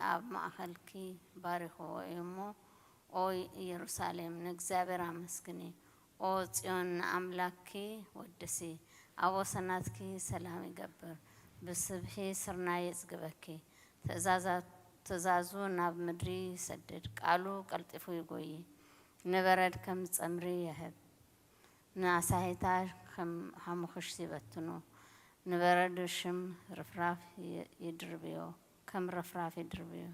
ኣብ ማእከልኪ ባሪኽዎ እዩ እሞ፣ ኦ ኢየሩሳሌም፣ ንእግዚኣብሔር ኣመስግኒ። ኦ ጽዮን፣ ንኣምላክኪ ወድሲ። ኣብ ወሰናትኪ ሰላም ይገብር፣ ብስብሒ ስርናይ የጽግበኪ። ትእዛዛ-፣ ትእዛዙ ናብ ምድሪ ይሰድድ፣ ቃሉ ቀልጢፉ ይጎዪ። ንበረድ ከም ጸምሪ ይህብ፣ ንኣሳሂታ ከም ሃሙኽሽቲ ይበትኑ። ንበረድ ሽም ርፍራፍ ይ-፣ ይድርብዮ፣ ከም ርፍራፍ ይድርብዮ።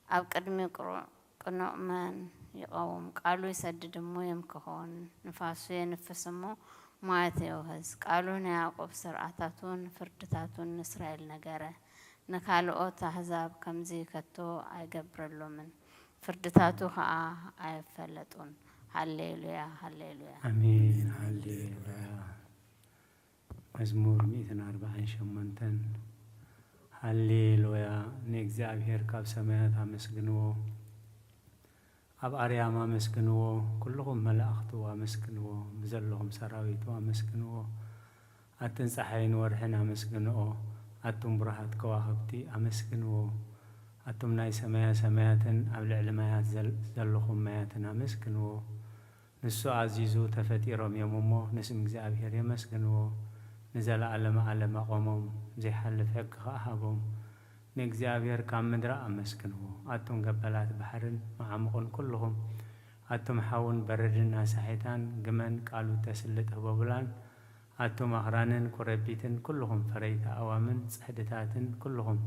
ኣብ ቅድሚ ቅሩዕ ቅኑዕ መን ይቐውም? ቃሉ ይሰድድ እሞ የምክኾን፣ ንፋሱ የንፍስ እሞ ማያት የውህዝ። ቃሉ ንያዕቆብ ስርዓታቱን ፍርድታቱን ንእስራኤል ነገረ። ንካልኦት ኣህዛብ ከምዚ ከቶ ኣይገብረሎምን፣ ፍርድታቱ ኸኣ ኣይፈለጡን። ሃሌሉያ፣ ሃሌሉያ። ኣሜን። ሃሌሉያ። መዝሙር ሚእትን ኣርባዓን ሸሞንተን። ሃሌሉያ። ንእግዚኣብሔር ካብ ሰማያት ኣመስግንዎ፣ ኣብ ኣርያም ኣመስግንዎ፣ ኩልኹም መላእኽቱ ኣመስግንዎ፣ ብዘለኹም ሰራዊቱ ኣመስግንዎ። ኣትን ጸሓይን ወርሕን ኣመስግንኦ፣ ኣቱም ብሩሃት ከዋኽብቲ ኣመስግንዎ። ኣቱም ናይ ሰማያ ሰማያትን ኣብ ልዕሊ ማያት ዘል-፣ ዘለኹም ማያትን ኣመስግንዎ። ንሱ ኣዚዙ ተፈጢሮም እዮም እሞ፣ ንስም እግዚኣብሔር የመስግንዎ። ንዘለዓለመ ዓለም ኣቖሞም፣ ዘይሓልፍ ሕጊ ኸኣ ሃቦም። ንእግዚኣብሔር ካብ ምድራ ኣመስግንዎ። ኣቱም ገበላት ባሕርን መዓሙቕን ኩልኹም፣ ኣቱም ሓውን በረድን ኣሳሒታን፣ ግመን ቃሉ ተስልጥ ህቦብላን፣ ኣቱም ኣኽራንን ኮረቢትን፣ ኩልኹም ፈረይቲ ኣእዋምን ጽሕድታትን፣ ኩልኹም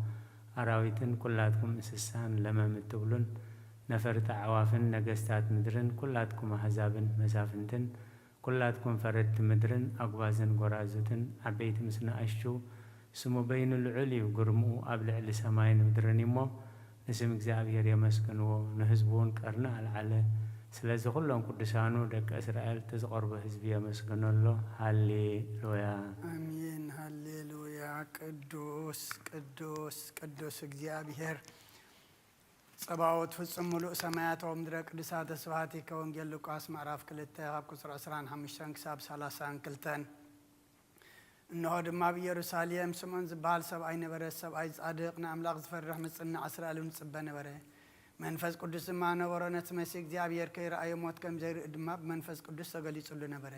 ኣራዊትን፣ ኩላትኩም እንስሳን ለመም እትብሉን፣ ነፈርቲ ኣዕዋፍን ነገስታት ምድርን፣ ኩላትኩም ኣህዛብን መሳፍንትን፣ ኩላትኩም ፈረድቲ ምድርን ኣጉባዝን ጎራዙትን፣ ዓበይቲ ምስ ንኣሽቱ፣ ስሙ በይኑ ልዑል እዩ፣ ግርምኡ ኣብ ልዕሊ ሰማይን ምድርን እዩ እሞ፣ ንስም እግዚኣብሔር የመስግንዎ፣ ንህዝቡ እውን ቀርኒ ኣልዓለ። ስለዚ ኩሎም ቅዱሳኑ ደቂ እስራኤል እቲ ዝቐርቦ ህዝቢ የመስግኖ ኣሎ። ሃሌሉያ። ኣሜን። ሃሌሉያ። ቅዱስ፣ ቅዱስ፣ ቅዱስ እግዚኣብሔር ጸባኦት ፍጹም ምሉእ ሰማያት ወምድረ ቅዱሳተ ስብሐቲከ። ወንጌል ሉቃስ ምዕራፍ ክልተ ካብ ቁጽሪ ዕስራን ሓሙሽተን ክሳብ ሰላሳን ክልተን። እንሆ ድማ ኣብ ኢየሩሳሌም ስምዖን ዝበሃል ሰብኣይ ነበረ። ሰብኣይ ጻድቕ፣ ንኣምላኽ ዝፈርሕ፣ መጽንዕ እስራኤል እውን ዝጽበ ነበረ። መንፈስ ቅዱስ ድማ ነበሮ። ነቲ መሲህ እግዚኣብሔር ከይረኣዮ ሞት ከም ዘይርኢ ድማ ብመንፈስ ቅዱስ ተገሊጹሉ ነበረ።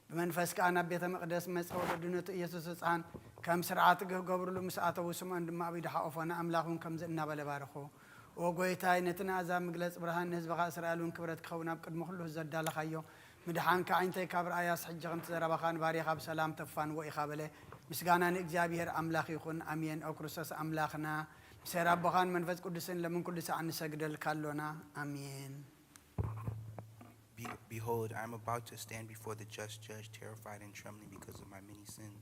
ብመንፈስ ከኣ ናብ ቤተ መቕደስ መጸ። ወለዱ ነቲ ኢየሱስ ህጻን ከም ስርዓት ክገብርሉ ምስ ኣተዉ፣ ስምዖን ድማ ኣብ ኢዱ ሓቖፎ፣ ንኣምላኽ እውን ከምዚ እናበለ ባረኾ። ኦ ጐይታይ፣ ነቲ ንኣሕዛብ ምግለጽ ብርሃን፣ ንህዝብኻ እስራኤል እውን ክብረት ክኸውን ኣብ ቅድሚ ኩሉ ህዝቢ ዘዳለኻዮ ምድሓንካ ኣዒንተይ ካብ ረኣያስ፣ ሕጂ ከምቲ ዘረባኻ ንባርያኻ ብሰላም ተፋንዎ ኢኻ በለ። ምስጋና ንእግዚኣብሔር ኣምላኽ ይኹን፣ ኣሜን። ኦ ክርስቶስ ኣምላኽና፣ ብሰይር ኣቦኻን መንፈስ ቅዱስን ለምን ኩሉ ሰዓት ንሰግደልካ ኣሎና። ኣሜን። Be- Behold, I am about to stand before the just judge, terrified and trembling because of my many sins.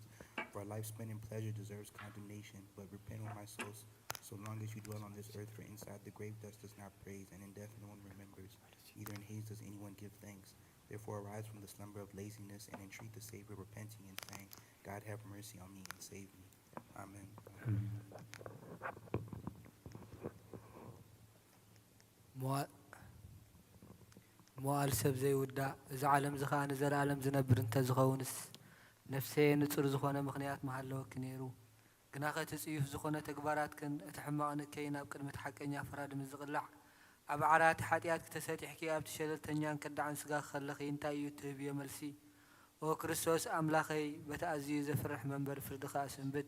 For a life spent in pleasure deserves condemnation, but repent, O my souls, so long as you dwell on this earth, for inside the grave dust does not praise, and in death no one remembers. Neither in Hades does anyone give thanks. Therefore arise from the slumber of laziness and entreat the Savior, repenting and saying, God, have mercy on me and save me. Amen. መዋ-፣ መዋእል ሰብ ዘይውዳእ፣ እዚ ዓለም እዚ ኸኣ ንዘለኣለም ዝነብር እንተ ዝኸውንስ፣ ነፍሰየ ንጹር ዝኾነ ምኽንያት ምሃለወኪ ነይሩ። ግናኸ እቲ ጽዩፍ ዝኾነ ተግባራትክን እቲ ሕማቕን እከይን ኣብ ቅድሚ እቲ ሓቀኛ ፈራዲ ምስ ዝቕላዕ፣ ኣብ ዓራት ሓጢኣትኪ ተሰጢሕኪ ኣብቲ ሸለልተኛን ከዳዕን ስጋኺ ከለኺ እንታይ እዩ እትህብዮ መልሲ? ኦ ክርስቶስ ኣምላኸይ፣ በቲ ኣዝዩ ዘፍርሕ መንበር ፍርድኻ ኣሰንብት።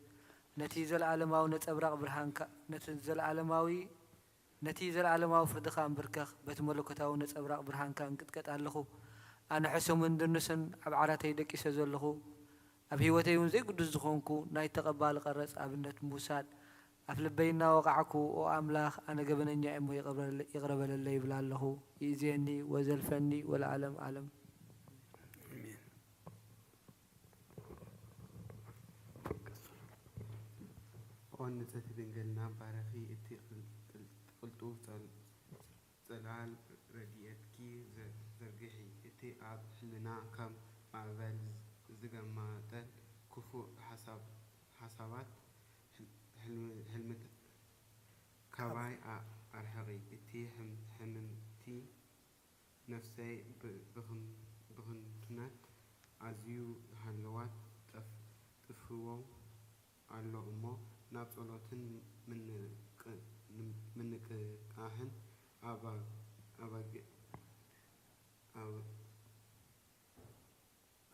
ነቲ ዘለኣለማዊ ነጸብራቕ ብርሃንካ፣ ነቲ ዘለኣለማዊ፣ ነቲ ዘለኣለማዊ ፍርድኻ እንብርከኽ፣ በቲ መለኮታዊ ነጸብራቕ ብርሃንካ እንቅጥቀጥ ኣለኹ። ኣነ ሕሱምን ድኑስን ኣብ ዓራተይ ደቂሰ ዘለኹ፣ ኣብ ህይወተይ እውን ዘይግዱስ ዝኾንኩ ናይ ተቐባሊ ቀረጽ ኣብነት ምውሳድ ኣብ ልበይ እናወቓዕኩ፣ ኦ ኣምላኽ፣ ኣነ ገበነኛ እየ እሞ ይቕረ በለ-፣ ይቕረ በለለይ ይብል ኣለኹ። ይእዜኒ ወዘልፈኒ ወለዓለም ዓለም። ኣሜን። ኦ ንጽሕቲ ድንግልና ባረኺ፣ እቲ ቅል-፣ ቅል-፣ ቅልጡፍ ጸል-፣ ጽላል ረድኤትኪ ዘ-፣ ዘርግሒ፣ እቲ ኣብ ሕልና ከም ማዕበል ዝገማጠል ክፉእ ሓሳብ-፣ ሓሳባት፣ ሕል-፣ ሕልም-፣ ሕልምታት ካባይ ኣ-፣ ኣርሕቒ። እቲ ሕም-፣ ሕምምቲ ነፍሰይ ብ-፣ ብኽን-፣ ብኽንቱነት ኣዝዩ ሃለዋት ጠፍ-፣ ጥፍዎ ኣሎ እሞ፣ ናብ ጸሎትን ምንቅ-፣ ኣባህን ኣባ-፣ ኣባግ-፣ ኣብ-፣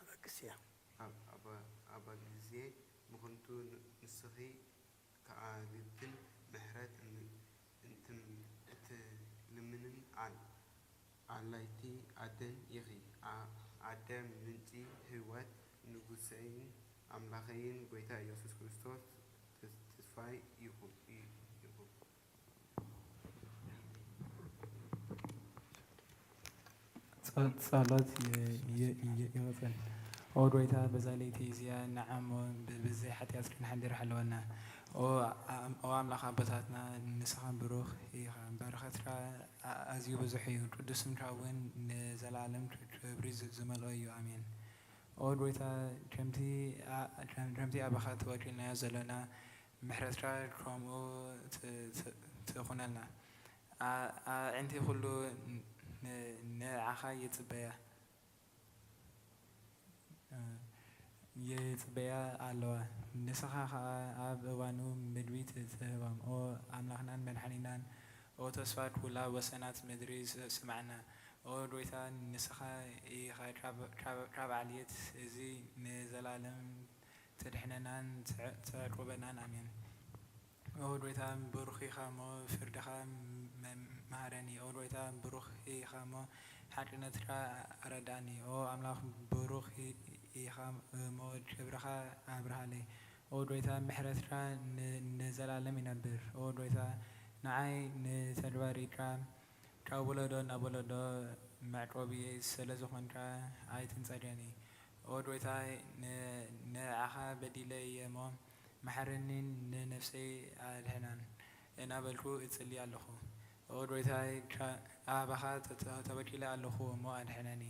ኣበግስያ ኣብ-፣ ኣባ-፣ ኣባግዜ ምኽንቱ ን-፣ ንስኺ ከኣ ግብትን ምሕረት ን-፣ እንትም-፣ እትልምንን ኣል-፣ ኣላይቲ ኣደን ኢኺ። ኣ-፣ ኣደ ምንጪ ህይወት፣ ንጉሰይን ኣምላኸይን ጐይታ ኢየሱስ ክርስቶስ ተስ-፣ ተስፋይ ኢኹ፣ ኢ-፣ ኢኹ። ጸ-፣ ጸሎት የ-፣ የ-፣ የ-፣ ይቕጽል። ኦ ጐይታ፣ በዛ ለይቲ እዚኣ ንዓሞ ብ-፣ ብዘይ ሓጢኣት ክንሓድር ሓልወና። ኦ ኣም-፣ ኦ ኣምላኽ ኣቦታትና፣ ንስኻ ብሩኽ ኢኻ። በረኸትካ ኣ-፣ ኣዝዩ ብዙሕ እዩ። ቅዱስ ስምካ እውን ንዘለኣለም ክብሪ ዝ-፣ ዝመልኦ እዩ። ኣሜን። ኦ ጐይታ፣ ከምቲ ኣ-፣ ከም-፣ ከምቲ ኣባኻ ተወኪልናዮ ዘሎና፣ ምሕረትካ ከምኡ ት-፣ ት-፣ ትኹነልና። ኣ-፣ ኣዒንቲ ኩሉ ን-፣ ንዓኻ ይጽበያ፣ ይጽበያ ኣለዋ። ንስኻ ኸኣ ኣብ እዋኑ ምግቢ ት-፣ ትህቦም። ኦ ኣምላኽናን መድሓኒናን፣ ኦ ተስፋ ኩላ ወሰናት ምድሪ ስ-፣ ስምዓና። ኦ ጐይታ፣ ንስኻ ኢኻ ካብ፣ ካብ፣ ካብ ዓሌት እዚ ንዘለኣለም ተድሕነናን ትዕ-፣ ተዕቁበናን። ኣሜን። ኦ ጐይታ፣ ብሩኽ ኢኻ እሞ ፍርድኻ መ-፣ መሃረኒ። ኦ ጐይታ፣ ብሩኽ ኢኻ እሞ ሓቅነትካ ኣረድኣኒ። ኦ ኣምላኽ፣ ብሩኽ ኢ-፣ ኢኻ እሞ ክብርኻ ኣብርሃለይ። ኦ ጐይታ፣ ምሕረትካ ን-፣ ንዘለኣለም ይነብር። ኦ ጐይታ፣ ንዓይ ንተግባሪካ ካብ ወለዶ ናብ ወለዶ መዕቆቢ ስለ ዝኾንካ ኣይትንጸገኒ። ኦ ጐይታይ፣ ን-፣ ንዓኻ በዲለ እየ እሞ፣ መሓረኒን ንነፍሰይ ኣድሕናን እናበልኩ እጽሊ ኣለኹ። ኦ ጐይታይ፣ ካ-፣ ኣባኻ ተ-፣ ተ-፣ ተወኪለ ኣለኹ እሞ ኣድሕነኒ።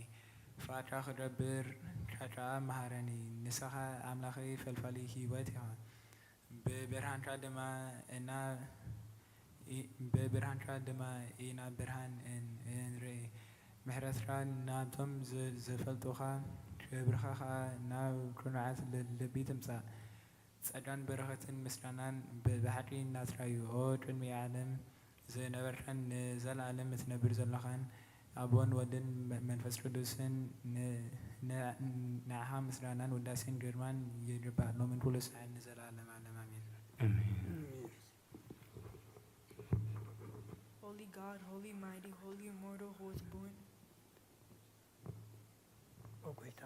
ፍቓድካ ክገብር ከኣ መሃረኒ። ንስኻ ኣምላኸይ ፈልፋሊ ህይወት ኢኻ። ብብርሃንካ ድማ እና-፣ ኢ-፣ ብብርሃንካ ድማ ኢና ብርሃን እን-፣ እንርኢ። ምሕረትካ ናብቶም ዝ-፣ ዝፈልጡኻ፣ ክብርኻ ኸኣ ናብ ቅኑዓት ል-፣ ልቢ ትምጻእ። ጸጋን በረኸትን ምስጋናን ብ-፣ ብሓቂ ናትካ እዩ። ኦ ቅድሚ ዓለም ዝነበርካን ንዘለኣለም እትነብር ዘለኻን ኣቦን ወድን መ-፣ መንፈስ ቅዱስን ን-፣ ን-፣ ንዓኻ ምስጋናን ውዳሴን ግርማን ይግባእ፣ ሎምን ኩሉ ሰዓት ንዘለኣለም ዓለም። ኣሜን። Holy God, holy mighty, holy immortal, who was born ኦ ጐይታ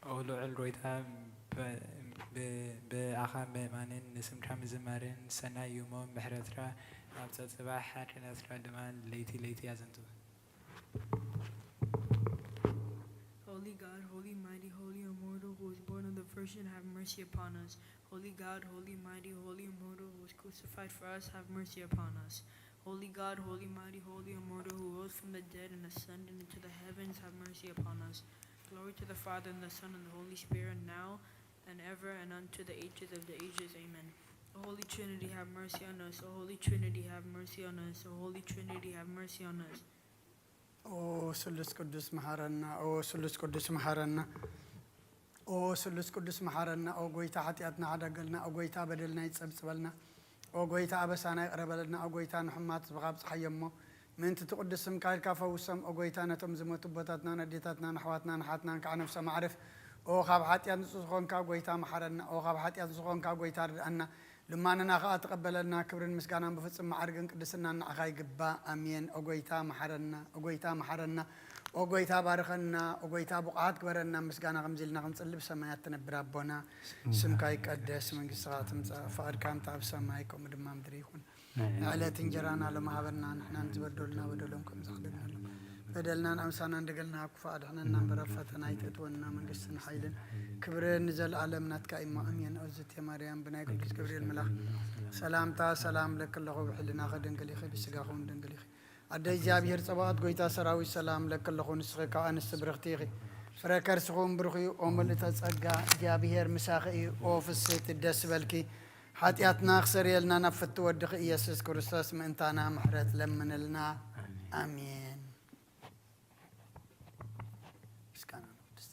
ኦ ልዑል ጐይታ፣ ብ-፣ ብ-፣ ብኣኻ ምእማንን ንስምካ ምዝማርን ሰናይ እዩ እሞ፣ ምሕረትካ ኣብ ጸብጻብ ሓቅነትካ ድማ ለይቲ ለይቲ ኣዘንቱ። Holy God, holy mighty, holy immortal, who was born of the Virgin, have mercy upon us. Holy God, holy mighty, holy immortal, who was crucified for us, have mercy upon us. Holy God, holy mighty, holy immortal, who rose from the dead and ascended into the heavens, have mercy upon us. Glory to the Father, and the Son, and the Holy Spirit, now and ever, and unto the ages of the ages. Amen. O Holy Trinity, have mercy on us. O Holy Trinity, have mercy on us. O Holy Trinity, have mercy on us. ኦ ስሉስ ቅዱስ መሓረና፣ ኦ ስሉስ ቅዱስ መሓረና፣ ኦ ስሉስ ቅዱስ መሓረና። ኦ ጐይታ ሓጢኣትና ሓደገልና፣ ኦ ጐይታ በደልና ይጸብጽበልና፣ ኦ ጐይታ ኣበሳና ይቕረ በለልና፣ ኦ ጐይታ ንሕሙማት ህዝብኻ ኣብጽሓዮ እሞ ምእንቲ እቲ ቅዱስ ስምካ ኢልካ ፈውሶም። ኦ ጐይታ ነቶም ዝሞቱ ኣቦታትናን ኣዴታትናን ኣሕዋትናን ኣሓትናን ከዓ ነፍሶም ኣዕርፍ። ኦ ካብ ሓጢኣት ንጹህ ዝኾንካ ጐይታ መሓረና፣ ኦ ካብ ሓጢኣት ዝኾንካ ጐይታ ርድኣና። ልማንና ኸኣ ተቐበለልና። ክብርን ምስጋናን ብፍጹም መዓርግን ቅድስናን ንዓኻ ይግባእ። ኣሜን። ኦ ጐይታ መሓረና፣ ኦ ጐይታ መሓረና፣ ኦ ጐይታ ባርኸና፣ ኦ ጐይታ ብቑዓት ግበረና። ምስጋና ከምዚ ኢልና ክንጽሊ ብሰማያት ትነብር ኣቦና፣ ስምካ ይቀደስ፣ መንግስትኻ ትምጻእ፣ ፍቓድካ ከምቲ ኣብ ሰማይ ከምኡ ድማ ምድሪ ይኹን። ንዕለት እንጀራና ሎሚ ሃበና፣ ንሕና ንዝበደሉና በደሎም ከም ዝኽደግነሎም በደልና ንኣምሳና እንደገልና ክፉእ ኣድሕነና እምበር ኣብ ፈተና ኣይተእትወና። መንግስትን ሓይልን ክብርን ንዘለኣለም ናትካ እዩ እሞ ኣሜን። እግዝእትየ ማርያም ብናይ ቅዱስ ገብርኤል መልኣኽ ሰላምታ ሰላም እብለኪ ኣለኹ። ብሕልናኺ ድንግል ኢኺ፣ ብስጋኺ እውን ድንግል ኢኺ። ኣደ እግዚኣብሔር ጸባኦት ጐይታ ሰራዊት ሰላም እብለኪ ኣለኹ። ንስኺ ካብ ኣንስቲ ብርኽቲ ኢኺ፣ ፍረ ከርስኺ እውን ብሩኽ እዩ። ኦ ምልእተ ጸጋ እግዚኣብሔር ምሳኺ እዩ። ኦ ፍስሕቲ ደስ በልኪ፣ ሓጢኣትና ክሰርየልና ናብ ፍቲ ወድኺ ኢየሱስ ክርስቶስ ምእንታና ምሕረት ለምንልና። ኣሜን። ምስጋና ንቅድስቲ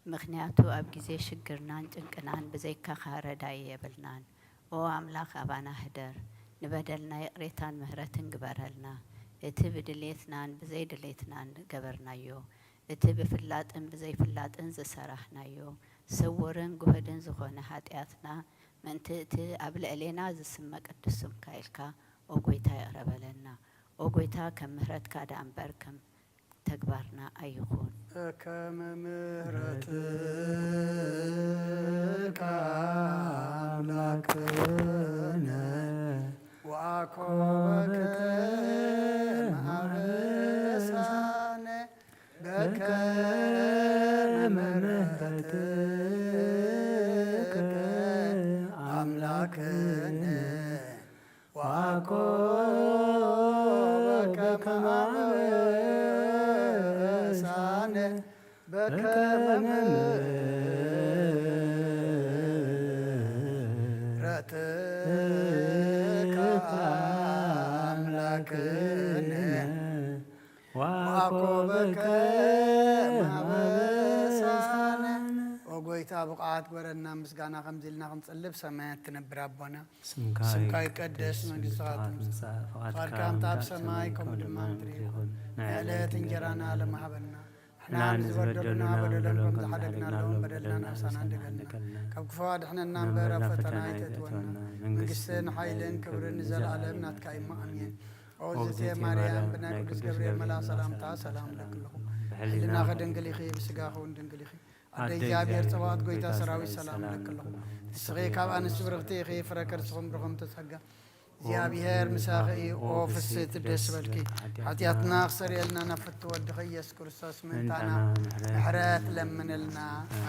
ምኽንያቱ ኣብ ግዜ ሽግርናን ጭንቅናን ብዘይካኻ ረዳኢ የብልናን። ኦ ኣምላኽ ኣባና ህደር፣ ንበደልና ይቕሬታን ምህረትን ግበረልና። እቲ ብድሌትናን ብዘይድሌትናን ገበርናዮ፣ እቲ ብፍላጥን ብዘይፍላጥን ዝሰራሕናዮ ስውርን ግሁድን ዝኾነ ሓጢኣትና፣ ምእንቲ እቲ ኣብ ልዕሌና ዝስመ ቅዱስ ስምካ ኢልካ፣ ኦ ጐይታ፣ ይቕረ በለና። ኦ ጐይታ፣ ከም ምህረትካ ደኣ እምበር ከም ተግባርና ኣይኹን። በከመ ምሕረትከ ኣምላክነ ወአኮበከ ማበሳነ በከመ ምሕረትከ ኣምላክነ ወአኮበከ ማበሳነ በከመ ምሕረትከ ኣምላክነ ወአኮበከ ማበሳነ። ኦ ጐይታ፣ ብቕዓት ግበረና፣ ምስጋና ከምዚ ኢልና ክንጽልብ ሰማያት ትነብር ኣቦና። ስምካ ስምካ ይቀደስ፣ ይቀደስ፣ መንግስትኻ መንግስትኻ ትምጻእ፣ ትምጻእ፣ ፍቓድካ ፍቓድካ ከምታ ኣብ ኣብ ሰማይ ሰማይ ከምኡ ከምኡ ድማ ድማ ምድሪ ምድሪ ይኹን። ይኹን። ናይ ናይ ዕለት ዕለት እንጀራና እንጀራና ለመሃበና። ንሕና ንሕና ንዝበደሉና ንዝበደሉና በደሎም ከም በደሎም ከም ዝሓደግናሎም ዝሓደግናሎም በደልና በደልና ንሕና ንሳና ንሕና እንደገልና። እንደገልና። ካብ ክፉ ኣድሕነና እምበር ኣብ ፈተና ኣይተእትወና። ኣይተእትወና። መንግስትን መንግስትን ሓይልን ሓይልን ክብርን ክብርን ንዘለኣለም ንዘለኣለም ናትካ እዩ። ናትካ እዩ። ኣሜን። ኣሜን። ኦ ኦ እግዝእትየ እግዝእትየ ማርያም፣ ማርያም፣ ብናይ ብናይ ቅዱስ ቅዱስ ገብርኤል ገብርኤል መልኣኽ መልኣኽ ሰላምታ ሰላምታ ሰላም ሰላም እብለክልኹ። እብለክልኹ። ህልናኺ ህልናኺ ድንግል ድንግል ኢኺ፣ ኢኺ፣ ስጋኺ እውን ድንግል እዩ። ኣደይ እግዚኣብሔር ጸባኦት ጐይታ ሰራዊት ሰላም እለክልኹ። ንስኺ ካብ ኣንስቲ ብርኽቲ ኢኺ፣ ፍረ ከርስኹም ብርኹም ተጸጋ። እግዚኣብሔር ምሳኺ እዩ። ኦ ፍስሕቲ ደስ በልኪ፣ ሓጢኣትና ክሰርየልና ናብ ፍትው ወድኺ ኢየሱስ ክርስቶስ ምእንታና ምሕረት ለምንልና።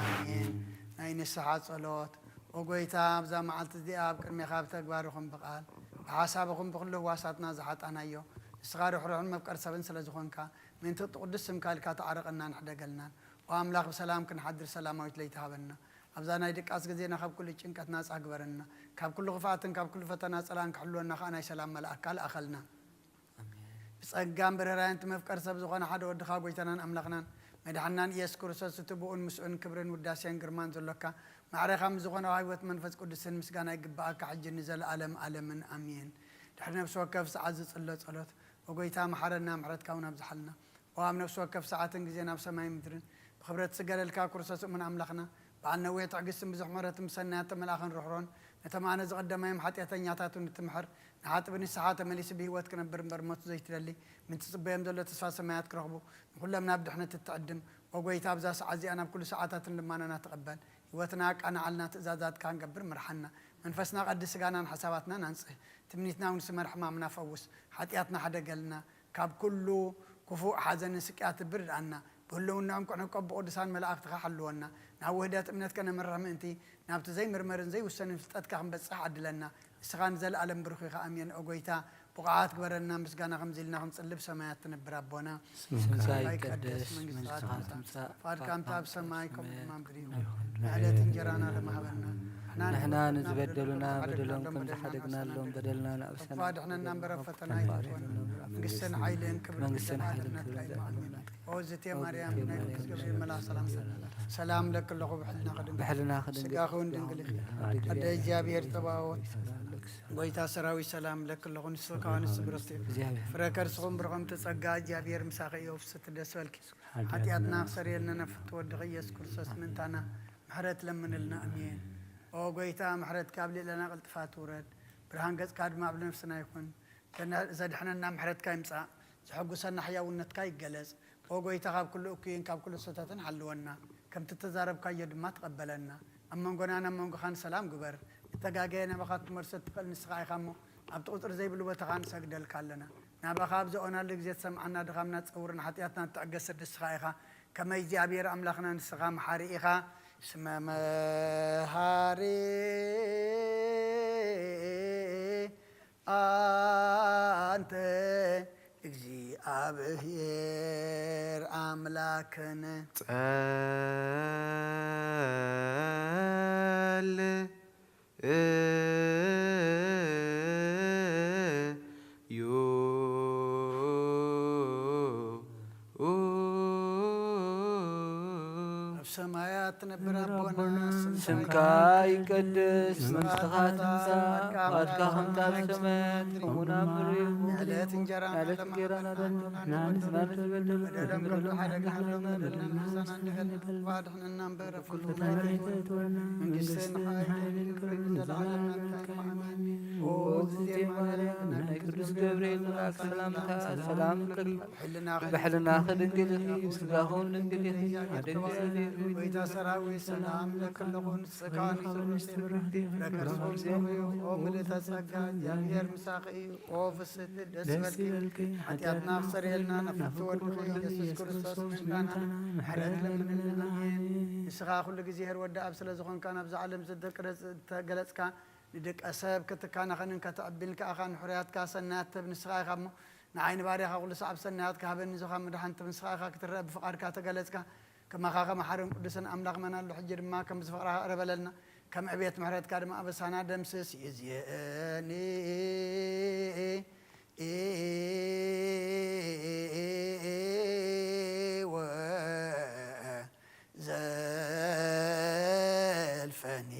ኣሜን። ናይ ንስሓ ጸሎት። ኦ ጐይታ፣ ኣብዛ መዓልቲ እዚኣ ኣብ ቅድሜኻ ብተግባር ይኹን ብቓል ብሓሳብ ይኹን ብኹሉ ህዋሳትና ዝሓጣናዮ፣ ንስኻ ርሕሩሕን መፍቀር ሰብን ስለ ዝኾንካ፣ ምእንቲ ቅዱስ ስምካ ኢልካ ተዓረቐናን ሕደገልናን። ኦ ኣምላኽ፣ ብሰላም ክንሓድር ሰላማዊት ለይቲ ሃበና። ኣብዛ ናይ ድቃስ ግዜና ካብ ኩሉ ጭንቀት ናጻ ግበረና። ካብ ኩሉ ክፍኣትን ካብ ኩሉ ፈተና ጸላእን ክሕልወና ከኣ ናይ ሰላም መልኣክካ ልኣኸልና። ብጸጋን ብርህራይን እቲ መፍቀር ሰብ ዝኾነ ሓደ ወድኻ ጐይታናን ኣምላኽናን መድሓናን ኢየሱስ ክርስቶስ፣ እቲ ብኡን ምስኡን ክብርን ውዳሴን ግርማን ዘሎካ፣ ማዕረ ካብ ዝኾነ ህይወት መንፈስ ቅዱስን ምስጋና ይግብኣካ፣ ሕጂ ንዘለኣለም ኣለምን ኣሜን። ድሕሪ ነፍሲ ወከፍ ሰዓት ዝጽሎ ጸሎት፣ ኦ ጐይታ መሓረና፣ ምሕረትካ እውን ኣብዝሓልና። ኦ ኣብ ነፍሲ ወከፍ ሰዓትን ግዜን ኣብ ሰማይ ምድርን ብኽብረት ዝገለልካ ክርስቶስ እሙን ኣምላኽና፣ በዓል ነዊሕ ትዕግስትን ብዙሕ ምሕረትን ብሰናያት ተመልኣኽን ርሕሮን፣ ነቶም ኣነ ዝቐደማዮም ሓጢኣተኛታት እውን እትምሕር፣ ንሓጥቢ ንስሓ ተመሊሱ ብህይወት ክነብር እምበር ሞት ዘይትደሊ፣ ምእንቲ ጽበዮም ዘሎ ተስፋ ሰማያት ክረኽቡ፣ ንኹሎም ናብ ድሕነት እትዕድም፣ ኦ ጐይታ፣ ኣብዛ ሰዓት እዚኣ ናብ ኩሉ ሰዓታትን ልማናና ተቐበል። ህይወትና ኣቃንዓልና፣ ትእዛዛትካ ክንገብር ምርሓና። መንፈስና ቀድስ፣ ስጋናን ሓሳባትናን ኣንጽህ። ትምኒትና እውን ስመር፣ ሕማምና ፈውስ። ሓጢኣትና ሕደገልና። ካብ ኩሉ ክፉእ ሓዘንን ስቅያትን ብርድኣና። ብህልውናኦም ክዕንቆ ብቅዱሳን መላእኽትኻ ሓልወና። ናብ ውህደት እምነት ከነምርሕ ምእንቲ፣ ናብቲ ዘይምርመርን ዘይውሰንን ፍልጠትካ ክንበጽሕ ዓድለና። ንስኻ ንዘለኣለም ብሩኽ ኢኻ። ኣሜን። ኦ ጐይታ፣ ብቑዓት ግበረና፣ ምስጋና ከምዚ ኢልና ክንጽሊ ብሰማያት ትነብር ኣቦና። ስምካ ስምካ ይቀደስ፣ ይቀደስ፣ መንግስትኻ መንግስትኻ ትምጻእ፣ ትምጻእ፣ ፍቓድካ ከምታ ኣብ ሰማይ ከምኡ ድማ ምድሪ ይኹን። ይኹን። ንዕለት እንጀራና ለማህበና። ንሕና ንሕና ንዝበደሉና ንዝበደሉና በደሎም ከም በደልና ዝሓደግናሎም በደልና ንኣብ ሰማይ ኣድሕነና እምበር ኣብ ፈተና ኣይትእትወና። መንግስትን ሓይልን ክብርን መንግስትን ሓይልን ክብርን ዘለኣለምና። ኦ ዝቴ ማርያም፣ ናይ ቅዱስ ገብርኤል መልኣኽ ሰላም ሰላም። ሰላም ለኪ ኣለኹ፣ ብሕልና ክድንግል። ብሕልና ክድንግል። ስጋኺ እውን ድንግል ኢኺ። ኣደ እግዚኣብሔር ጸባኦት፣ ጐይታ ሰራዊት ሰላም ለኪ ኣለኹ፣ ንስኺ ከኣ ንስቲ ብርኽቲ ኢኺ። እግዚኣብሔር። ፍረ ከርስኹም ብርኽቲ ጸጋ፣ እግዚኣብሔር ምሳኺ እዩ። ፍስሕቲ ደስ በልኪ። ሓጢኣትና ክሰርየልና ናብ ፍትወ ወድኺ ኢየሱስ ክርስቶስ ምእንታና ምሕረት ለምንልና። ኣሜን። ኦ ጐይታ፣ ምሕረትካ ኣብ ልዕለና ቀልጥፋ ትውረድ። ብርሃን ገጽካ ድማ ኣብ ነፍስና ይኹን። ዘድሕነና ምሕረትካ ይምጻእ። ዘሐጉሰና ሕያውነትካ ይገለጽ። ኦ ጐይታ፣ ካብ ኩሉ እኩይን ካብ ኩሉ ስህተትን ሓልወና። ከምቲ እተዛረብካዮ ድማ ተቐበለና። ኣብ መንጎናን ኣብ መንጎኻን ሰላም ግበር። እተጋገየ ናባኻ ክትመልሶ እትኽእል ንስኻ ኢኻ እሞ፣ ኣብቲ ቁጽሪ ዘይብሉ ቦታ ኸኣ ንሰግደልካ ኣለና። ናባኻ ኣብ ዘእወናሉ ግዜ ትሰምዓና፣ ድኻምና ትጸውር፣ ንሓጢኣትና እትዕገስር ንስኻ ኢኻ። ከመይ እግዚኣብሔር ኣምላኽና ንስኻ መሓሪ ኢኻ። ስመ መሃሪ ኣንተ እግዚኣብሔር ኣምላክነ። ጸል እዩ። ኣብ ሰማያት ስምካ ይቀደስ፣ መንግስትኻ ትምጻእ፣ ፍቓድካ ከምታ ኣብ ሰማያት ከምኡ ኣብ ምድሪ ይኹን። ዕለት እንጀራና ዕለት እንጀራና ለማዕድና ንበደልና ንበደል በደልና ሓደ ካህን በደልና ንሳና እንድሕር ኣድሕነና እምበር፣ ኣብ ኩሉ ፈተና ኣይተእትወና፣ መንግስትን ሓይልን ክብርን ዘለዓለም ናትካ እዩ። ኣሜን። ኦ እግዝእትየ ማርያም፣ ናይ ቅዱስ ገብርኤል መልኣክ ሰላምታ ሰላም ንብለኪ። ብሕልናኺ ድንግል ኢኺ፣ ብስጋኺ እውን ድንግል ኢኺ። ኣደይ እግዚኣብሔር ሆይ፣ ጎይታ ሰራዊት ሰላም ንብለኪ ኣለኹ። ንስኺ ከኣ ንጹር ፍሬ ከርሥኺ ብሩክ እዩ። ኦ ምልእተ ጸጋ፣ እግዚኣብሔር ምሳኺ እዩ። ኦ ፍስሕቲ ደስ ይበልኪ፣ ሓጢኣትና ክሰርየልና ናብ ፍትወድኺ ኢየሱስ ክርስቶስ ምእንታና ምሕረት ለምንልና። ኣሜን። ንስኻ ኩሉ ግዜ ኄር ወዲ ኣብ ስለ ዝኾንካ፣ ናብዛ ዓለም ዝተገለጽካ ንደቂ ሰብ ክትካናኸንን ከተዕብን ከኣ ኻን ሕሩያትካ ሰናያት ትህብ ንስኻ ኢኻ እሞ፣ ንዓይ ንባርያኻ ኩሉ ሰዓብ ሰናያት ክሃበኒ፣ እዚ ኻብ መድሓንቲ ንስኻ ኢኻ ክትረአ ብፍቓድካ ተገለጽካ። ከማኻ ከመ ሓርን ቅዱስን ኣምላኽ መን ኣሎ? ሕጂ ድማ ከምዚ ፍቕርኻ ቅረበለልና፣ ከም ዕቤት ምሕረትካ ድማ ኣበሳና ደምስስ። ይእዜኒ ወዘልፈኒ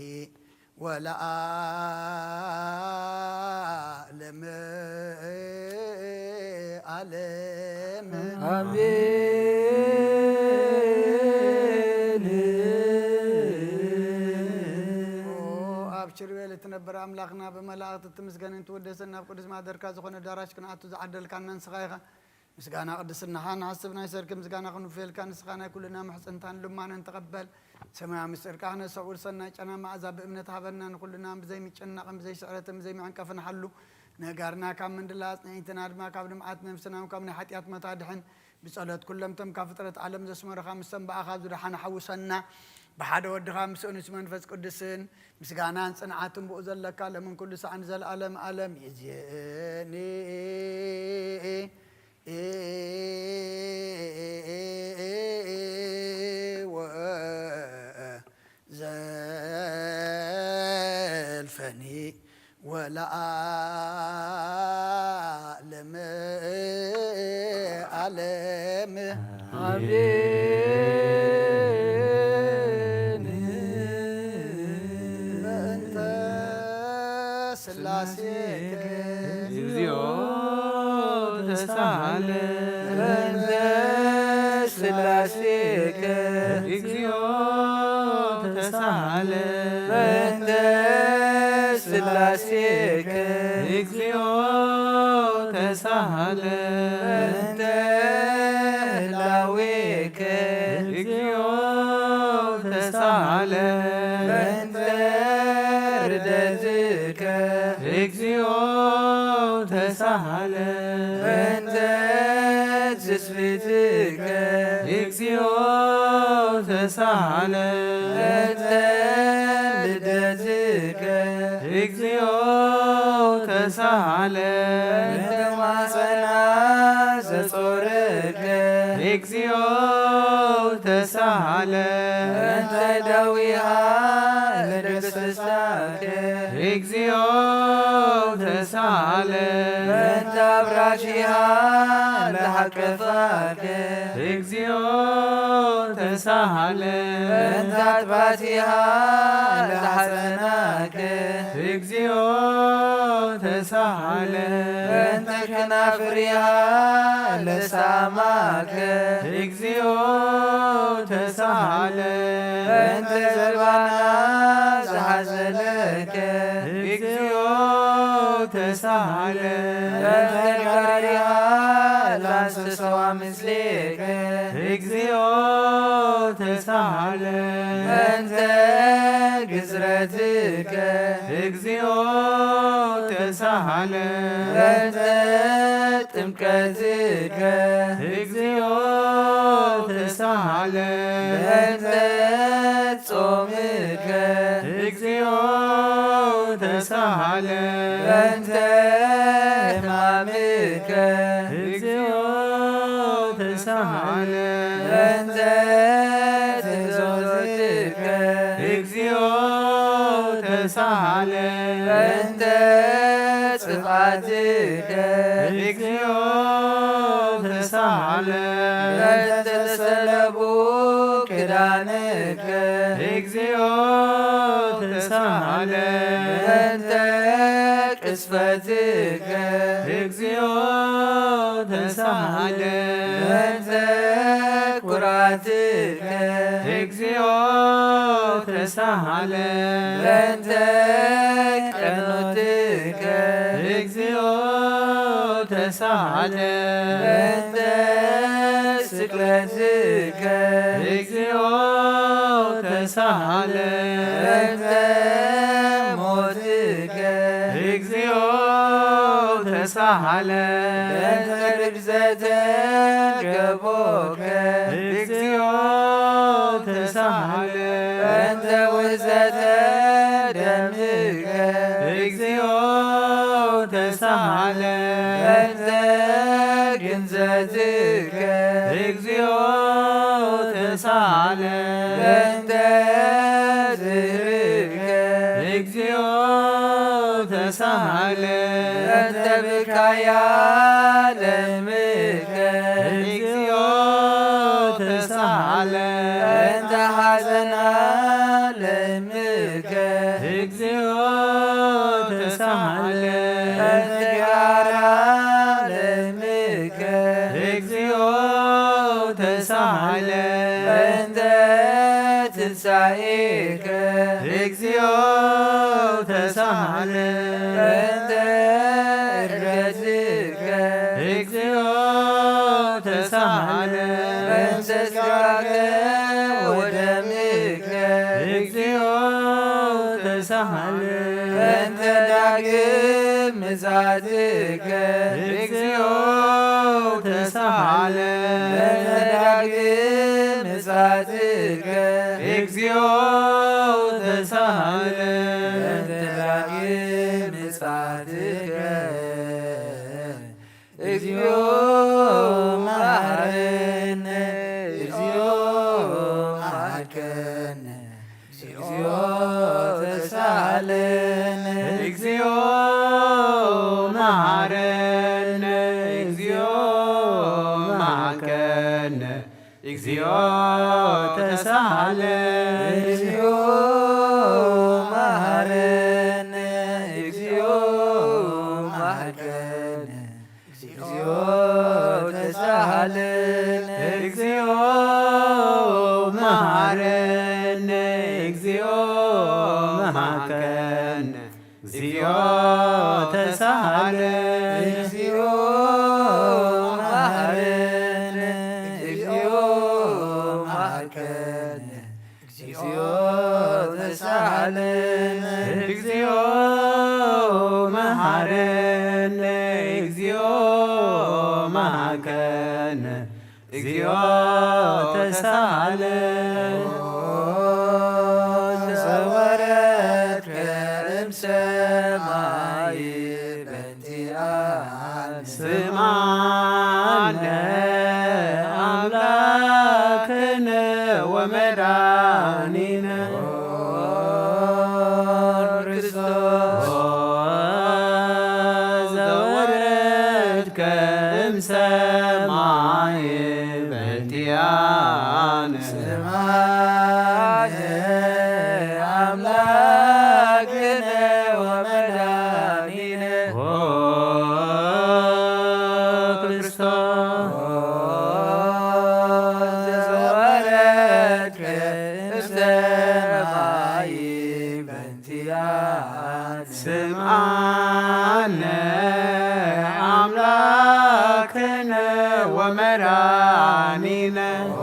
ወለዓለመ ዓለም። ኣሜን። ኦ ኣብ ኪሩቤል እትነብር ኣምላኽና፣ ብመላእኽቲ እትምስገንን ትውደስን፣ ናብ ቅዱስ ማደርካ ዝኾነ ኣዳራሽ ክንኣቱ ዝዓደልካና ንስኻ ኢኻ። ምስጋና ቅድስናኻ ንሓስብ፣ ናይ ሰርኪ ምስጋና ክንውፍየልካ፣ ንስኻ ናይ ኩልና ምሕጽንታን ልማነን ተቐበል። ሰማያዊ ምስጢርካ ክነስተውዕል፣ ሰናይ ጨና መኣዛ ብእምነት ሃበና። ንኹልና ብዘይምጭናቕን ብዘይስዕረትን ብዘይምዕንቀፍን ሓሉ። ነጋርና ካብ ምንድላ ኣጽንዒትና ድማ ካብ ልምዓት ነፍስና ካብ ናይ ሓጢኣት ሞት ኣድሕን። ብጸሎት ኩሎም እቶም ካብ ፍጥረት ዓለም ዘስመሩኻ ምስቶም ብኣኻ ዝደሓኑ ሓውሰና። ብሓደ ወድኻ ምስኡ ንስ መንፈስ ቅዱስን ምስጋናን ጽንዓትን ብኡ ዘለካ ለምን ኩሉ ሳዕ ንዘለኣለም ኣለም ይእዜኒ። ወዘልፈኒ ወለዓለመ ዓለም። ኣሜን። በእንተ ስላሴከ እግዚኦ ተሳሃለ። በእንተ ስላሴከ እግዚኦ ተሳሃለ። በእንተ ስላሴከ እግዚኦ ተሳሃለ። በእንተ ህላዌከ እግዚኦ ተሳሃለ። በእንተ ርደትከ እግዚኦ ተሳሃለ። በእንተ ትስብእትከ እግዚኦ ተሳሃለ። በእንተ ልደትከ እግዚኦ ተሳሃለ። በእንተ ማፀና ዘጾርከ እግዚኦ ተሳሃለ። በእንተ ደዊሃ ለደስታከ እግዚኦ ተሳሃለ። በእንተ አብራኪሃ ለሐቀፋከ እግዚኦ ተሳሃለ። በእንተ አጥባቲሃ ለሐፀናከ እግዚኦ ተሳሃለ። በእንተ ከናፍሪሃ ለሳማከ እግዚኦ ተሳሃለ። በእንተ ዘባና ዝሓዘለከ እግዚኦ ተሳሃለ። በእንተ ጋሪሃ ለአንሰሰዋ ምስሌከ እግዚኦ ተሳሃለ። በእንተ ግዝረትከ እግዚኦ ተሳሃለ። በእንተ ጥምቀትከ እግዚኦ ተሳሃለ። በእንተ ጾምከ እግዚኦ ተሳሃለ። በእንተ ሕማምከ እግዚኦ ተሳሃለ። በእንተ ትእዛዝከ እግዚኦ ተሳሃለ። በእንተ ጽፍዓትከ እግዚኦ ተሳሃለ። በእንተ ተሰለቡ ክዳንከ እግዚኦ በእንተ ቅስፈትከ እግዚኦ ተሳሃለ። በእንተ ኩራትከ እግዚኦ ተሳሃለ። በእንተ ቀኖትከ እግዚኦ ተሳሃለ። በእንተ ስቅለትከ እግዚኦ ተሳሃለ። በእንተ ሞትከ እግዚኦ ተሳሃለ። በእንተ ርግዘተ ገቦከ እግዚኦ ተሳሃለ። በእንተ ውሕዘተ ደምከ እግዚኦ ተሳሃለ። በእንተ ግንዘትከ እግዚኦ ተሳሃለ። በእንተ ዝህርከ እግዚኦ ተሳሃለ። በእንተ ብካያ ለምከ እግዚኦ ተሳሃለ። በእንተ ሐዘና ለምከ እግዚኦ ተሳሃለ። በእንተ ኪራራ ለምከ እግዚኦ ተሳሃለ። በእንተ ትንሳኤከ እግዚኦ ተሳሃለ። በእንተ ዕርገትከ እግዚኦ ተሳሃለ። በእንተ ስጋከ ወደምከ እግዚኦ ተሳሃለ። በእንተ ዳግም ምጽኣትከ እግዚኦ ተሳሃለ። በእንተ ዳግም ምጽኣትከ እግዚኦ ተሳሃለ። በእንተ ዳግም ምጽኣትከ እግዚኦ መሐረነ፣ እግዚኦ መሐርከነ፣ እግዚኦ ተሳሃለነ። እግዚኦ መሐረነ፣ እግዚኦ መሐርከነ፣ እግዚኦ ተሳሃለ። እግዚኦ መሐረነ፣ እግዚኦ መሐርከነ፣ እግዚኦ ተሳሃለነ። እግዚኦ መሐረነ፣ እግዚኦ መሐርከነ፣ እግዚኦ ተሳሃለ። እግዚኦ መሐረነ፣ እግዚኦ መሐርከነ፣ እግዚኦ ተሳሃለነ። እግዚኦ መሐረነ፣ እግዚኦ መሐርከነ፣ እግዚኦ ተሳሃለ። ዘወረድከ እምሰማይ በእንቲኣነ ስምዓነ ኣምላክነ ወመድኃኒነ። ክርስቶስ ዘወረድከ እምሰማይ በእንቲኣነ ስምዓነ ኣምላክነ ወመድኃኒነ። ኦ ክርስቶስ ዘወረድከ እምሰማይ በእንቲኣነ ስምዓነ ኣምላክነ ወመድኃኒነ። ኦ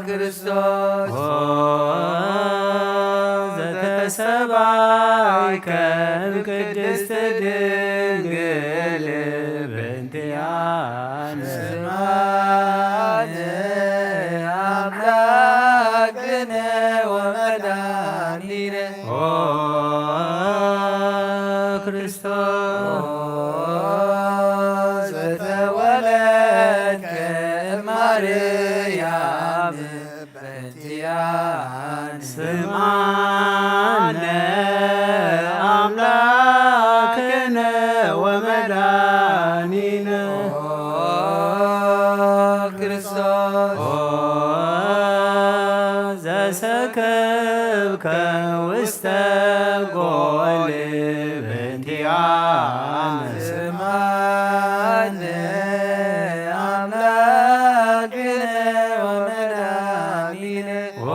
ክርስቶስ ኦ ዘተሰባይከ እምቅድስት ድንግል በእንቲኣነ ስምዓነ ኣምላክነ ወመድኃኒነ። ኦ ክርስቶስ ኦ ዘተወለድከ እማርያም በእንቲኣነ ስምዓነ ኣምላክነ ወመድኃኒነ። ኦ ክርስቶስ ኦ ዘሰከብከ ተጎል በእንቲኣነ። ስምዓነ ኣምላክነ ወመድኃኒነ። ኦ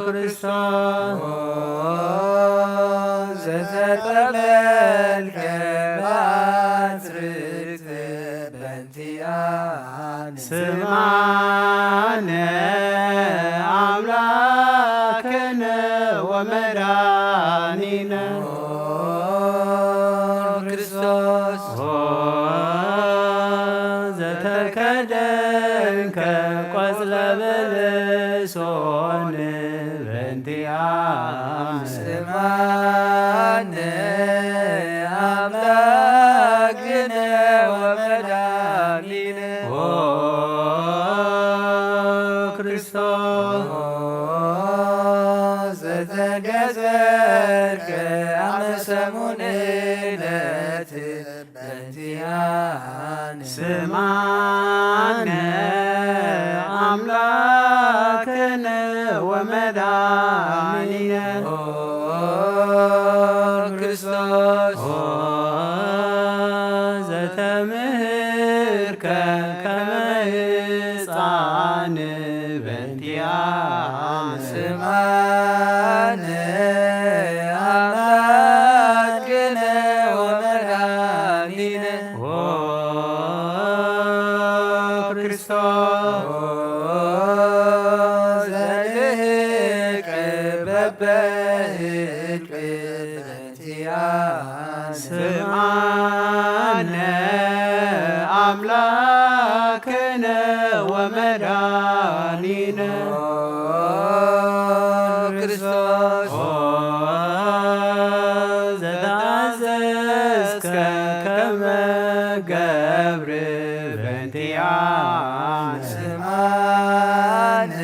ክርስቶስ። ኦ ዘተጠመልከ ባጽርት በእንቲኣነ። ስምዓነ ኣምላክነ ወመድኃኒነ። ኦ ክርስቶስ። ኦ ዘተከደንከ ቆጽለ በለሶን በእንቲኣነ። ስምዓነ ኣምላክነ ወመድኃኒነ። ኦ ክርስቶስ። ኦ ዘተገዘርከ ኣመ ሰሙን ዕለት በእንቲኣነ። ስምዓነ ኣምላክነ ወመድኃኒነ። ኦ ክርስቶስ። ኦ ዘተምህርከ ከመ ህፃን በእንቲኣነ። ስምዓነ ኣምላክነ ወመድኃኒነ። ኦ ክርስቶስ። ኦ ዘልህቅ በበህልቅ በእንቲኣነ። ስምዓነ ኣምላክነ ወመድኃኒነ። ኦ ክርስቶስ። ኦ ዘተኣዘዝከ ከመ ገብር በእንቲኣነ። ስምዓነ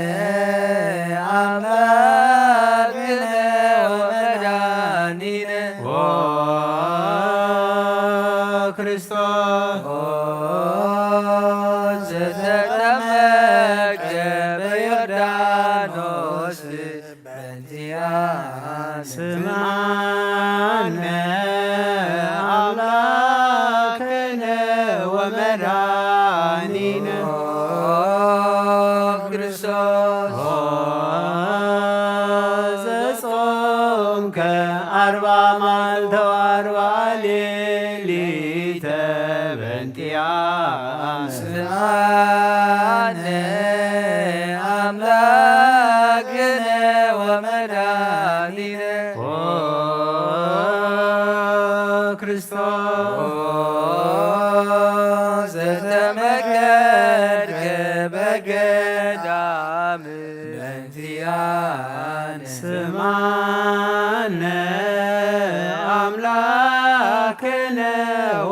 ኣምላክነ ወመድኃኒነ። ኦ ክርስቶስ። ኦ ዘተጠመቀ በዮርዳኖስ በእንቲኣነ። ስምዓነ ኣምላክነ ወመድኃኒነ። ኦ ክርስቶስ። ኦ ዘጾምከ ኣርባ መዓልተ ወኣርባ ሌሊተ በእንቲኣነ። ስምዓነ ኣምላክነ ወመድኃኒነ። ኦ ክርስቶስ። ኦ ዘተመከርክ በገዳም በእንቲኣነ። ስምዓነ ኣምላክነ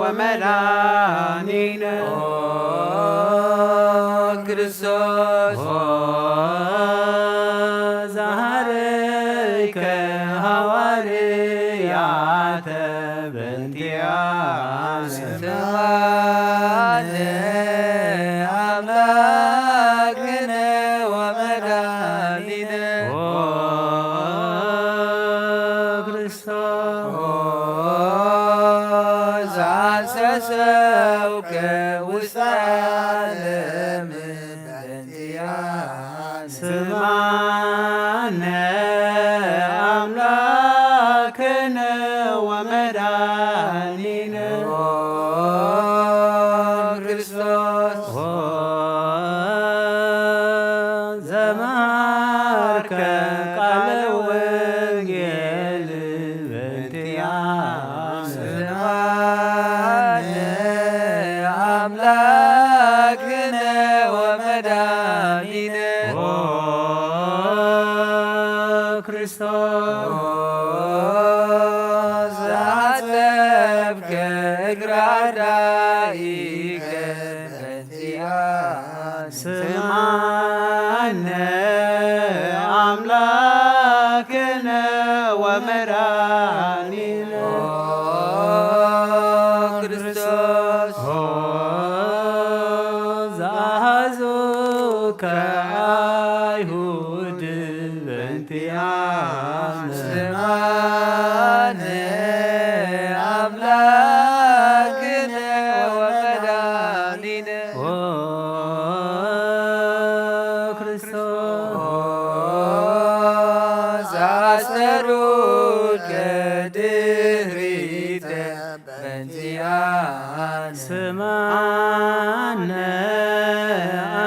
ወመድኃኒነ። ኦ ክርስቶስ። ኦ ዘሃረይከ ሃዋርያተ በእንቲኣነ። ስምዓነ ኣምላክነ ወመድኃኒነ። ኦ ክርስቶስ። ኦ ዘአንሰሰውከ ውስተ ዓለም በእንቲኣነ። ስምዓነ ኣምላክነ ወመድኃኒነ። ኦ ክርስቶስ። ኦ ዘመሃርከ ቃለ ወንጌል በእንቲኣነ። ስምዓነ ኣምላክነ ወመድኃኒነ። ኦ ክርስቶስ። ኦ ዘአጠብከ እግረ አርዳኢከ በእንቲኣነ። ስምዓነ ኣምላክነ ወመድኃኒነ። ኦ ክርስቶስ። ኦ ዘአሐዙከ አይሁድ በእንቲኣ ስምዓነ ኣምላክነ ወመድኃኒነ። ኦ ክርስቶስ። ኦ ዘአስተሩከ ድህሪተ በእንቲአነ። ስምዓነ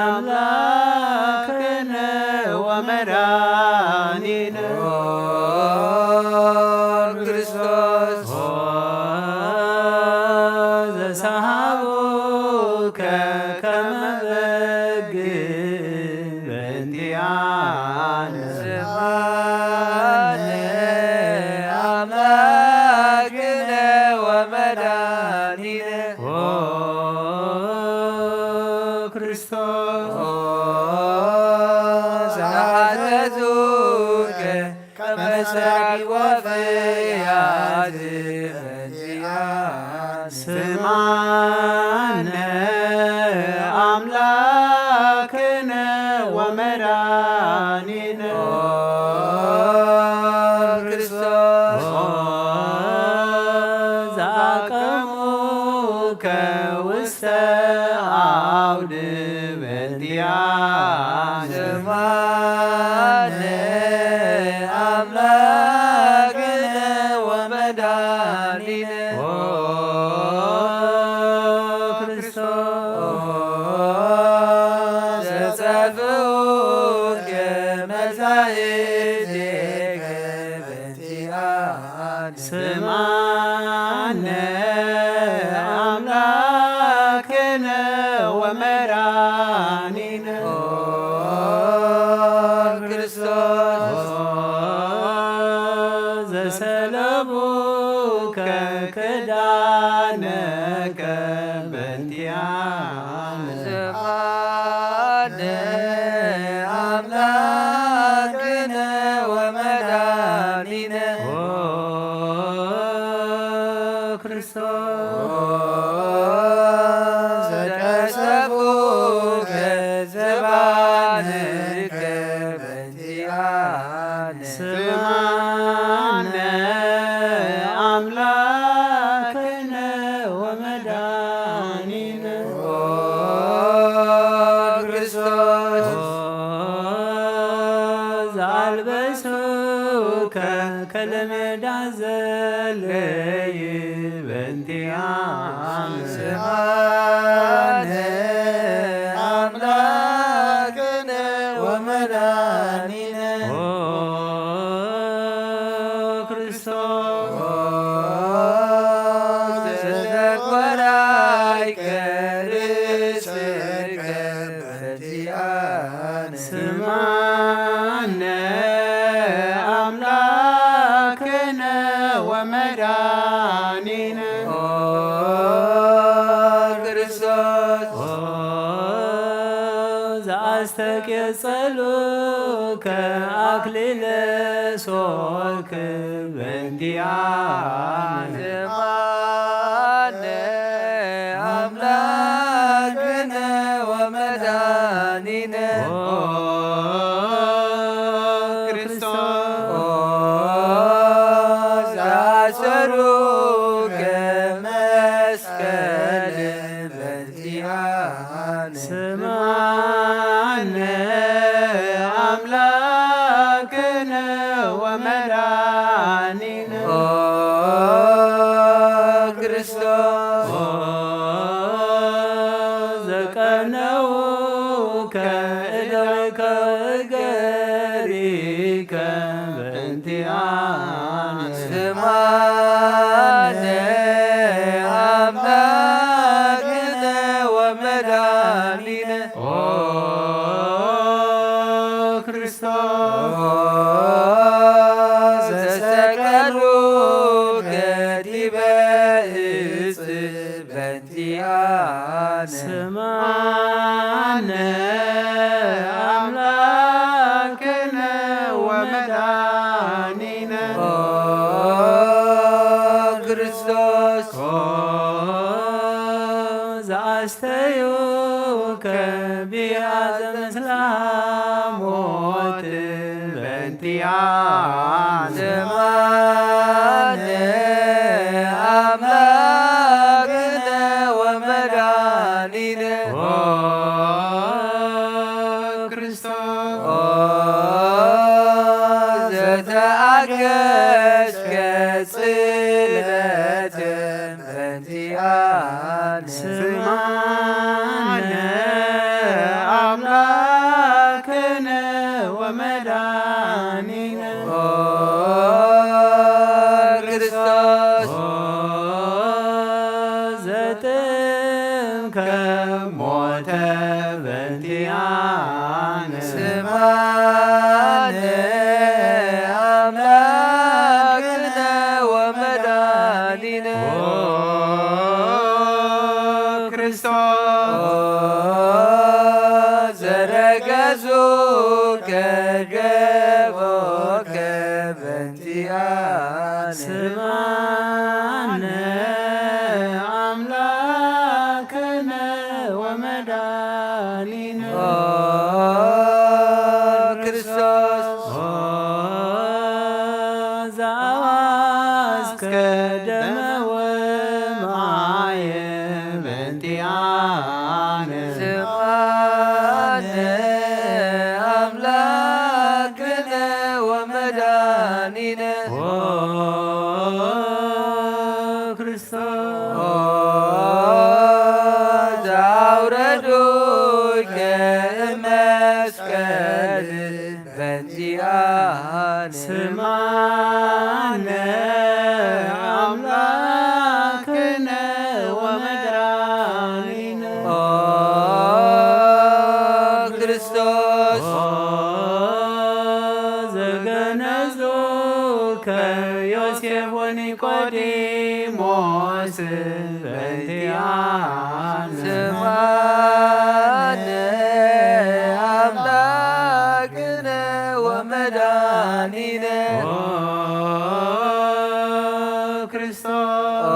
ኣምላክነ ወመድኃኒነ። ኦ ክርስቶስ። ኦ ዘሰሃቡከ ከመ በግ በእንቲአነ። ስምዓነ ኣምላክነ ወመድኃኒነ። ኦ ክርስቶስ። ኦ ዘአተቱከ ከመ ሰርቂ ወፍያት በእንቲአነ። ስምዓነ ኣምላክነ ወመድኃኒነ። ኦ ክርስቶስ። ኦ ዘአቀሙከ ውስተ አውድ በእንቲአነ። ስምዓነ ኣምላክነ ወመድኃኒነ። ኦ ክርስቶስ። ኦ ዘጸፍኡከ መጻኢቴከ በእንቲአነ። ስምዓነ ኣምላክነ ወመድኃኒነ። ኦ ክርስቶስ። ኦ ዘሰለቡከ ክዳነከ በእንቲአነ። ስምዓነ ኣምላክነ ወመድኃኒነ። ኦ ክርስቶስ። ኦ ዘቀሰፉከ ዘባንከ በእንቲአነ። ስምዓነ ኣምላክነ ወመድኃኒነ። ኦ ክርስቶስ። ኦ ዘአልበሱከ ከለመዳ ዘለይ በእንቲአነ። ስምዓነ ኣምላክነ ወመድኃኒነ። ኦ ክርስቶስ። ኦ ዘተቆራይከ ርእስከ በእንቲአነ። ስምዓነ ኣምላክነ ወመድኃኒነ። ኦ ክርስቶስ። ኦ ዘአስተቄጸሉከ አክሊለ ሶክ በእንቲአነ። ስምዓነ አምላክነ ወመድኃኒነ። ኦ ክርስቶስ። ኦ ዘአሰሩከ መስቀል በእንቲአነ። ስምዓነ አምላክነ ወመድኃኒነ። ኦ ክርስቶስ። ኦ ዘቀነውከ እደዊከ እገሪከ በእንቲአነ። ስምዓነ አምላክነ ወመድኃኒነ። ኦ ክርስቶስ። ኦ ዘሰቀሉከ ዲበ እጽ በእንቲአነ። ስምዓነ አምላክነ ወመድኃኒነ። ኦ ክርስቶስ። ኦ ዘአስተዩከ ቢያዘ ምስለ ሞት በእንቲአነ። ስምዓነ ኣምላክነ ወመድኃኒነ ኦ ክርስቶስ። ኦ ዘተኣገስከ ጽለተ በእንቲኣነ ስምዓነ ኣምላክነ ወመድኃኒነ ኦ ክርስቶስ። ኦ ዘጥምከ ሞተ በእንቲኣነ ስምዓነ ኣምላክነ ወመድኃኒነ ኦ ክርስቶስ። ኦ ዘረገጹ ከገቦከ በእንቲኣነ ስምዓነ ኣምላክነ ወመድኃኒነ ኦ ክርስቶስ። ኦ ዘአዋስከ ደመ ወማየ በእንቲአነ ስምዓነ ኣምላክነ ወመድኃኒነ ኦ ክርስቶስ። ኦ ዘአውረዱከ እመስቀል በእንቲአነ ስምዓነ ኣምላክነ ወመድኃኒነ ኦ ክርስቶስ። ኦ ዘገነዙከ ዮሴፍ ወኒቆዲሞስ በእንቲአነ ስምዓነ ኣምላክነ ወመድኃኒነ ኦ ክርስቶስ። ኦ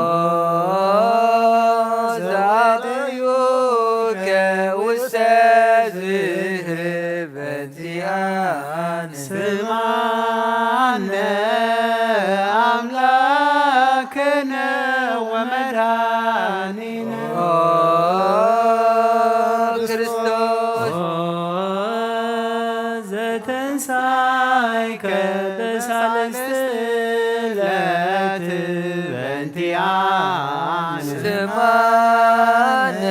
ዘአጥዩከ ውስተ ዝህብ በእንቲአነ ስምዓነ ኣምላክነ ወመድኃኒነ ኦ ክርስቶስ። ኦ ዘተንሳይከ በሳልስት ዕለት በእንቲአነ ስምዓነ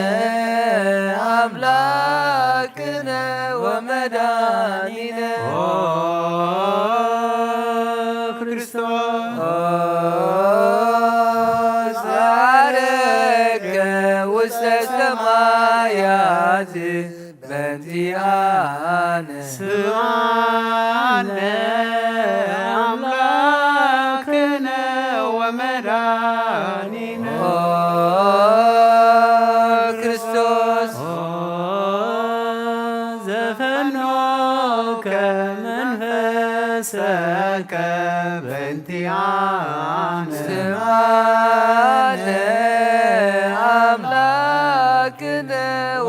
ኣምላክ ክነ ወመድኃኒነ ኦ ክርስቶስ። ኦ ዘዐረገ ውስተ ሰማያት በእንቲአነ ስምዓነ አምላክነ ወመድኃኒነ ኦ ክርስቶስ። ኦ ዘፈኖከ መንፈሰከ በእንቲአነ ስምዓነ አምላክነ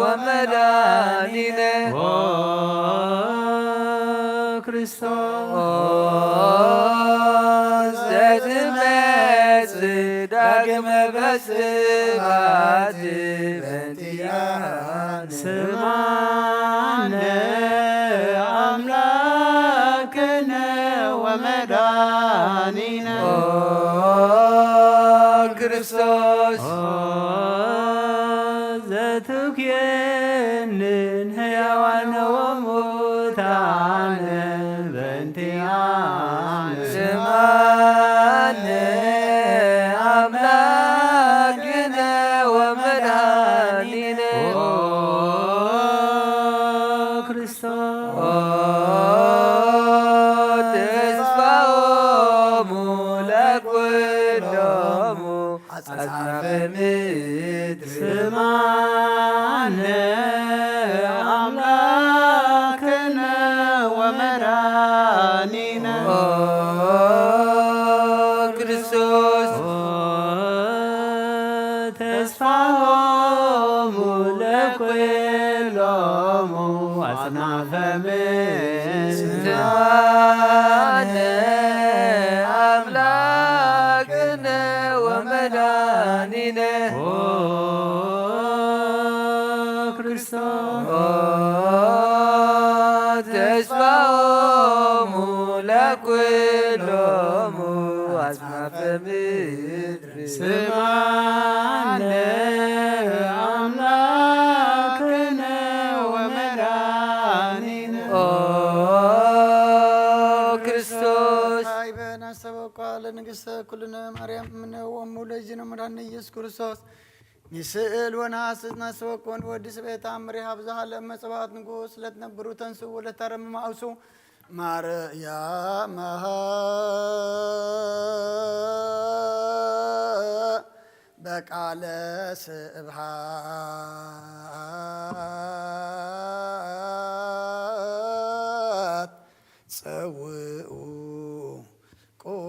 ወመድኃኒነ ኦ ክርስቶስ። ኦ ዘትመጽእ ዳግመ በስብሐት በእንቲአነ ስምዓነ አምላክነ ወመድኃኒነ ኦ ክርስቶስ። ኦ ዘትኩየንን ሕያዋን ወሙታን በእንቲአነ ስምዓነ አምላክነ ወመድኃኒነ ኦ ክርስቶስ። ኦ ተስፋሆሙ ለኩሎሙ አጽናፈ ምድር ስምዓነ አምላክነ ወመድኃኒነ ኦ ክርስቶስ። ኦ ተስፋሆሙ ለኩሎሙ አጽናፈ ምድር ስምዓነ ኦ ክርስቶስ፣ ኦ ተስፋሆሙ ለኩሎሙ አጽናፈ ምድር። ስምዓነ አምላክነ ወመድኃኒነ። ኦ ክርስቶስ። ይበን አስተበቋ ለንግሥተ ኩልነ ማርያም እምነ ወሙ ለእግዚእነ መድኃኒነ ኢየሱስ ክርስቶስ። ንስእል ወነሐስስ ነስተበቁን ወዲ ስቤ ተአምር ይሃብ ዘሃለ መጸባት ንጉስ ለትነብሩ ተንሱ ወለታረም ማውሱ ማርያም በቃለ ስብሐት ጸውኡ ቁሙ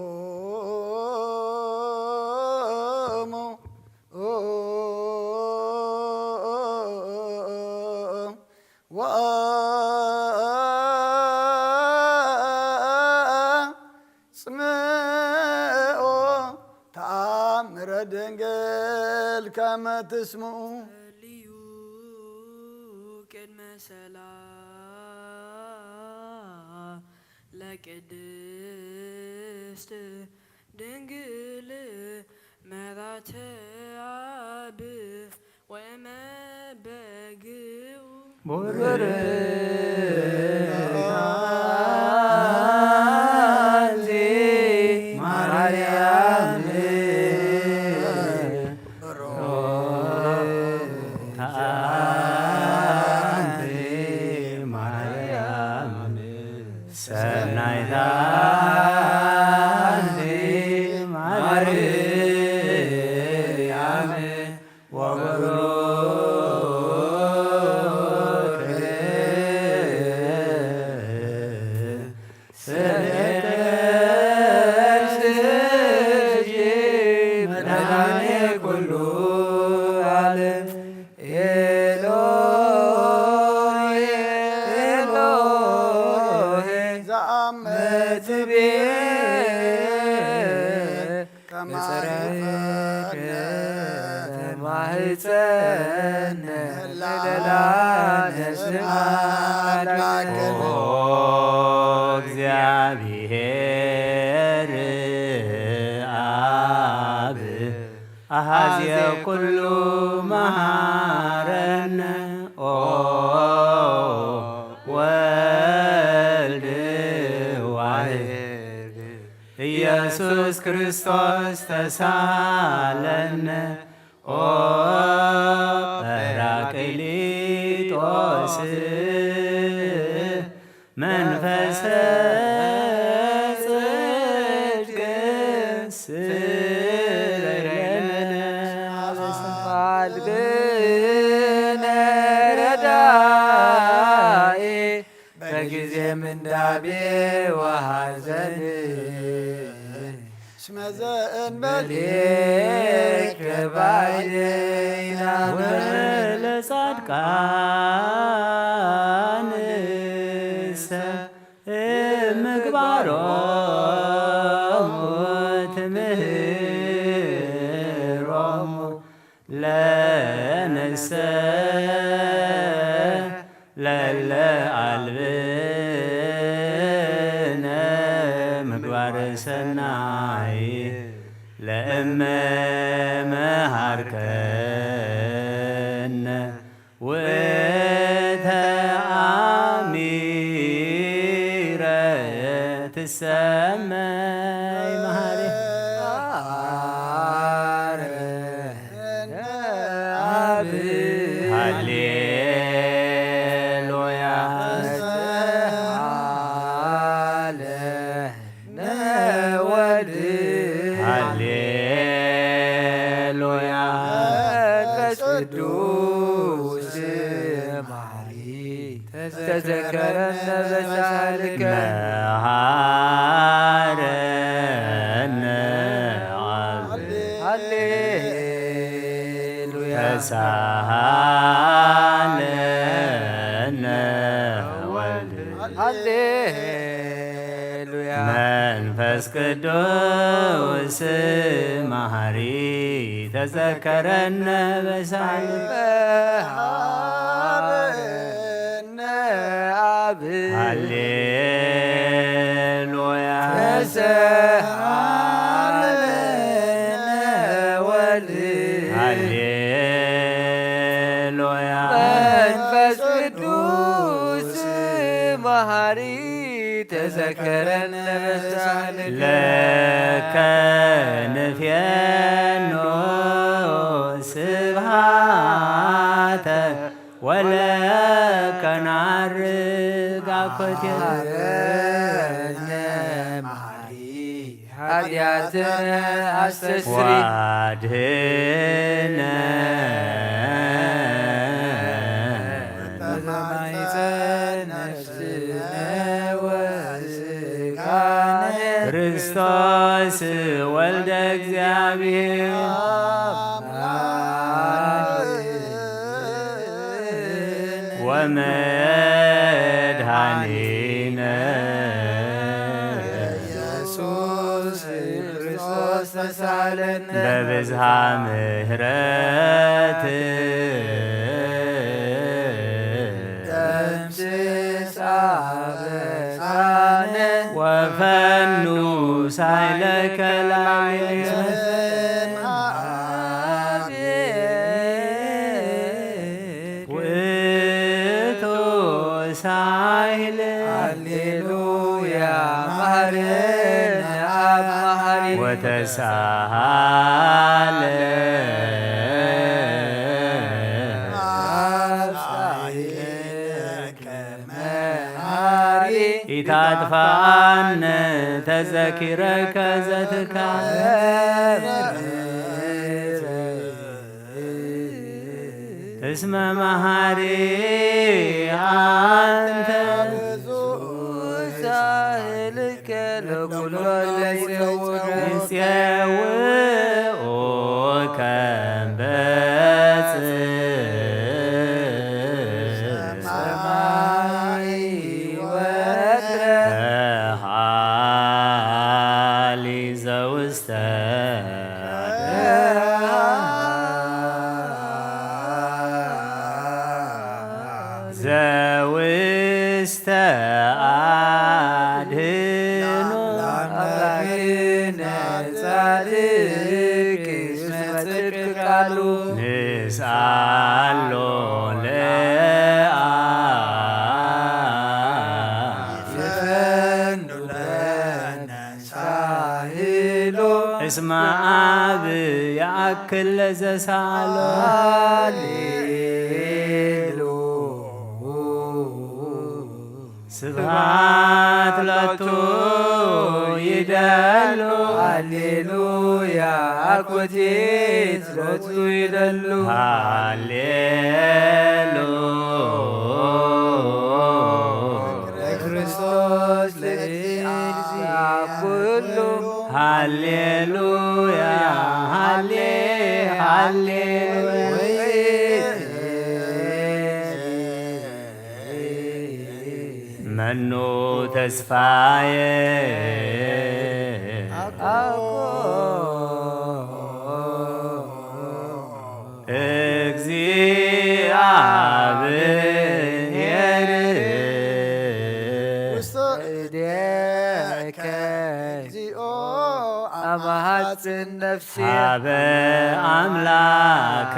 ወአጽምዑ ተአምረ ድንግል ከመ ትስምዑ። ጸልዩ ቅድመ ሰላ ለቅድስት ድንግል መራተ አብ ወመበግኡ። ቡርክት አንቲ ማርያም፣ ቡርክት አንቲ ማርያም፣ ሰናይት አንቲ ማርያም፣ ወብሩክ ስምኪ መድኃኔ ኩሉ ዓለም። ኤሎሄ፣ ኤሎሄ፣ ዘአመ ትቤ ከማይፈነ ማህፀነ ለላ ነስማ አምላክነ። ኦ እግዚአብሔር አብ አሐዜ ኩሉ መሐረነ። ኦ ወልድ ዋሕድ ኢየሱስ ክርስቶስ ተሳለነ። ኦ ጳራቅሊጦስ መንፈሰ ጽድቅ ስረይለነ። አልብነ ረዳኢ በጊዜ ምንዳቤ ወሐዘን። እስመ ዘእንበሌከ ባይደይና ወለጻድቃንሰ ምግባሮሙ ትምህሮሙ ለነሰ ለለ አልብነ ምግባር ሰናይ ለእመ መሃርከነ ውእተ አሚረ ትሰመይ መሃሪ። አብ ሃሌሉያ። ነወልድ ሃሌሉያ። መንፈስ ቅዱስ ማሪ ተዘከረነ በሳልከ። መሃረነ አብ ሃሌሉያ። ተሳሃለነ ወልድ ሃሌሉያ። መንፈስ ቅዱስ መሐሪ ተዘከረነ በሳል አብ ሃሌሉያ ተሰሃለነ ወልድ ሃሌሉያ መንፈስ ቅዱስ መሐሪ ተዘከረነ በሳል ለከ ንፌኖ ስብሃተ ወለከ ናርግ አኮቴ መሐረነ መሐሪ ኃጢአትነ አስተስሪ ዋድህነ በማይፀን ነፍስነ ወስጋነ ክርስቶስ ወልደ እግዚአብሔር ወመድኃኒነ ኢየሱስ ክርስቶስ ተሳለነ በብዝሃ ምሕረት ደምስስ አበሳነ ወፈኑ ሳይለከ ላዕሌነ ውእቱ ሳይል ሃሌሉያ መሐረነ አብ መሐሪ ወተሳሃለ አብ ሳይለከ መሐሪ ኢታጥፋነ ተዘኪረከ ዘትካል እስመ መሐሪ አንተ ሳህልከ ለኩሎ ለይጸውር ንጼውኦ ከም በጽ ሰማይ ወትረ ተሃሊ ዘውስተ ዘውስተ አድህኖ አምላክነ ጻድቅ እስመ ጽድቅ ቃሉ ንስአሎ ለአ ይፈኑ ለነ ሳህሎ እስመ አብ የአክል ለዘሳሎ ሃሌሉ ስብሐት ለቱ ይደሉ ሃሌሉያ አኮቴት ሎቱ ይደሉ ሃሌሉ ለክርስቶስ ለእግዚአ ኩሉ ሃሌሉያ ሃሌ ሃሌሉያ መኑ ተስፋዬ እግዚአብሔር እዴከ እግዚኦ አማሐፅን ነፍሴ ሀበ አምላከ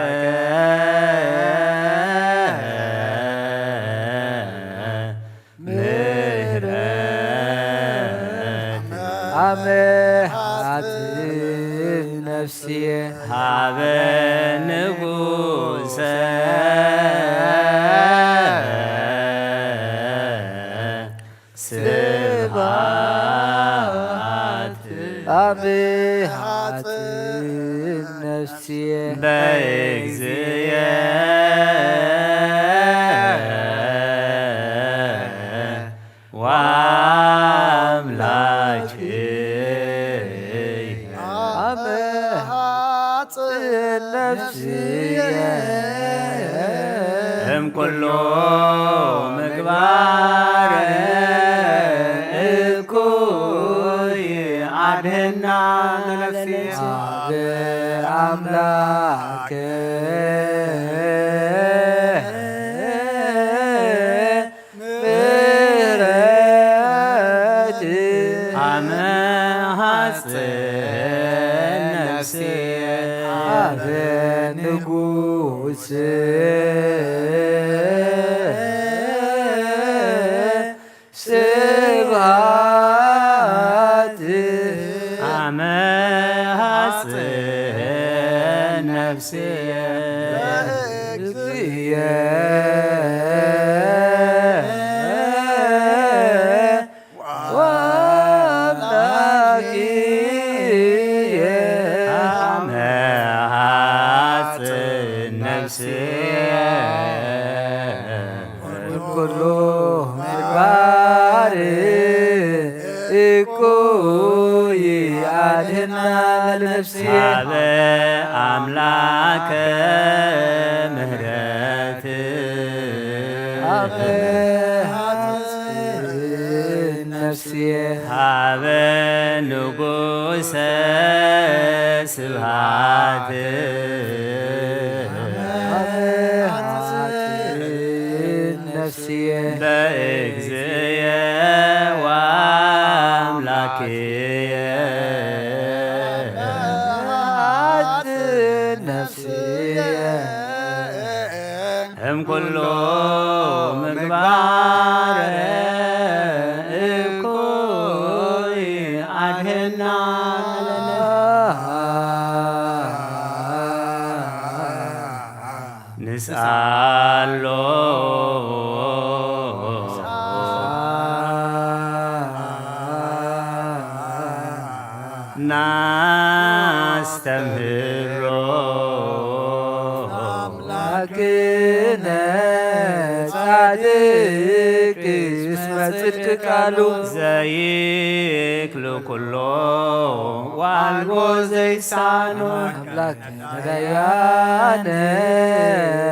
ምህረት አመ ሀጽን ነፍስየ ሀበ ንጉሰ ስብሐት አመ ሀጽን ነፍስየ በእግዚእየ ወአምላክየ አመ ሀጽን ነፍስየ እምኩሉ ምግባር እኩይ እና ለነፍሴ። አብ አምላክ ምሕረት አመ ሐጽን ነፍሴ አብ ንጉስ ስብሐት አመ ሐጽን ነፍስየ በእግዚእየ ወአምላክየ አመ ሐጽን ነፍስየ። እምኩሉ ምግባር እኩይ አድህና ለነፍስየ። ሀበ አምላከ ምህረት አበ ሐጽን ነፍስየ። ሀበ ንጉሰ ስብሐት አበ ሐጽን ነፍስየ። በእግዚእየ ወአምላክየ ሐጽን ነፍስየ። እምኩሉ ምግባር እኩይ አድህና። ንስአሎ ናስተምህሮ አምላክነ ጻድቅ እስመ ጽድቅ ቃሉ ዘይክል ኩሎ ወአልቦ ዘይሳኖ። አምላክ ነዳያነ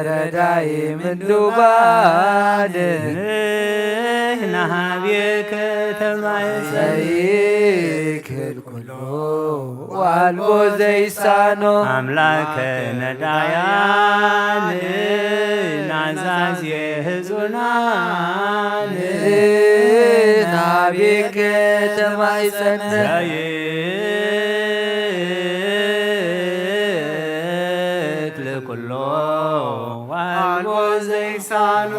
ረዳይ ምንዱባን ንሕና ሀቤከ ተማይፀን ዘይክል ኩሎ ወአልቦ ዘይሳኖ። አምላከ ነዳያን ናዛዜ ህዙናን ንሕና ሀቤከ ተማይፀን ዘይክል ኩሎ ወአልቦ ዘይሳኖ።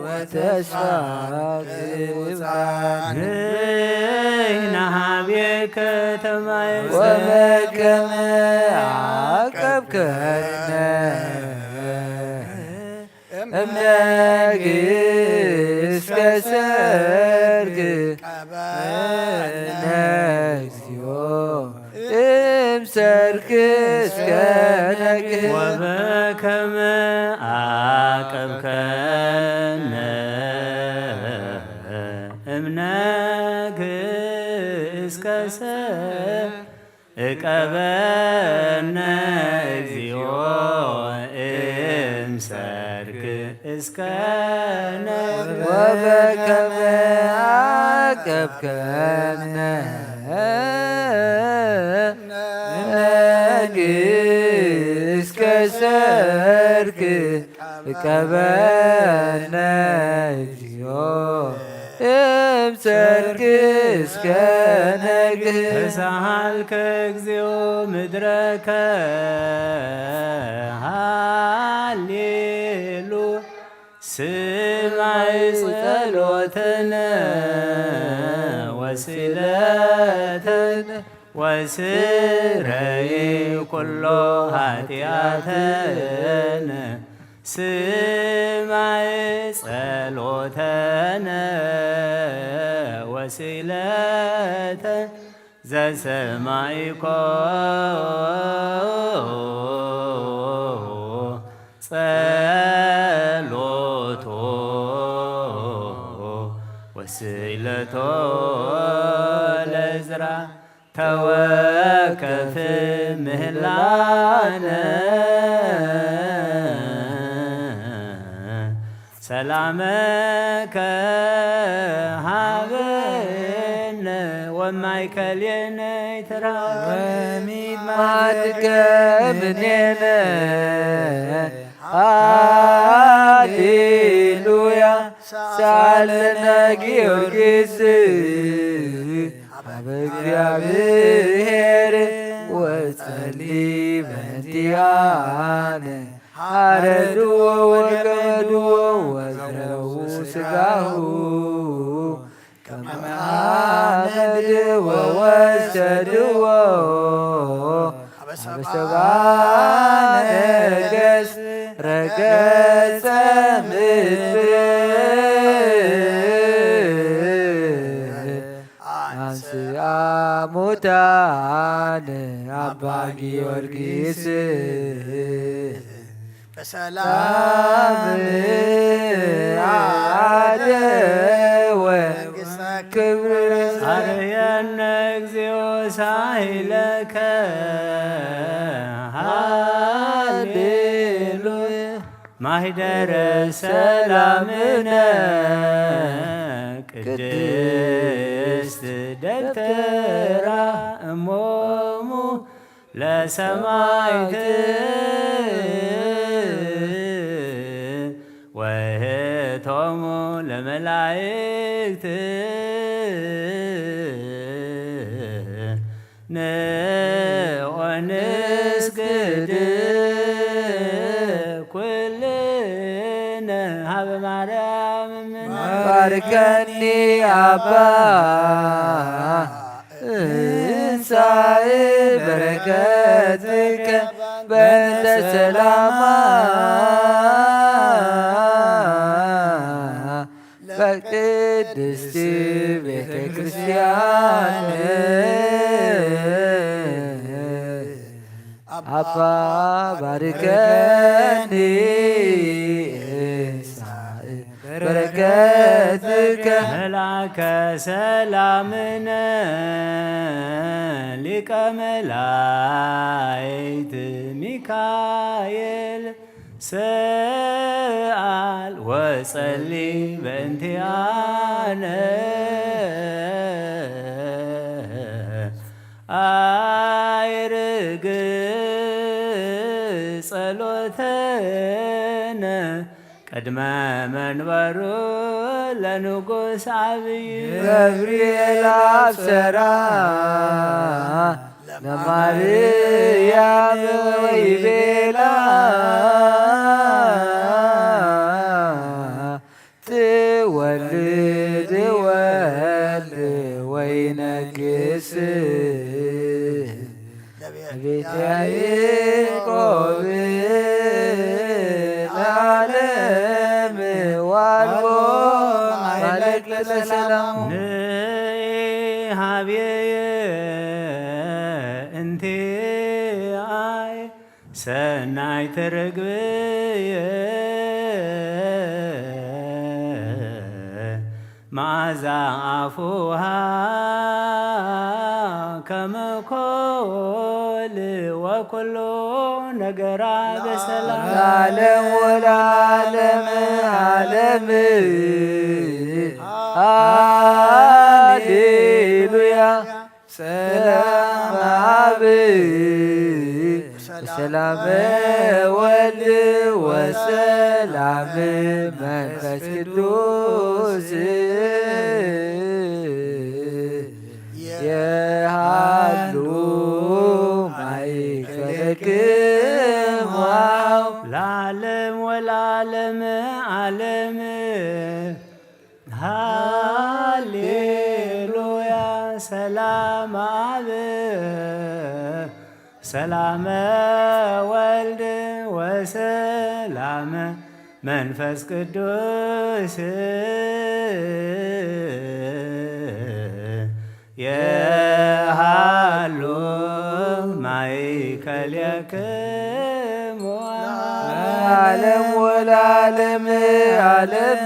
ወተስፋ ቅቡፃን ንሕና ሀቤከ ተማይፀን ወበከመ አቀብከነ እምነግ እስከ ሰርክ ቀበነ እግዚኦ እምሰርክ እስከ ነግህ ወበከመ አቀብከነ እምነግ እስከ ሰርክ እቀበነ እግዚኦ እምሰርክ እስከ ነግህ ወበከመ አቀብከነ እምነግ እስከ ሰርክ እቀበነ እግዚኦ እምሰርክ እስከ ነግህ። ተሳሃልከ እግዚኦ ምድረከ ሃሌሉ ስማይ ጸሎተነ ወስእለተነ ወስረይ ኩሎ ኃጢአተነ ስማይ ጸሎተነ ወስእለተ ዘሰማይኮ ጸሎቶ ወስእለቶ ለዝራ ተወከፍ ምህላነ ሰላመከ ሃበነ ወማእከሌነ ይትረሃበነ። ወሚማትከ ምኔነ። ሃሌሉያ። ሳለነ ጊዮርጊስ ኣብ እግዚኣብሔር ወጸሊ በእንቲኣነ። ሓረድዎ ወገመድዎ ወዘረዉ ስጋሁ ከመ ሓመድ ወወሰድዎ ኣብ ሰብአ ነገስት ረገጸ ምድር። አንስአ ሙታነ አባ ጊዮርጊስ በሰላም አደወ። ክብር አርየነ እግዚኦ ሳይለከ ሃሌሉያ። ማህደረ ሰላምነ ቅድስት ደብተራ እሞሙ ለሰማይት ወህቶሙ ለመላእክት። ንኦንስግድ ኩልነ ሀበ ማርያም እምነ። ባርከኒ አባ እንሳእ በረከትከ በእንተ ሰላማ በቅድስት ቤተ ክርስቲያን አባ ባርከኒ እንሳእ በረከትከ መልአከ ሰላምነ ሊቀ መላእክት ሚካኤል ሰአል ወጸሊ በእንቲአነ። አይርግ ጸሎተነ ቅድመ መንበሩ ለንጉስ አብይ። ገብርኤል አብሰራ ለማርያም ወይቤላ ትወልድ ወልድ ወይነግስ ቤተ ያዕቆብ ለዓለም ዋልቦ ማለክ ለሰላሙ። ንኢ ሀብየ እንቲአይ ሰናይት ርግብየ መዓዛ አፉሃ ከመ ኮል ወኩሉ ነገራ በሰላም። ለዓለም ወለዓለም ዓለም ሃሌሉያ። ሰላም አብ ወሰላም ወልድ ወሰላም መንፈስ ቅዱስ የሃሉ ማእከልክሙ። ለዓለም ወለዓለም ዓለም ሃሌሉያ። ሰላም አብ ሰላመ ወልድ ወሰላመ መንፈስ ቅዱስ የሃሉ ማእከሌክሙ። ለዓለም ወለዓለም ዓለም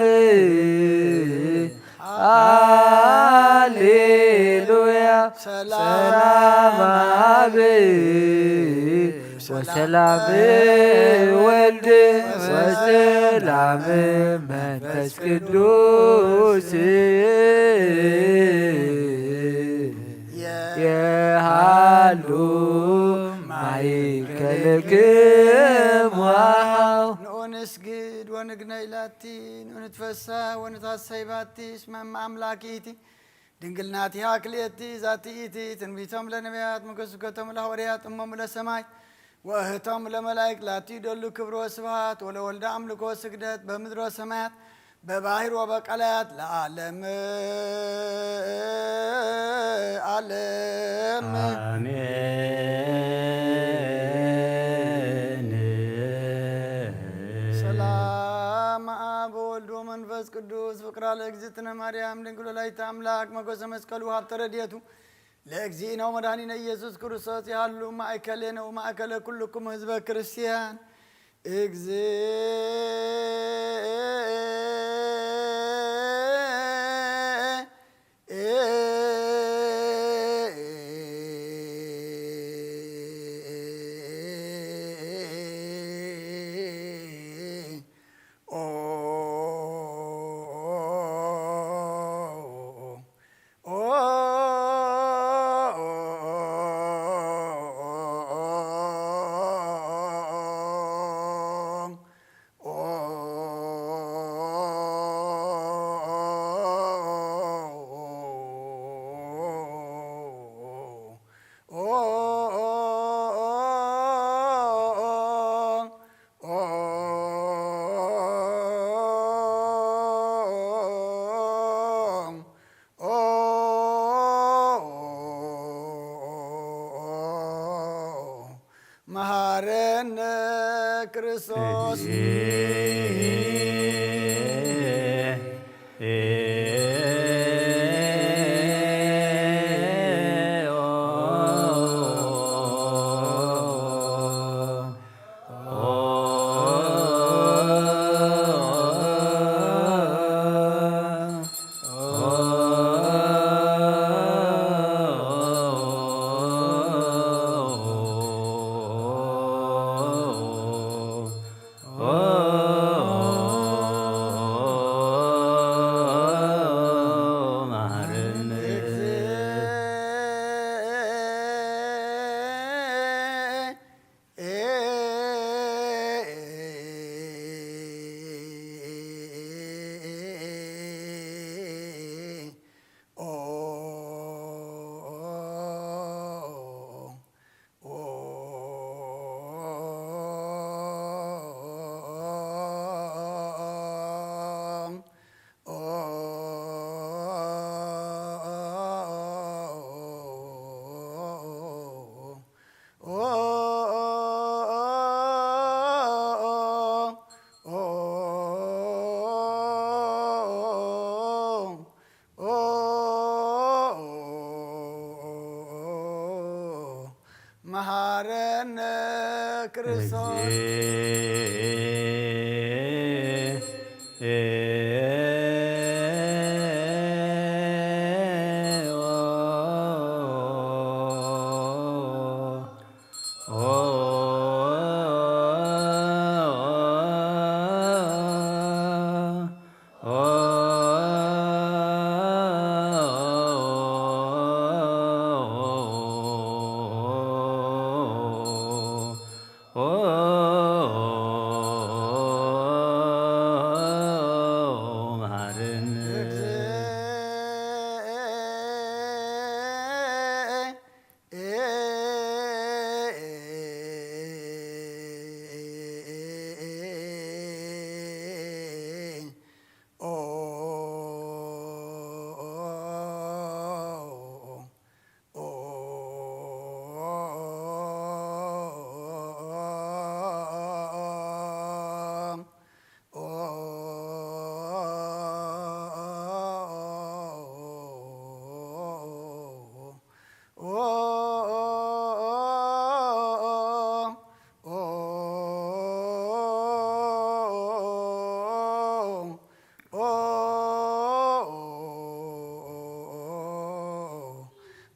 ሃሌሉያ። ሰላም አብ ወሰላም ወልድ ወሰላም መንፈስ ቅዱስ የሃሉ ማእከልክሙ። ንዑ ንስግድ ወንግነይ ላቲ፣ ንዑ ንትፈሳ ወንታሰይ ባቲ፣ እስመ እመ አምላክ ኢቲ ድንግል ናቲሃ ክልኤቲ ዛቲ ኢቲ። ትንቢቶም ለነቢያት፣ መገስገቶም ለሐዋርያት፣ እሞሙ ለሰማይ፣ ወእህቶም ለመላእክት፣ ላቲ ይደሉ ክብር ወስብሐት፣ ወለወልደ አምልኮ ስግደት፣ በምድር ወሰማያት፣ በባህር ወበቀላያት፣ ለዓለም ዓለም። አሜን። ሰላም አብ ወወልድ ወመንፈስ ቅዱስ፣ ፍቅራ ለእግዝእትነ ማርያም ድንግል ወላዲተ አምላክ፣ መጎሰ መስቀሉ ሀብተ ረድኤቱ ለእግዚእነ ወመድኃኒነ ኢየሱስ ክርስቶስ ይሃሉ ማእከሌነ ወማእከለ ኩልኩም ህዝበ ክርስቲያን። እግዝእ መሐረነ ክርስቶስ። መሐረነ ክርስቶስ።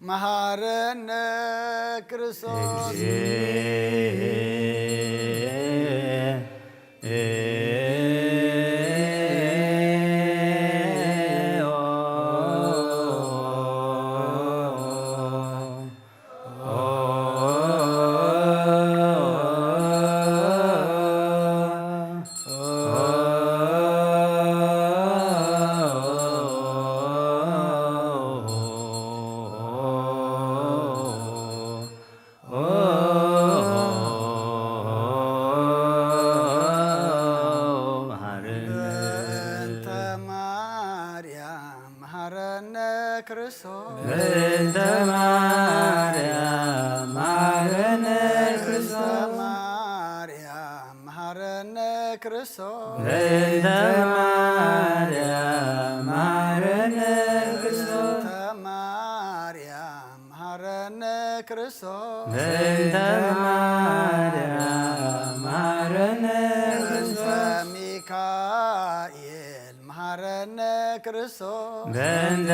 መሐ መሐረነ ክርስቶስ። በእንተ ማርያም መሐረነ ክርስቶስ። በእንተ ማርያም መሐረነ ክርስቶስ። ማርያም መሐረነ ክርስቶስ። በእንተ ማርያም መሐረነ ክርስቶስ። በእንተ ማርያም መሐረነ ክርስቶስ። በእንተ ማርያም መሐረነ ክርስቶስ። በእንተ ሚካኤል መሐረነ ክርስቶስ። በእንተ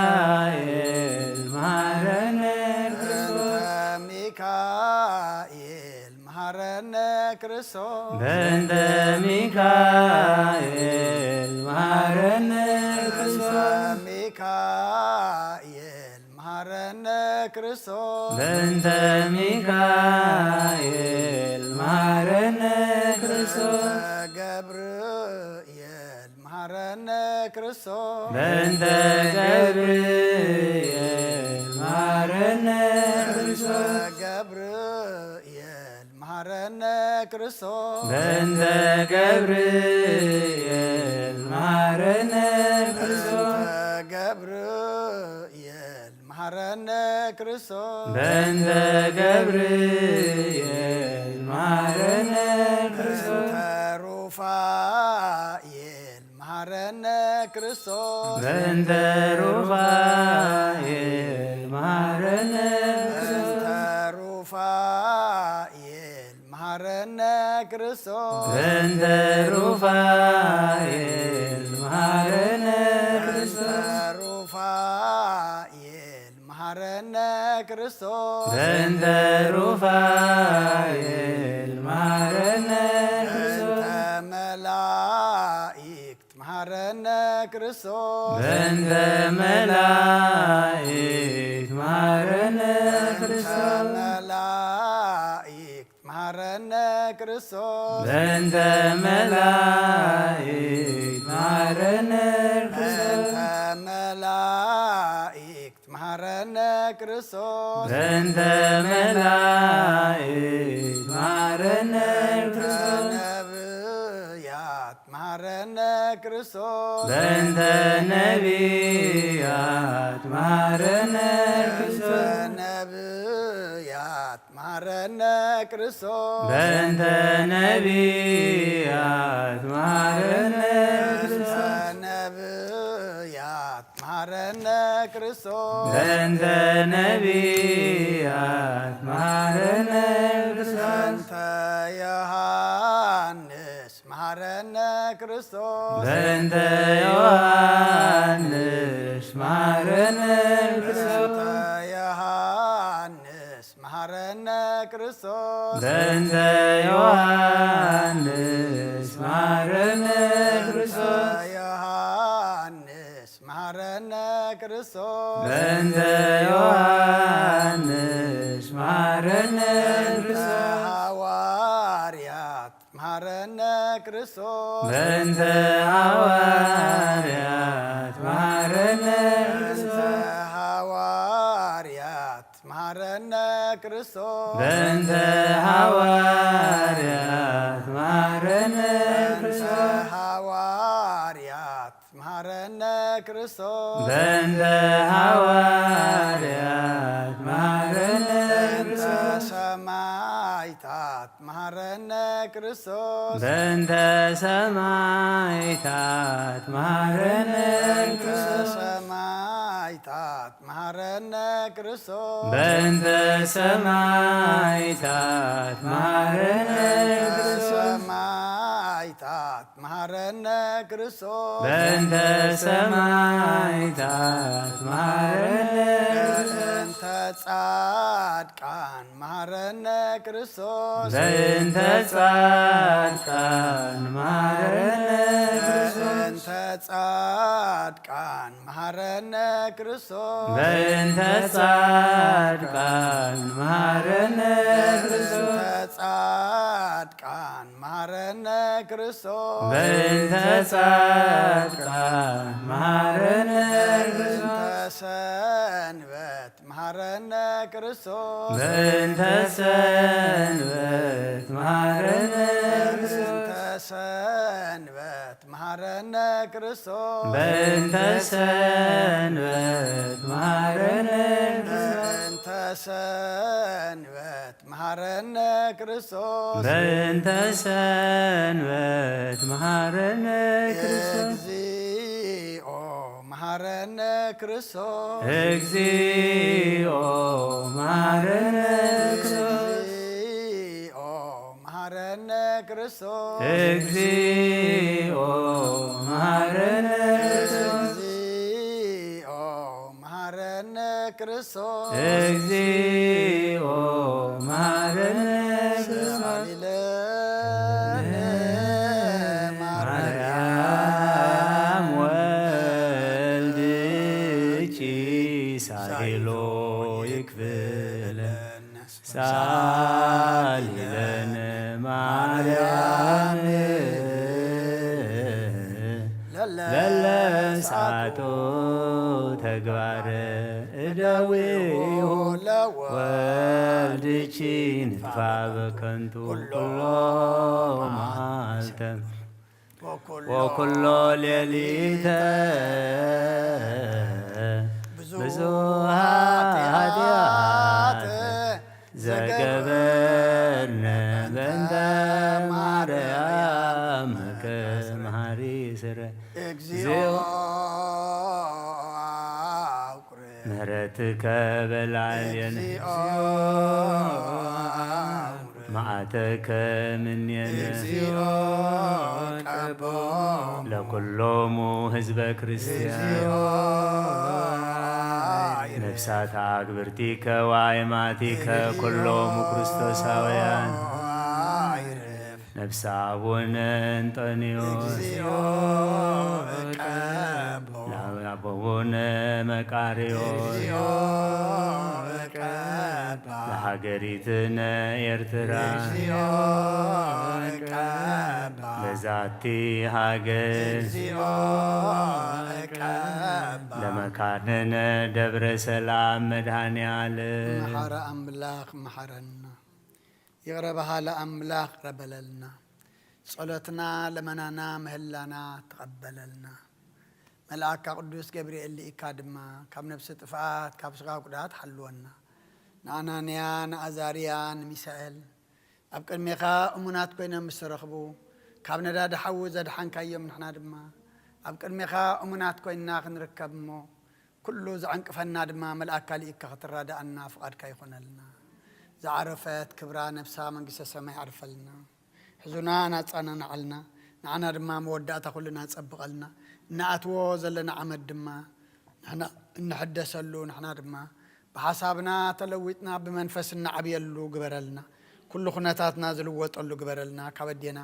ሚካኤል መሐረነ ክርስቶስ። በእንተ ሚካኤል መሐረነ ክርስቶስ። በእንተ ሚካኤል መሐረነ ክርስቶስ። ሚካኤል መሐረነ ክርስቶስ። በእንተ ሚካኤል መሐረነ ክርስቶስ። ገብርኤል መሐረነ ክርስቶስ። በእንተ ገብርኤል መሐረነ ክርስቶስ። ገብርኤል መሐረነ ክርስቶስ። በእንተ ገብርኤል መሐረነ ክርስቶስ። በእንተ ገብርኤል መሐረነ ክርስቶስ። በእንተ ገብርኤል መሐረነ ክርስቶስ። በእንተ ሩፋኤል መሐረነ ክርስቶስ። በእንተ ሩፋኤል መሐረነ ክርስቶስ። በእንተ ሩፋኤል መሐረነ ክርስቶስ። በእንተ ሩፋኤል መሐረነ ክርስቶስ። በእንተ ሩፋኤል መሐረነ ክርስቶስ። በእንተ ሩፋኤል መሐረነ ክርስቶስ። በእንተ መላእክት መሐረነ ክርስቶስ። በእንተ መላእክት መሐረነ በእንተ ክርስቶስ። መላእክት መሐረነ ክርስቶስ። በእንተ መላእክት መሐረነ ክርስቶስ። በእንተ መላእክት መሐረነ ክርስቶስ። በእንተ መላእክት መሐረነ ክርስቶስ። ነብያት መሐረነ ክርስቶስ። በእንተ ነብያት መሐረነ ክርስቶስ። ነብያት መሐረነ ክርስቶስ። በእንተ ነብያት መሐረነ ክርስቶስ። ነብያት መሐረነ ክርስቶስ። በእንተ ነብያት መሐረነ ክርስቶስ። በእንተ ዮሐንስ መሐረነ ክርስቶስ። በእንተ ዮሐንስ መሐረነ ክርስቶስ። በእንተ ዮሐንስ መሐረነ ክርስቶስ። በእንተ ዮሐንስ መሐረነ ክርስቶስ። ዮሐንስ መሐረነ ክርስቶስ። በእንተ ዮሐንስ መሐረነ በእንተ ክርስቶስ። ሐዋርያት መሐረነ ክርስቶስ። በእንተ ሐዋርያት መሐረነ በእንተ ክርስቶስ። ሐዋርያት መሐረነ ክርስቶስ። በእንተ ሐዋርያት መሐረነ በእንተ ክርስቶስ። ሐዋርያት መሐረነ ክርስቶስ። በእንተ ሐዋርያት መሐረነ በእንተ ክርስቶስ። ሰማዕታት መሐረነ ክርስቶስ። በእንተ ሰማዕታት መሐረነ በእንተ ክርስቶስ። ሰማዕታት መሐረነ ክርስቶስ። በእንተ ሰማዕታት መሐረነ በእንተ ክርስቶስ። ሰማዕታት መሃረነ ክርስቶስ። በእንተ ሰማዕታት መሃረነ። በእንተ ጻድቃን መሃረነ ክርስቶስ። በእንተ ጻድቃን መሃረነ ክርስቶስ። በእንተ ጻድቃን መሃረነ ክርስቶስ። በእንተ ጻድቃን መሃረነ ክርስቶስ። በእንተ ጻድቃን መሃረነ ክርስቶስ። በእንተ ጻድቃን መሃረነ ክርስቶስ። በእንተ ሰንበት መሃረነ ክርስቶስ። በእንተ ሰንበት መሃረነ ክርስቶስ። በእንተ ሰንበት መሃረነ ክርስቶስ። በእንተ ሰንበት መሃረነ ክርስቶስ። በእንተ ሰንበት መሃረነ ክርስቶስ። በእንተ ሰንበት መሃረነ ክርስቶስ። እግዚኦ መሃረነ ክርስቶስ። እግዚኦ መሃረነ ክርስቶስ። እግዚኦ መሃረነ ክርስቶስ። እግዚኦ መሃረነ ክርስቶስ። እግዚኦ መሃረነ ክርስቶስ። እግዚኦ መሃረነ ክርስቶስ። ሰአሊ ለነ ማርያም ወልድኪ ሳይሎ ይክፍለነ። ሳሊ ለነ ማርያም ለለ ሳቶ ተግባረ እደዊሁ ለወልድኪ ንፋበ ከንቱ ኩሎ መዓልተ ወኩሎ ሌሊተ ብዙሃት ኃጢአት ዘገበርነ በእንተ ማርያም ከመሃሪ ስረ እግዚኦ አውቁረ ምህረትከ በላዕሌነ እግዚኦ አውቁረ መዓተከ ምኔነ እግዚኦ ቀቦ ለኩሎሙ ህዝበ ክርስቲያን እግዚኦ ነፍሳት አግብርቲከ ወአይማቲከ ኩሎሙ ክርስቶሳውያን ነፍሰ አቡነ እንጦንዮስ እግዚኦ ቀቦ ለአቡነ መቃርዮስ እግዚኦ ቀባ ለሀገሪትነ ኤርትራ እግዚኦ ቀባ ለዛቲ ሀገር እግዚኦ ቀባ ለመካንነ ደብረ ሰላም መድኃኔ ዓለም መሓረ ኣምላኽ መሓረና። ይቕረ በሃሊ ኣምላኽ ይቕረ በለልና። ጸሎትና፣ ልመናና፣ ምህላና ተቐበለልና። መልኣካ ቅዱስ ገብርኤል ልኢካ ድማ ካብ ነፍሲ ጥፍኣት ካብ ስጋ ጉድኣት ሓልወና። ንኣናንያ፣ ንኣዛርያ፣ ንሚሳኤል ኣብ ቅድሜኻ እሙናት ኮይኖም ምስ ተረኽቡ ካብ ነዳዲ ሓዊ ዘድሓንካዮም ንሕና ድማ ኣብ ቅድሜኻ እሙናት ኮይንና ክንርከብ እሞ ኩሉ ዘዕንቅፈና ድማ መልኣካ ልኢካ ክትራዳኣና ፍቓድካ ይኾነልና። ዝዓረፈት ክብራ ነብሳ መንግስተ ሰማይ ዓርፈልና። ሕዙና ናጻና ንዓልና፣ ንዓና ድማ መወዳእታ ኩልና ጸብቐልና። እንኣትዎ ዘለና ዓመት ድማ ንሕና እንሕደሰሉ፣ ንሕና ድማ ብሓሳብና ተለዊጥና ብመንፈስ እንዓብየሉ ግበረልና። ኩሉ ኩነታትና ዝልወጠሉ ግበረልና። ካብ ኣዴና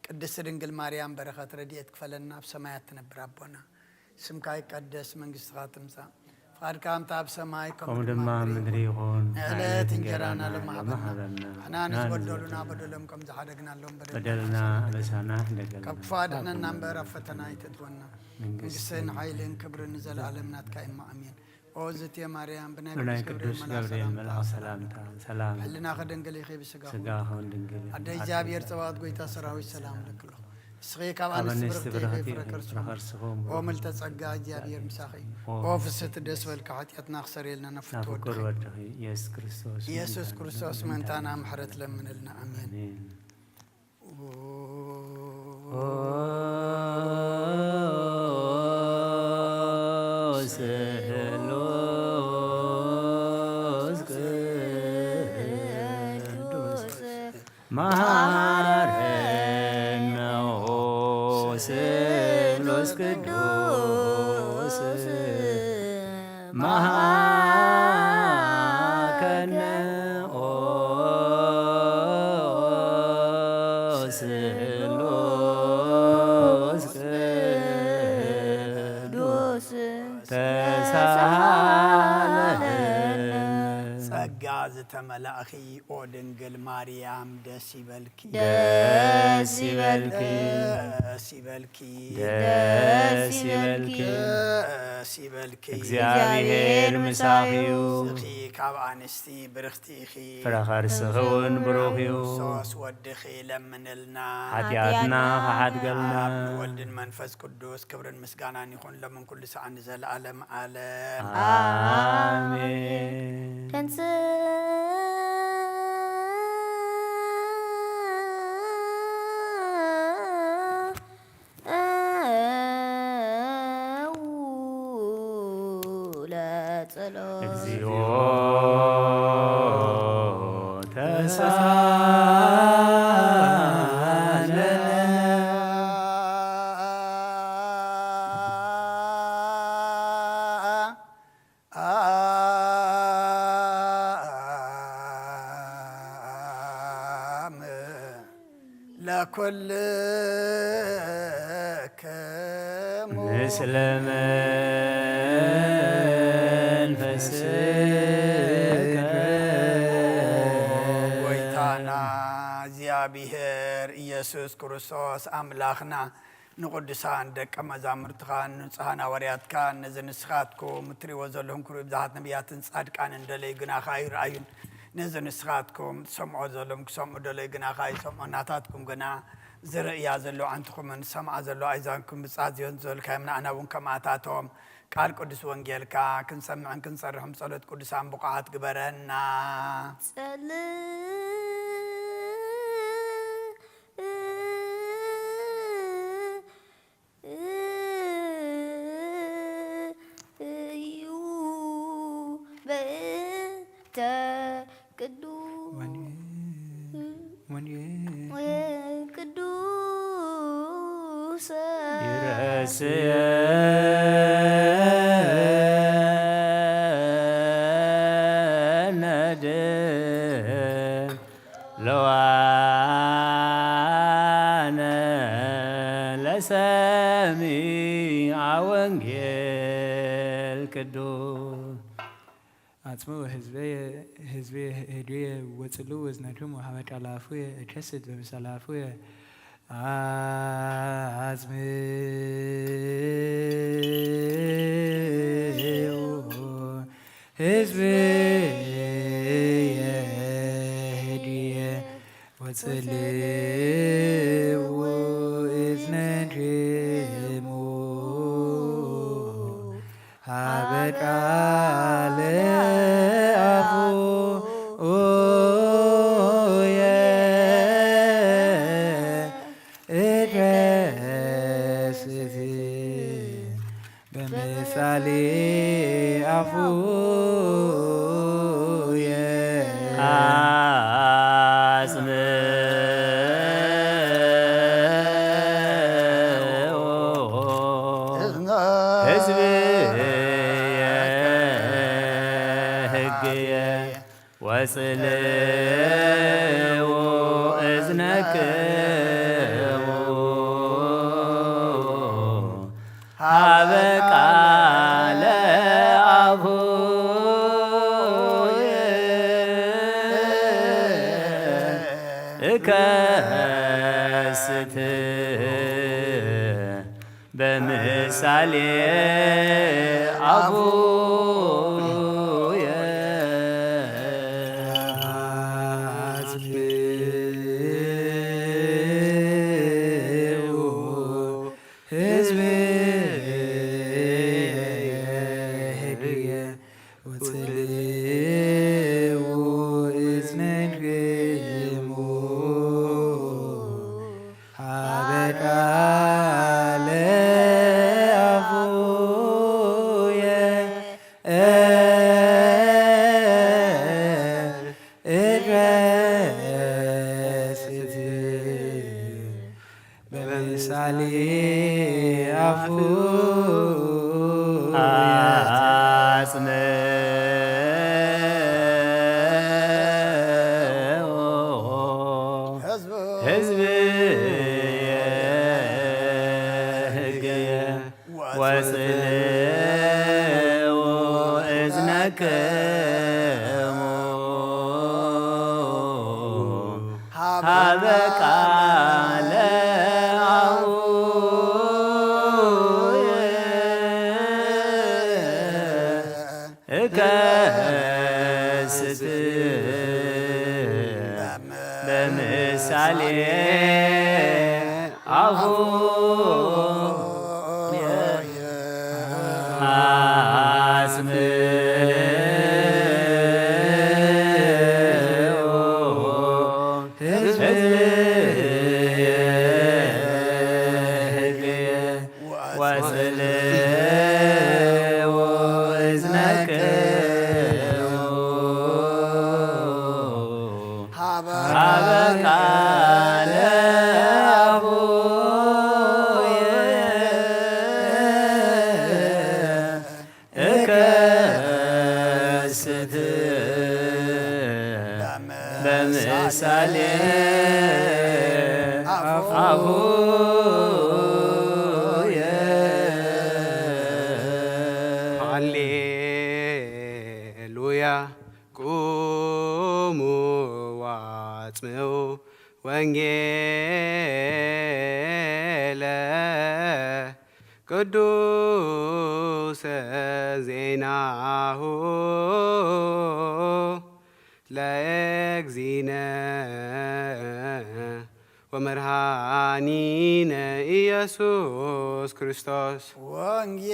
ቅድስቲ ድንግል ማርያም በረኸት ረድኤት ክፈለና። ኣብ ሰማያት ትነብር ኣቦና ስምካ ይቀደስ፣ መንግስትኻ ትምጻእ፣ ፍቓድካ ከምታ ኣብ ሰማይ ከምኡ ከምኡ ድማ ድማ ኣብ ምድሪ ምድሪ ይኹን። ይኹን። ንዕለት ዕለት እንጀራና እንጀራና ሎሚ ሎሚ ሃበና። ሃበና። ንሕና ንሕና ንዝበደሉና ንዝበደሉና በደሎም ከም ዝሓደግናሎም በደልና በደልና ንሓስብ። ኣበሳና ሕደገልና። ካብ ክፉ ኣድሕነና እምበር ኣብ ፈተና ኣይተእትወና። መንግስትን መንግስትን ሓይልን ክብርን ንዘለኣለም ናትካ እማ፣ ኣሜን። ኦ ዝቴ ማርያም፣ ብናይ ብናይ ቅዱስ ቅዱስ ገብርኤል ገብርኤል መልኣኽ መልኣኽ ሰላምታ ሰላምታ ሰላም። ሕልናኺ ድንግል ኢኺ፣ ብስጋኺ ስጋኺ እውን ድንግል እዩ። ኣደ እግዚኣብሔር ጸባኦት፣ ጎይታ ሰራዊት፣ ሰላም እለኪ ኣለኹ። ንስኺ ካብ ካብ ኣንስቲ ኣንስቲ ብርኽቲ ኢኺ፣ ብርኽቲ ፍረ ኢኺ፣ ከርስኹም ፍረ ከርስኹም ኦ ብሩኽ ምልተ ጸጋ፣ እግዚኣብሔር ምሳኺ። ኦ ኦ ፍስሕቲ፣ ደስ በልካ፣ ሓጢኣትና ክሰርየልና ናብ ፍቅር ናፍቅር ወድኺ ወድኺ ኢየሱስ ክርስቶስ ኢየሱስ ምእንታና ክርስቶስ ምእንታና ምሕረት ለምንልና። ኣሜን። ኣሜን። ኦ ስሉስ ቅዱስ መሃረነ ኦ ስሉስ ቅዱስ መሃከነ ኦ ስሉስ ቅዱስ ተሳሃለነ። ጸጋ ዝተመላእኺ ኦ ድንግል ማርያም ደስ ይበልኪ። ደስ ይበልኪ። ደስ ይበልኪ። ደስ ይበልኪ። ደስ ይበልኪ። እግዚኣብሔር ምሳኺ እዩ። ንስኺ ካብ ኣንስቲ ብርኽቲ ኢኺ። ፍረ ከርስኺ እውን ብሩኽ እዩ። ክርስቶስ ወድኺ ለምንልና። ሓጢኣትና ክሓድገልና። ኣብ ወልድን መንፈስ ቅዱስ ክብርን ምስጋናን ይኹን ሎምን ኩሉ ሰዓት ንዘለዓለም ዓለም። ኣሜን። ተንስ ለጸሎት። እግዚኦ ተሳለነ። አም ለኩልክሙ ምስለ መንፈስከ። ጎይታና እግዚኣብሔር ኢየሱስ ክርስቶስ ኣምላኽና ንቕዱሳን ደቀ መዛሙርትኻን ንጹሓን ሃዋርያትካን ነዚ ንስኻትኩም እትሪእዎ ዘለኹም ክርእዩ ብዙሓት ነቢያትን ጻድቃንን ደለዩ ግናኻ ኣይረኣዩን። ነዚ ንስኻትኩም ትሰምዖ ዘለኹም ክሰምዑ ደለዩ ግናኻ ኣይሰምዑ። ናታትኩም ግና ዝርእያ ዘለዉ ኣንትኹምን ዝሰምዓ ዘለዉ ኣእዛንኩም ብጻት ዝዮን ዝበልካዮም ንኣና እውን ከምኣታቶም ቃል ቅዱስ ወንጌልካ ክንሰምዕን ክንሰርሕም ጸሎት ቅዱሳን ብቑዓት ግበረና። ጸልእ እዩ በእንተ ቅዱስ ወንጌል። ወንጌል። ቅዱስ ይረስየነ ድለዋነ ለሰሚዐ ወንጌል ቅዱስ። አጽምዑ ህዝብየ፣ ህዝብየ ህድየ ወጽልዉ እዝነክሙ ሀበ ቃለ አፉየ፣ እከስት በምሳለ አፉየ አጽምዑ ህዝብየ ህድየ ወጽልዉ እዝነክሙ ሀበ ቃለ አፉየ እከስት በምሳሌ አፉየ አጽምዑ ህዝብየ ህግየ ወጽልዉ እዝነክሙ ሀበ ቃለ አፉየ እከስት በምሳሌ አፉየ አጽምዑ ህዝብየ ህድየ ወጽልዉ እዝነክሙ ሀበ ቃለ አፉየ ኣፉ ኣጽንዑ ህዝብየ ህግየ ወጽልዉ እዝነክሙ ሀበ ቃለ አፉየ እከስት በምሳሌ አፉየ አጽንዑ ህዝብየ ህግየ ወጽልዉ እዝነክሙ ሀበ ቃለ አፉየ እከስት በምሳሌ አፉየ። ሃሌሉያ። ቁሙ ወአጽምዑ ወንጌለ ቅዱሰ ዜናሁ ለእግዚእነ ወመድኃኒነ ኢየሱስ ክርስቶስ። ወንጌል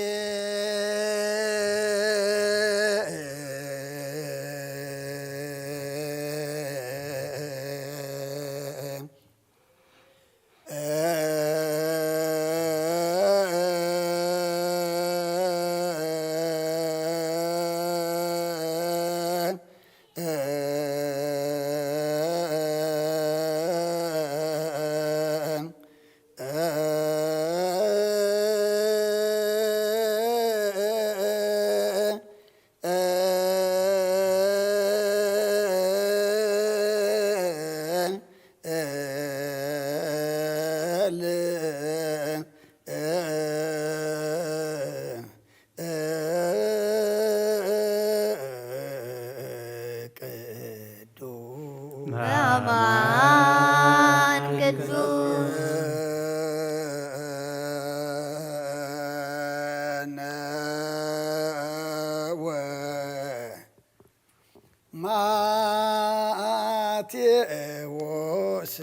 ቅዱስ በአማን ቅዱስ ማቴዎስ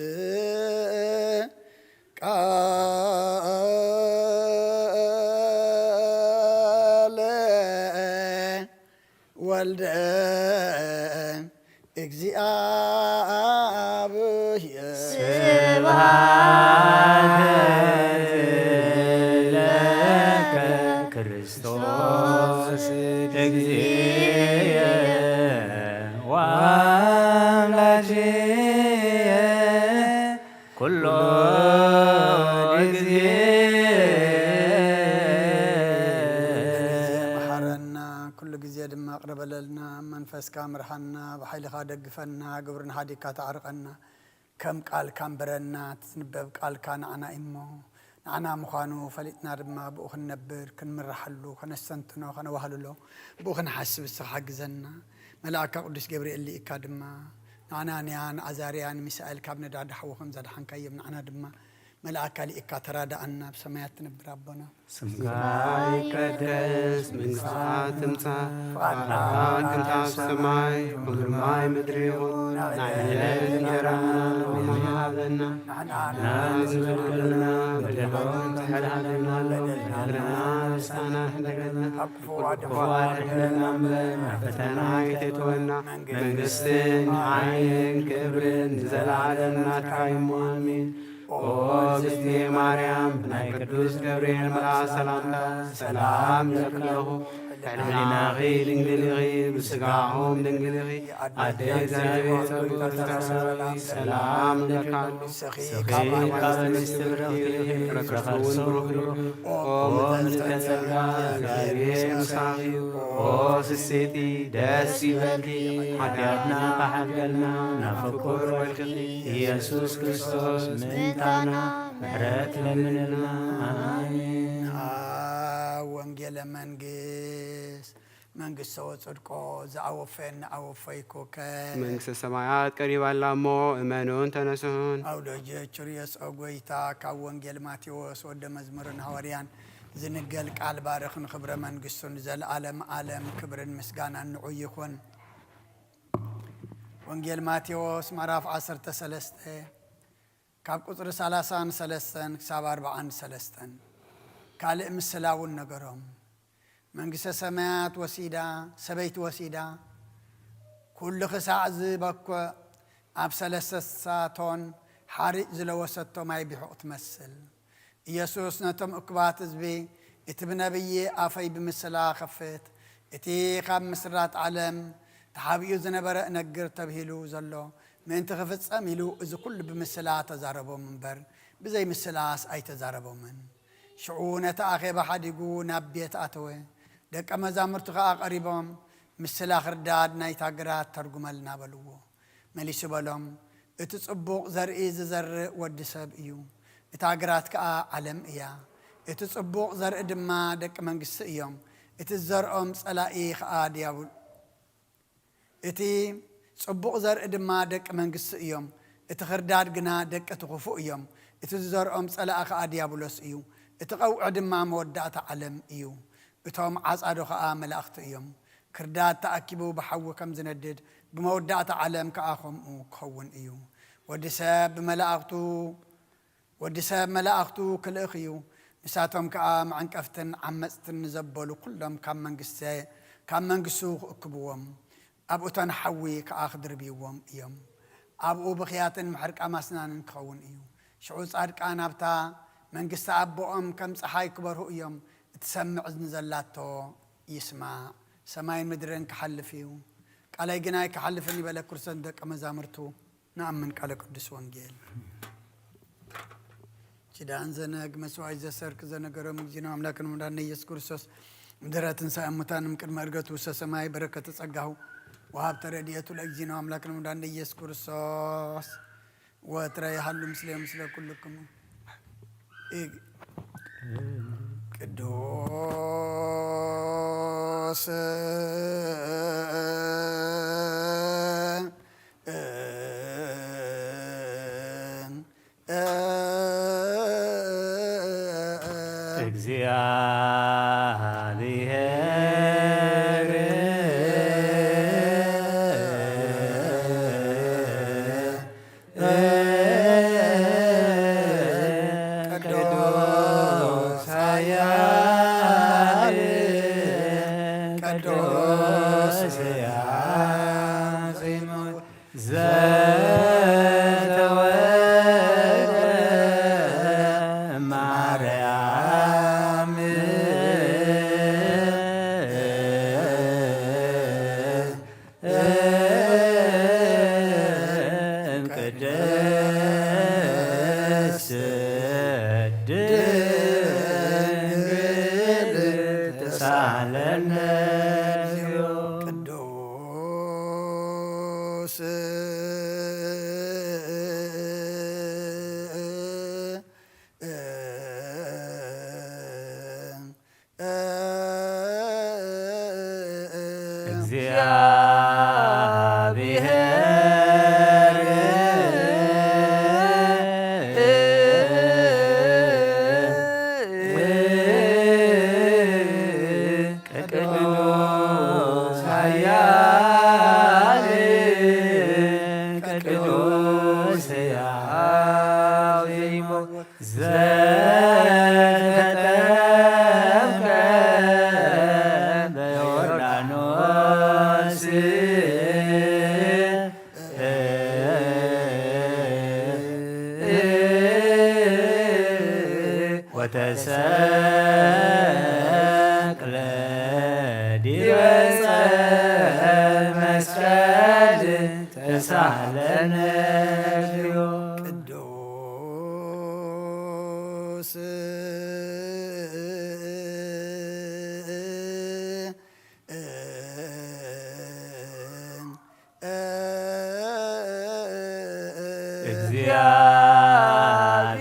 ቃለ ወልደ እግዚአብሔር። ስብሐት ለከ ክርስቶስ እግዚእየ ወአምላክየ ኩሎ ጊዜ። መሐረና፣ ኩሉ ግዜ ድማ ቅረ በለልና። መንፈስካ ምርሓና፣ ብሓይልኻ ደግፈና፣ ግብሪ ንሓዲግካ ተዓርቐና። ከም ቃልካ ንበረና፣ ትትንበብ ቃልካ ንዓና እሞ፣ ንዓና ምዃኑ ፈሊጥና ድማ ብኡ ክንነብር፣ ክንምርሓሉ፣ ከነስተንትኖ፣ ከነዋህልሎ፣ ብኡ ክንሓስብ እስኻ ሓግዘና። መልኣካ ቅዱስ ገብርኤል ልኢካ ድማ፣ ንኣናንያ፣ ንኣዛርያ፣ ንሚሳኤል ካብ ነዳዲ ሓዊ ከም ዘድሓንካዮም፣ ንዓና ድማ መልኣካ ልኢካ ተራድኣና፣ ኣብ ሰማያት ትነብር ኣቦና። ስምካ ይቀደስ፣ መንግስትኻ ትምጻእ፣ ፍቓድካ ከምቲ ኣብ ሰማይ፣ ከምኡ ድማ ኣብ ምድሪ ይኹን። ናይ ዕለት እንጀራና ሎሚ ሃበና። ንሕና ንዝበደሉና በደሎም ትሕደገና፣ በደልና ንስሓና ሕደገና። ካብ ክፉእ ኣድሕነና እምበር፣ ናብ ፈተና ኣይተእትወና። መንግስትን ሓይልን ክብርን ንዘለዓለም ናትካ እዩ እሞ፣ ኣሜን። ኦ እግዝእትየ ማርያም፣ ብናይ ቅዱስ ገብርኤል መልኣኽ ሰላምታ ሰላም እብለኪ ኣለኹ። ሕሊናኺ ድንግል ኢኺ፣ ብስጋኹም ድንግል ኢኺ። ኣደ እግዚኣብሔር ጸብእ ተሳሰሪ ሰላም ንብለኪ። ንስኺ ካብ ኣንስቲ ብርኽቲ ኢኺ፣ ፍረ ከርስኺ እውን ብሩኽ እዩ። ኦ ምልዕተ ጸጋ፣ እግዚኣብሔር ምሳኺ እዩ። ኦ ስስቲ፣ ደስ ይበልኪ፣ ሓጢኣትና ክሓድገልና ናብ ፍቁር ወልድኪ ኢየሱስ ክርስቶስ ምእንታና ምሕረት ለምንልና። ኣሜን። ወንጌለ መንግስት መንግስተ ወጽድቆ ዘአወፈየኒ አወፈይኩከ። መንግስተ ሰማያት ቀሪባላ እሞ እመኑን ተነሱን። አውደ ጀቹርየስ ኦ ጎይታ፣ ካብ ወንጌል ማቴዎስ ወደ መዝሙርን ሃዋርያን ዝንገል ቃል ባርኽ ንክብረ መንግስቱን ዘለዓለም ዓለም ክብርን ምስጋናን ንዑ ይኹን። ወንጌል ማቴዎስ ምዕራፍ ዓሰርተ ሰለስተ ካብ ቁጽሪ ሰላሳን ሰለስተን ክሳብ ኣርባዓን ሰለስተን። ካልእ ምስላ እውን ነገሮም። መንግስተ ሰማያት ወሲዳ፣ ሰበይቲ ወሲዳ፣ ኩሉ ክሳዕ ዝበኩዕ ኣብ ሰለስተ ሳቶን ሓሪጭ ዝለወሰቶ ማይ ቢሑቕ ትመስል። ኢየሱስ ነቶም እኩባት ህዝቢ፣ እቲ ብነቢይ ኣፈይ ብምስላ ኸፍት፣ እቲ ካብ ምስራት ዓለም ተሓቢኡ ዝነበረ እነግር ተብሂሉ ዘሎ ምእንቲ ክፍጸም ኢሉ፣ እዚ ኩሉ ብምስላ ተዛረቦም እምበር፣ ብዘይ ምስላስ ኣይተዛረቦምን። ሽዑ ነቲ ኣኼባ ሓዲጉ ናብ ቤት ኣተወ። ደቀ መዛሙርቱ ኸኣ ቀሪቦም፣ "ምስላ ኽርዳድ ናይታ ግራት ተርጉመልና" በልዎ። መሊሱ በሎም፣ "እቲ ጽቡቕ ዘርኢ ዝዘርእ ወዲ ሰብ እዩ። እታ ግራት ከኣ ዓለም እያ። እቲ ጽቡቕ ዘርኢ ድማ ደቂ መንግስቲ እዮም። እቲ ዝዘርኦም ጸላኢ ኸኣ ድያብሎ-" እቲ ጽቡቕ ዘርኢ ድማ ደቂ መንግስቲ እዮም። እቲ ኽርዳድ ግና ደቂ እቲ ኽፉእ እዮም። እቲ ዝዘርኦም ጸላኢ ኸኣ ድያብሎስ እዩ። እቲ ቀውዒ ድማ መወዳእታ ዓለም እዩ። እቶም ዓጻዶ ኸኣ መላእኽቲ እዮም። ክርዳድ ተኣኪቡ ብሓዊ ከም ዝነድድ፣ ብመወዳእታ ዓለም ከኣ ከምኡ ክኸውን እዩ። ወዲ ሰብ ብመላእኽቱ፣ ወዲ ሰብ መላእኽቱ ክልእኽ እዩ። ንሳቶም ከኣ መዐንቀፍትን ዓመጽትን ንዘበሉ ኩሎም ካብ መንግስተ-፣ ካብ መንግስቱ ክእክብዎም፣ ኣብ እቶን ሓዊ ከኣ ክድርብይዎም እዮም። ኣብኡ ብኽያትን ምሕርቃም ኣስናንን ክኸውን እዩ። ሽዑ ጻድቃን ኣብታ መንግስቲ ኣቦኦም ከም ጸሓይ ክበርሁ እዮም። እትሰምዕ እዝኒ ዘላቶ ይስማዕ። ሰማይን ምድርን ክሓልፍ እዩ፣ ቃለይ ግን ኣይክሓልፍን እዩ በለ ክርስቶስ ንደቀ መዛሙርቱ። ንኣምን ቃለ ቅዱስ ወንጌል። ኪዳን ዘነግ መስዋዕት ዘሰርክ ዘነገሮም እግዚእነ ኣምላክን መድኃኒነ ኢየሱስ ክርስቶስ ምድረ ትንሣኤ ሙታን እምቅድመ ዕርገቱ ውስተ ሰማይ በረከተ ጸጋሁ ወሃብተ ረድኤቱ ለእግዚእነ ኣምላክን መድኃኒነ ኢየሱስ ክርስቶስ ወትረ ይሃሉ ምስሌ ምስለ ኩልክሙ። ቅዱስ ገጸ መስቀል ተሳለነ እግዚኦ። ቅዱስ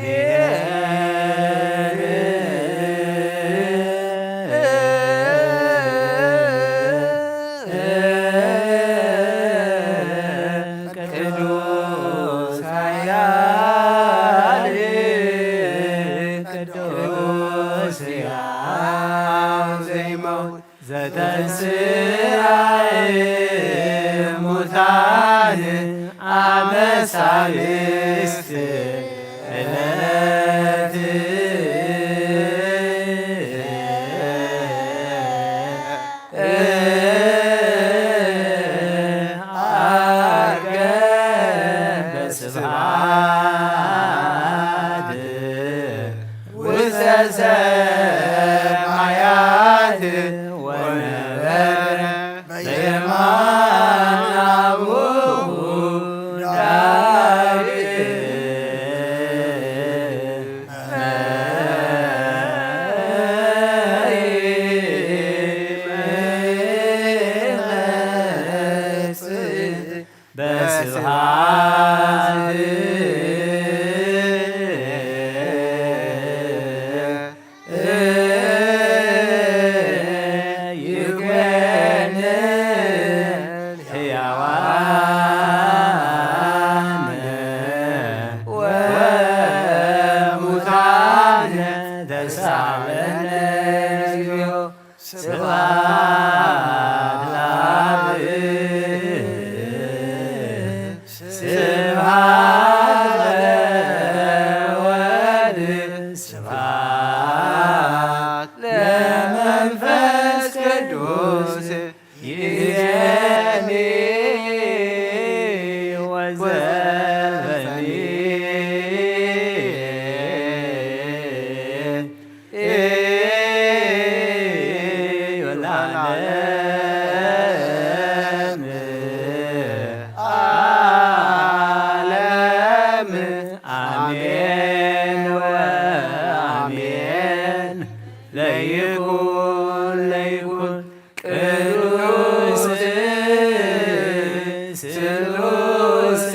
እግዚአብሔር ቅዱስ ኃያል ቅዱስ ሕያው ዘይመውት ዘተንሥአ እሙታን አመ ሣልስት ዕለት ዐርገ በስብሐት ውስተ ሰማያት ወነበረ በየማነ አቡሁ ዳዊት። በስብሐት ይኩነን ሕያዋን ወሙታን ተሳለነ እግዚኦ። ስብሐት ለአብ ስብሐት ለወልድ ስብሐት ለመንፈስ ቅዱስ ይእዜኒ ወዘልፈኒ ወለዓለመ ዓለም አሜን ወአሜን። ለይኩን ለይኩን ቅዱስ ስሉስ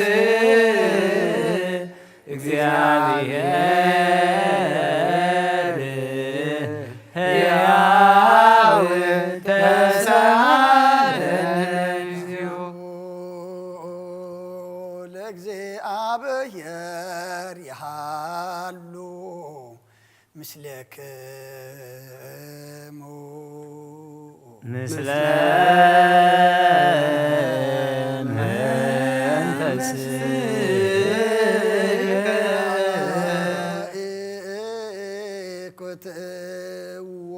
እግዚአብሔር ሕያው ተሳለነ እግዚኦ። ለእግዚአብሔር ይሃሉ ምስሌክሙ ምስለ መንፈስከ ኢኩትዎ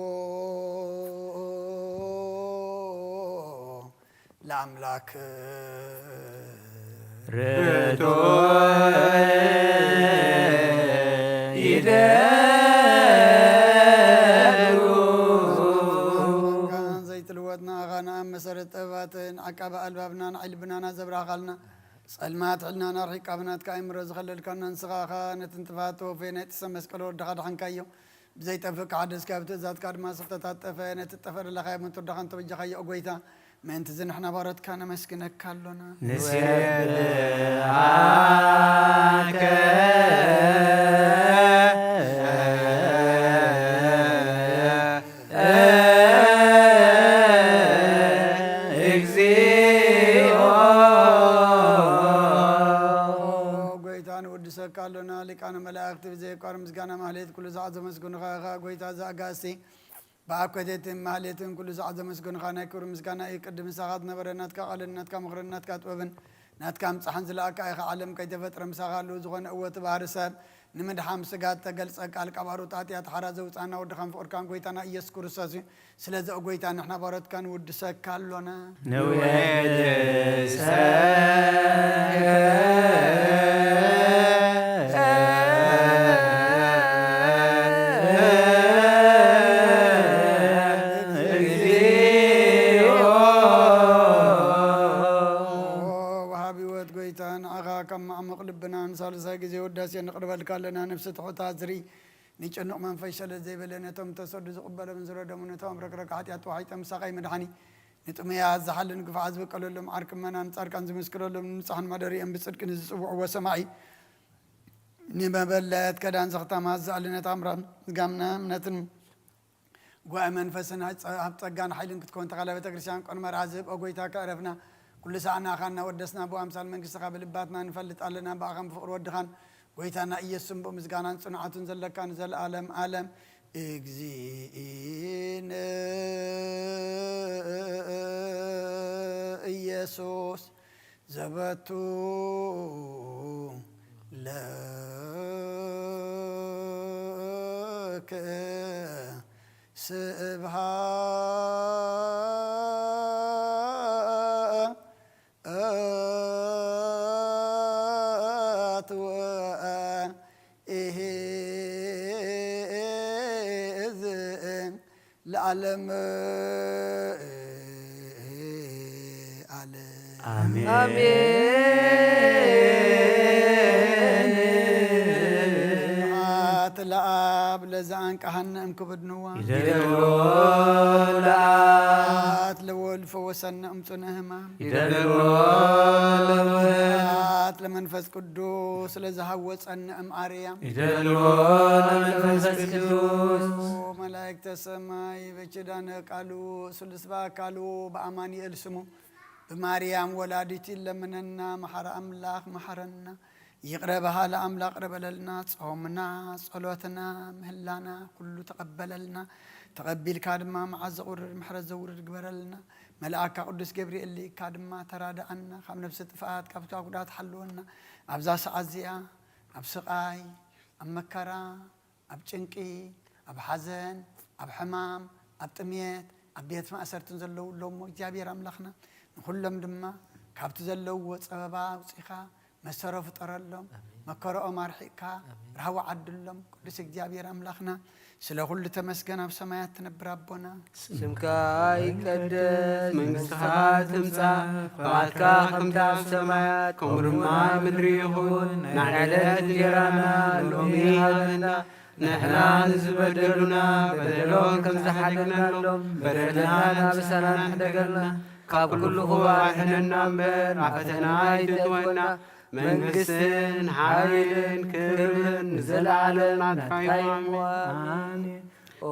ለአምላክ ርቱዕ ይደሉ። ዘይትልወጥ ንኣኻ ንኣብ መሰረት ጥበባትን ዓቃቢ ኣልባብና ንዓይ ልብናና ዘብራኻልና ጸልማት ሕልናና ርሒቃ ብናትካ ኣእምሮ ዝኸለልካና ንስኻ ኢኻ ነቲ ንጥፋት ተወፈየ ናይ ጥሰ መስቀል ወድኻ ድሓንካዮ። ብዘይጠፍእ ክሓደስካ ብትእዛዝካ ድማ ዝተታጠፈ ነቲ ጠፈ ደለኻዮ ምትወዳኻን ተበጃኻዮ ኦ ጎይታ። ምእንቲ እዚ ንሕና ባሮትካ ነመስግነካ ኣሎና። ንሴብሐከ እግዚኦ። ጎይታ ንውድሰካ ኣሎና። ሊቃነ መላእክቲ ብዘየቋር ምስጋና ማህሌት ኩሉ ሰዓት ዘመስግኑኻ ኢኻ። ጎይታ ዘኣጋእዝቲ ብኣኮቴትን ማህሌትን ኩሉ ሰዓት ዘመስግኑኻ ናይ ክብሪ ምስጋና እዩ። ቅድም ምሳኻ ዝነበረ ናትካ ቃልን ናትካ ምኽርን ናትካ ጥበብን ናትካ ምጻሕን ዝለኣካ ኢኻ። ዓለም ከይተፈጥረ ምሳኻ ኣለዉ። ዝኾነ እወ እቲ ባህሪ ሰብ ንምድሓም ስጋ እተገልጸ ቃል ካብ ኣሩት ኣጥያት ሓራ ዘውጻና ወድኻን ፍቕርካን ጎይታና ኢየሱስ ክርስቶስ እዩ። ስለዚ ኦ ጎይታ ንሕና ባሮትካ ንውድሰካ ኣሎና። ንውድሰከ እግዚኦ። ግዜ ውዳሴ ንቕርበልካ ኣለና። ነፍሲ ትሑት ኣዝሪ፣ ንጭኑቕ መንፈስ ሸለል ዘይበለ፣ ነቶም ተሰዱ ዝቕበሎም ዝረደሙ፣ ነቶም ረግረግ ሓጢኣት ተዋሒጦም ምሳኻ ይምድሓኒ። ንጥሙያት ዝሓልን ግፉዓት ዝበቀለሎም፣ ዓርኪ ምእመናን ጻድቃን ዝምስክረሎም፣ ንንጹሓን ማደሪኦም ብጽድቂ ንዝጽውዕዎ ሰማዒ፣ ንመበለት ከዳን ዘኽታማት ዝኣልነት ኣምራን ዝጋምና እምነትን ጉባኤ መንፈስን ኣብ ጸ-፣ ኣብ ጸጋን ሓይልን ክትኮን ተኻላ ቤተ ክርስቲያን ቆን መርዓ ዝህብ፣ ኦ ጎይታ፣ ከዕረፍና ኩሉ ሳዕ ንኣኻ እናወደስና፣ ብኣምሳል መንግስትኻ ብልባትና ንፈልጥ ኣለና። ብኣኻን ብፍቕሪ ወድኻን ጎይታና ኢየሱስን ብኡ ምስጋናን ጽንዓቱን ዘለካ ንዘለኣለም ኣለም። እግዚእነ ኢየሱስ ዘበቱ ለከ ስብሐት ወእዝን ለዓለም ዓለም። ኣሜን። ኣሜን። ስብሐት ለኣብ ለዘአንቀሐነ እምክብድ ንዋ። ይደልዎ ለኣብ። ስብሐት ለወልድ ፈወሰነ እምጽነ ህማም። ይደልዎ ለወልድ። ስብሐት ለመንፈስ ቅዱስ ለዘሃወጸነ እም ኣርያም። ይደልዎ ለመንፈስ ቅዱስ። መላእክተ ሰማይ በኪዳነ ቃሉ ስሉስ በአካሉ በአማኑኤል ስሙ ብማርያም ወላዲት ይለምነና። መሓረ ኣምላኽ መሓረና። ይቕረ በሃሊ ኣምላኽ ቅረ በለልና። ጾምና፣ ጸሎትና፣ ምህላና ኩሉ ተቐበለልና። ተቐቢልካ ድማ መዓት ዘቑርር ምሕረት ዘውርድ ግበረልና። መልኣካ ቅዱስ ገብርኤል ልኢካ ድማ ተራድኣና። ካብ ነፍሲ ጥፍኣት፣ ካብ፣ ካብ ጉድኣት ሓልወና። ኣብዛ ሰዓት እዚኣ ኣብ ስቓይ፣ ኣብ መከራ፣ ኣብ ጭንቂ፣ ኣብ ሓዘን፣ ኣብ ሕማም፣ ኣብ ጥምየት፣ ኣብ ቤት ማእሰርትን ዘለዉ ኣለዉ እሞ እግዚኣብሔር ኣምላኽና ንኹሎም ድማ ካብቲ ዘለውዎ ጸበባ ኣውጺኻ መሰሮ ፍጠረሎም። ኣሜን። መከረኦም ኣርሒቕካ ኣሜን። ራህዋ ዓድሎም። ቅዱስ እግዚኣብሔር ኣምላኽና ስለ ኩሉ ተመስገን። ኣብ ሰማያት ትነብር ኣቦና ስምካ ይቀደስ፣ መንግስትኻ ትምጻእ፣ ፍቓድካ ከምቲ ኣብ ሰማያት ከምኡ ድማ ኣብ ምድሪ ይኹን። ናይ ዕለት እንጀራና ሎሚ ሃበና፣ ንሕና ንዝበደሉና በደሎም ከም ዝሓደግናሎም በደልና ንብሳና ንሕደገልና፣ ካብ ኩሉ ክፉእ ኣድሕነና እምበር ኣብ ፈተና ኣይተእትወና። መንግስትን ሓይልን ክብርን ንዘለኣለም ናትካ እዩ። ኣሜን። ኦ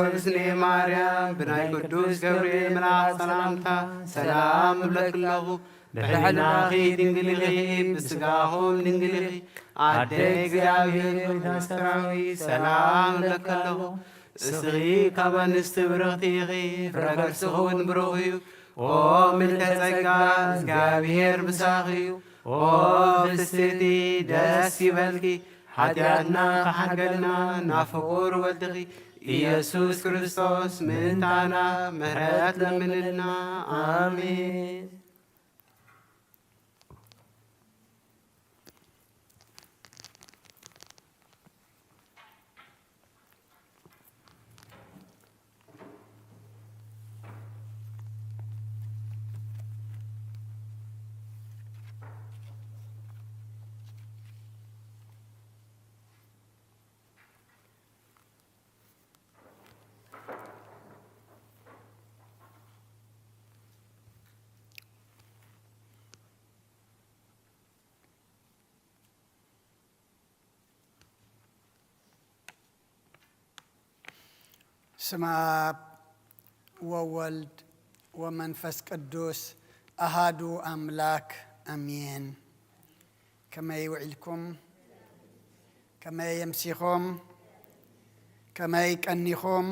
እዝኔ ማርያም፣ ብናይ ቅዱስ ገብርኤል መልኣኽ ሰላምታ ሰላም እብለኪ ኣለኹ። ብሕልናኺ ድንግል ኢኺ፣ ብስጋኹም ድንግል ኢኺ። ኣደ እግዚኣብሔር፣ ጎይታ ሰራዊት፣ ሰላም እብለኪ ኣለኹ። እስኺ ካብ ኣንስቲ ብርኽቲ ኢኺ፣ ፍረ ከርስኺ እውን ብሩኽ እዩ። ኦ ምልዕተ ጸጋ፣ እግዚኣብሔር ምሳኺ እዩ። ኦ ፍስቲ፣ ደስ ይበልኪ፣ ሓጢኣትና ክሓድገልና ናብ ፍቁር ወልድኺ ኢየሱስ ክርስቶስ ምእንታና ምሕረት ለምንልና። ኣሜን። ስመ ኣብ ወወልድ ወመንፈስ ቅዱስ ኣሃዱ ኣምላክ ኣሜን። ከመይ ውዒልኩም? ከመይ የምሲኹም? ከመይ ቀኒኹም?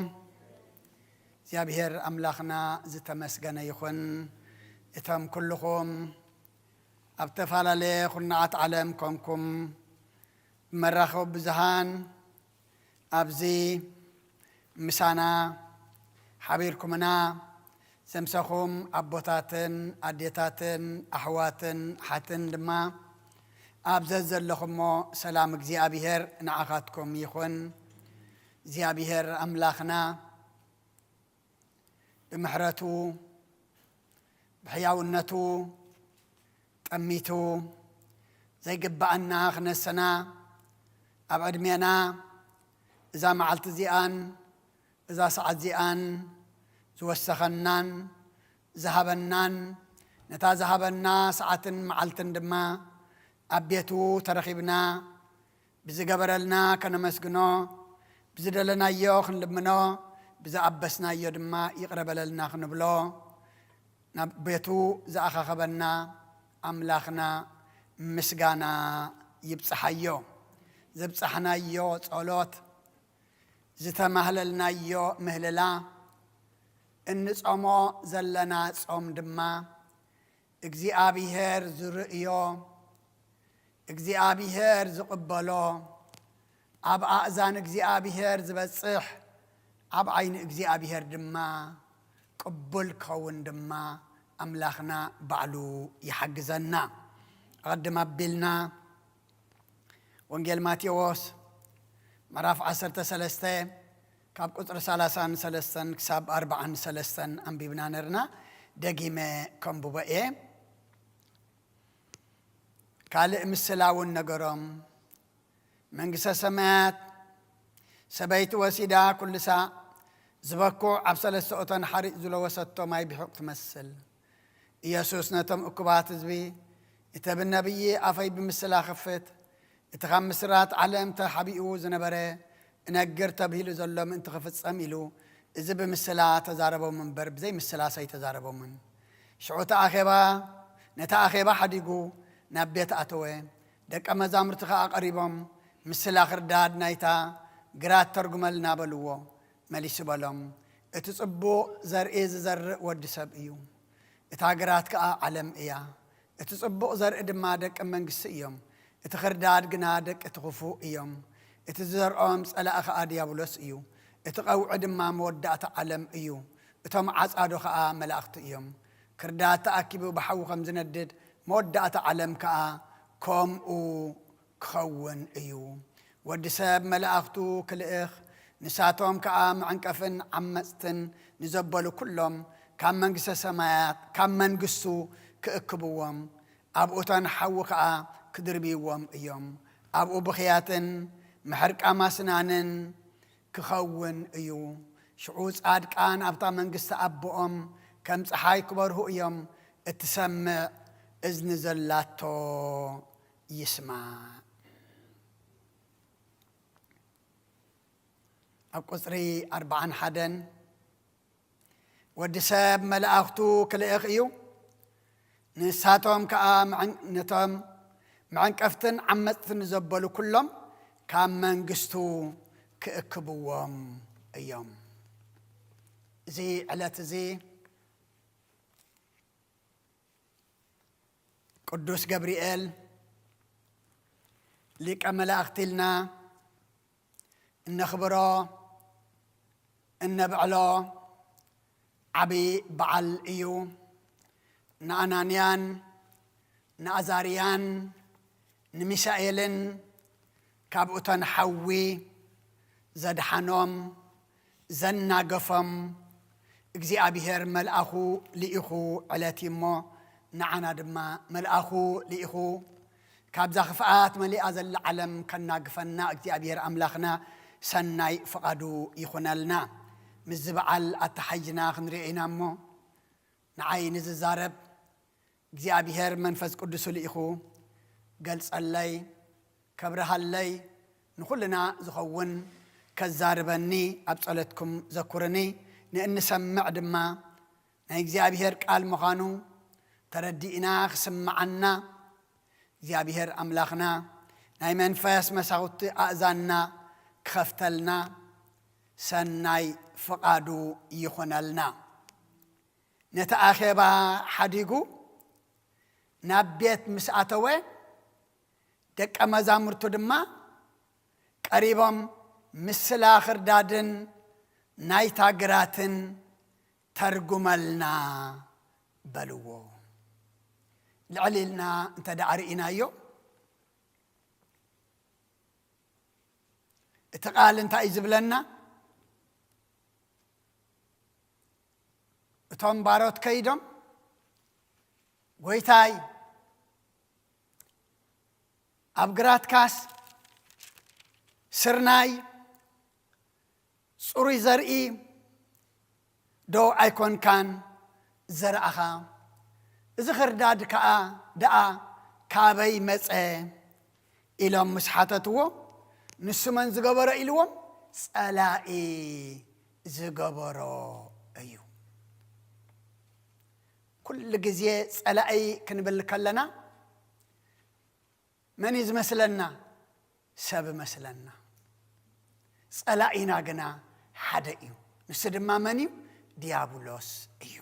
እግዚኣብሔር ኣምላኽና ዝተመስገነ ይኹን። እቶም ኩልኹም ኣብ ዝተፈላለየ ኩርናዓት ዓለም ኮንኩም ብመራኸቢ ብዙሃን ኣብዚ ምሳና ሓቢርኩምና ዘምሰኹም ኣቦታትን ኣዴታትን ኣሕዋትን ሓትን ድማ ኣብ ዘዘለኹሞ ሰላም እግዚኣብሔር ንዓኻትኩም ይኹን። እግዚኣብሔር ኣምላኽና ብምሕረቱ ብሕያውነቱ ጠሚቱ ዘይግብኣና ክነሰና ኣብ ዕድሜና እዛ መዓልቲ እዚኣን እዛ ሰዓት እዚኣን ዝወሰኸናን ዝሃበናን፣ ነታ ዝሃበና ሰዓትን መዓልትን ድማ ኣብ ቤቱ ተረኺብና ብዝገበረልና ከነመስግኖ፣ ብዝደለናዮ ክንልምኖ፣ ብዝኣበስናዮ ድማ ይቕረ በለልና ክንብሎ፣ ናብ ቤቱ ዝኣኻኸበና ኣምላኽና ምስጋና ይብጽሓዮ። ዘብጻሕናዮ ጸሎት፣ ዝተማህለልናዮ ምህልላ፣ እንጾሞ ዘለና ጾም ድማ እግዚኣብሔር ዝርእዮ፣ እግዚኣብሔር ዝቕበሎ፣ ኣብ ኣእዛን እግዚኣብሔር ዝበጽሕ፣ ኣብ ዓይኒ እግዚኣብሔር ድማ ቅቡል ክኸውን ድማ ኣምላኽና ባዕሉ ይሓግዘና። ኣቐድም ኣቢልና ወንጌል ማቴዎስ ምዕራፍ ዓሰርተ ሰለስተ ካብ ቁጽሪ ሰላሳን ሰለስተን ክሳብ ኣርባዓን ሰለስተን ኣንቢብና ነርና። ደጊመ ከንብቦ እየ። ካልእ ምስላ እውን ነገሮም። መንግስተ ሰማያት ሰበይቲ ወሲዳ ኩልሳ ዝበኩዕ ኣብ ሰለስተ እቶን ሓሪጥ ዝለወሰቶ ማይ ብሑቕ ትመስል። ኢየሱስ ነቶም እኩባት ህዝቢ፣ "እቲ ብነቢይ ኣፈይ ብምስላ ክፍት፣ እቲ ካብ ምስራት ዓለም ተሓቢኡ ዝነበረ እነግር ተብሂሉ ዘሎ ምእንቲ ክፍጸም ኢሉ፣ እዚ ብምስላ ተዛረቦም እምበር ብዘይ ምስላስ ኣይተዛረቦምን። ሽዑ እቲ ኣኼባ፣ ነቲ ኣኼባ ሓዲጉ ናብ ቤት ኣተወ። ደቀ መዛሙርቲ ከኣ ቀሪቦም፣ ምስላ ክርዳድ ናይታ ግራት ተርጉመልና በልዎ። መሊሱ በሎም፣ እቲ ጽቡቕ ዘርኢ ዝዘርእ ወዲ ሰብ እዩ። እታ ግራት ከኣ ዓለም እያ። እቲ ጽቡቕ ዘርኢ ድማ ደቂ መንግስቲ እዮም። እቲ ክርዳድ ግና ደቂ እቲ ክፉእ እዮም። እቲ ዝዘርኦም ጸላኢ ከኣ ዲያብሎስ እዩ። እቲ ቀውዒ ድማ መወዳእታ ዓለም እዩ። እቶም ዓጻዶ ከኣ መላእኽቲ እዮም። ክርዳድ ተኣኪቡ ብሓዊ ከም ዝነድድ፣ መወዳእታ ዓለም ከኣ ከምኡ ክኸውን እዩ። ወዲ ሰብ መላእኽቱ ክልእኽ፣ ንሳቶም ከኣ መዕንቀፍን ዓመጽትን ንዘበሉ ኩሎም ካብ መንግስተ ሰማያት፣ ካብ መንግስቱ ክእክብዎም፣ ኣብኡተን ሓዊ ከኣ ክድርብይዎም እዮም። ኣብኡ ብኽያትን ምሕርቃም ኣስናንን ክኸውን እዩ። ሽዑ ጻድቃን ኣብታ መንግስቲ ኣቦኦም ከም ጸሓይ ክበርሁ እዮም። እትሰምዕ እዝኒ ዘላቶ ይስማዕ። ኣብ ቁጽሪ ኣርባዓን ሓደን፣ "ወዲ ሰብ መላእኽቱ ክልእኽ እዩ፣ ንሳቶም ከኣ መዕን-፣ ነቶም መዕንቀፍትን ዓመጽትን ዘበሉ ኩሎም ካብ መንግስቱ ክእክብዎም እዮም።" እዚ ዕለት እዚ ቅዱስ ገብርኤል ሊቀ መላእኽቲ ኢልና እነኽብሮ፣ እነብዕሎ ዓቢ በዓል እዩ። ንኣናንያን ንኣዛርያን ንሚሳኤልን ካብ እቶን ሓዊ ዘድሓኖም፣ ዘናገፎም፣ እግዚኣብሔር መልኣኹ ልኢኹ ዕለት እዩ እሞ፣ ንዓና ድማ መልኣኹ ልኢኹ ካብዛ ክፍኣት መሊኣ ዘላ ዓለም ከናግፈና እግዚኣብሔር ኣምላኽና ሰናይ ፍቓዱ ይኹነልና። ምስዚ በዓል ኣተሓይና ክንሪኦ ኢና እሞ፣ ንዓይ ንዝዛረብ እግዚኣብሔር መንፈስ ቅዱሱ ልኢኹ ገልጸለይ፣ ከብርሃለይ፣ ንኹልና ዝኸውን ከዛርበኒ ኣብ ጸሎትኩም ዘኩርኒ። ንእንሰምዕ ድማ ናይ እግዚኣብሔር ቃል ምዃኑ ተረዲእና ክስምዓና፣ እግዚኣብሔር ኣምላኽና ናይ መንፈስ መሳኹቲ ኣእዛንና ክኸፍተልና ሰናይ ፍቓዱ ይኹነልና። ነቲ ኣኼባ ሓዲጉ ናብ ቤት ምስ ኣተወ፣ ደቀ መዛሙርቱ ድማ ቀሪቦም፣ "ምስላ ክርዳድን ናይታ ግራትን ተርጉመልና" በልዎ። ልዕል ኢልና እንተ ደኣ ርኢናዮ፣ እቲ ቃል እንታይ እዩ ዝብለና? እቶም ባሮት ከይዶም፣ "ጎይታይ፣ ኣብ ግራትካስ ስርናይ ጽሩይ ዘርኢ ዶ ኣይኮንካን ዘርኣኻ? እዚ ኽርዳድ ከኣ ደኣ ካበይ መጸ? ኢሎም ምስ ሓተትዎ፣ ንሱ መን ዝገበሮ ኢልዎም፣ ጸላኢ ዝገበሮ እዩ። ኩሉ ግዜ ጸላኢ ክንብል ከለና መን እዩ ዝመስለና? ሰብ እመስለና። ጸላኢና ግና ሓደ እዩ። ንሱ ድማ መን እዩ? ዲያብሎስ እዩ።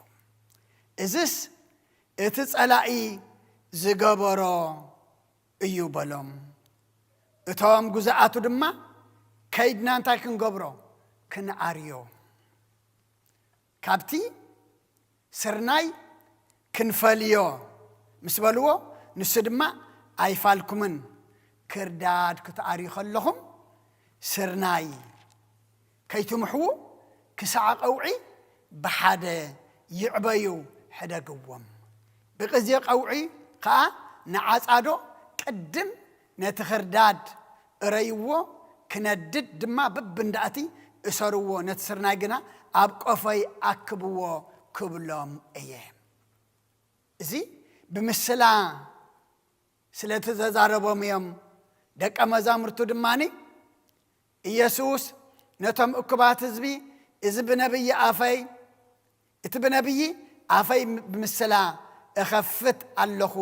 እዝስ እቲ ጸላኢ ዝገበሮ እዩ በሎም። እቶም ግዙኣቱ ድማ፣ ከይድና እንታይ ክንገብሮ? ክንኣርዮ። ካብቲ ስርናይ ክንፈልዮ ምስ በልዎ፣ ንሱ ድማ፣ ኣይፋልኩምን፣ ክርዳድ ክትኣርዩ ከለኹም ስርናይ ከይትምሕዉ ክሳዕ ቀውዒ ብሓደ ይዕበዩ፣ ሕደግዎም። ብግዜ ቀውዒ ኸኣ ንዓጻዶ ቅድም ነቲ ኽርዳድ እረይዎ፣ ክነድድ ድማ በብንዳእቲ እሰርዎ፣ ነቲ ስርናይ ግና ኣብ ቆፎይ ኣክብዎ ክብሎም እየ። እዚ ብምስላ ስለ እተዛረቦም እዮም። ደቀ መዛሙርቱ ድማ፣ ኢየሱስ ነቶም እኩባት ህዝቢ፣ እዚ ብነብዪ ኣፈይ፣ እቲ ብነብዪ ኣፈይ ብምስላ እኸፍት ኣለኹ፣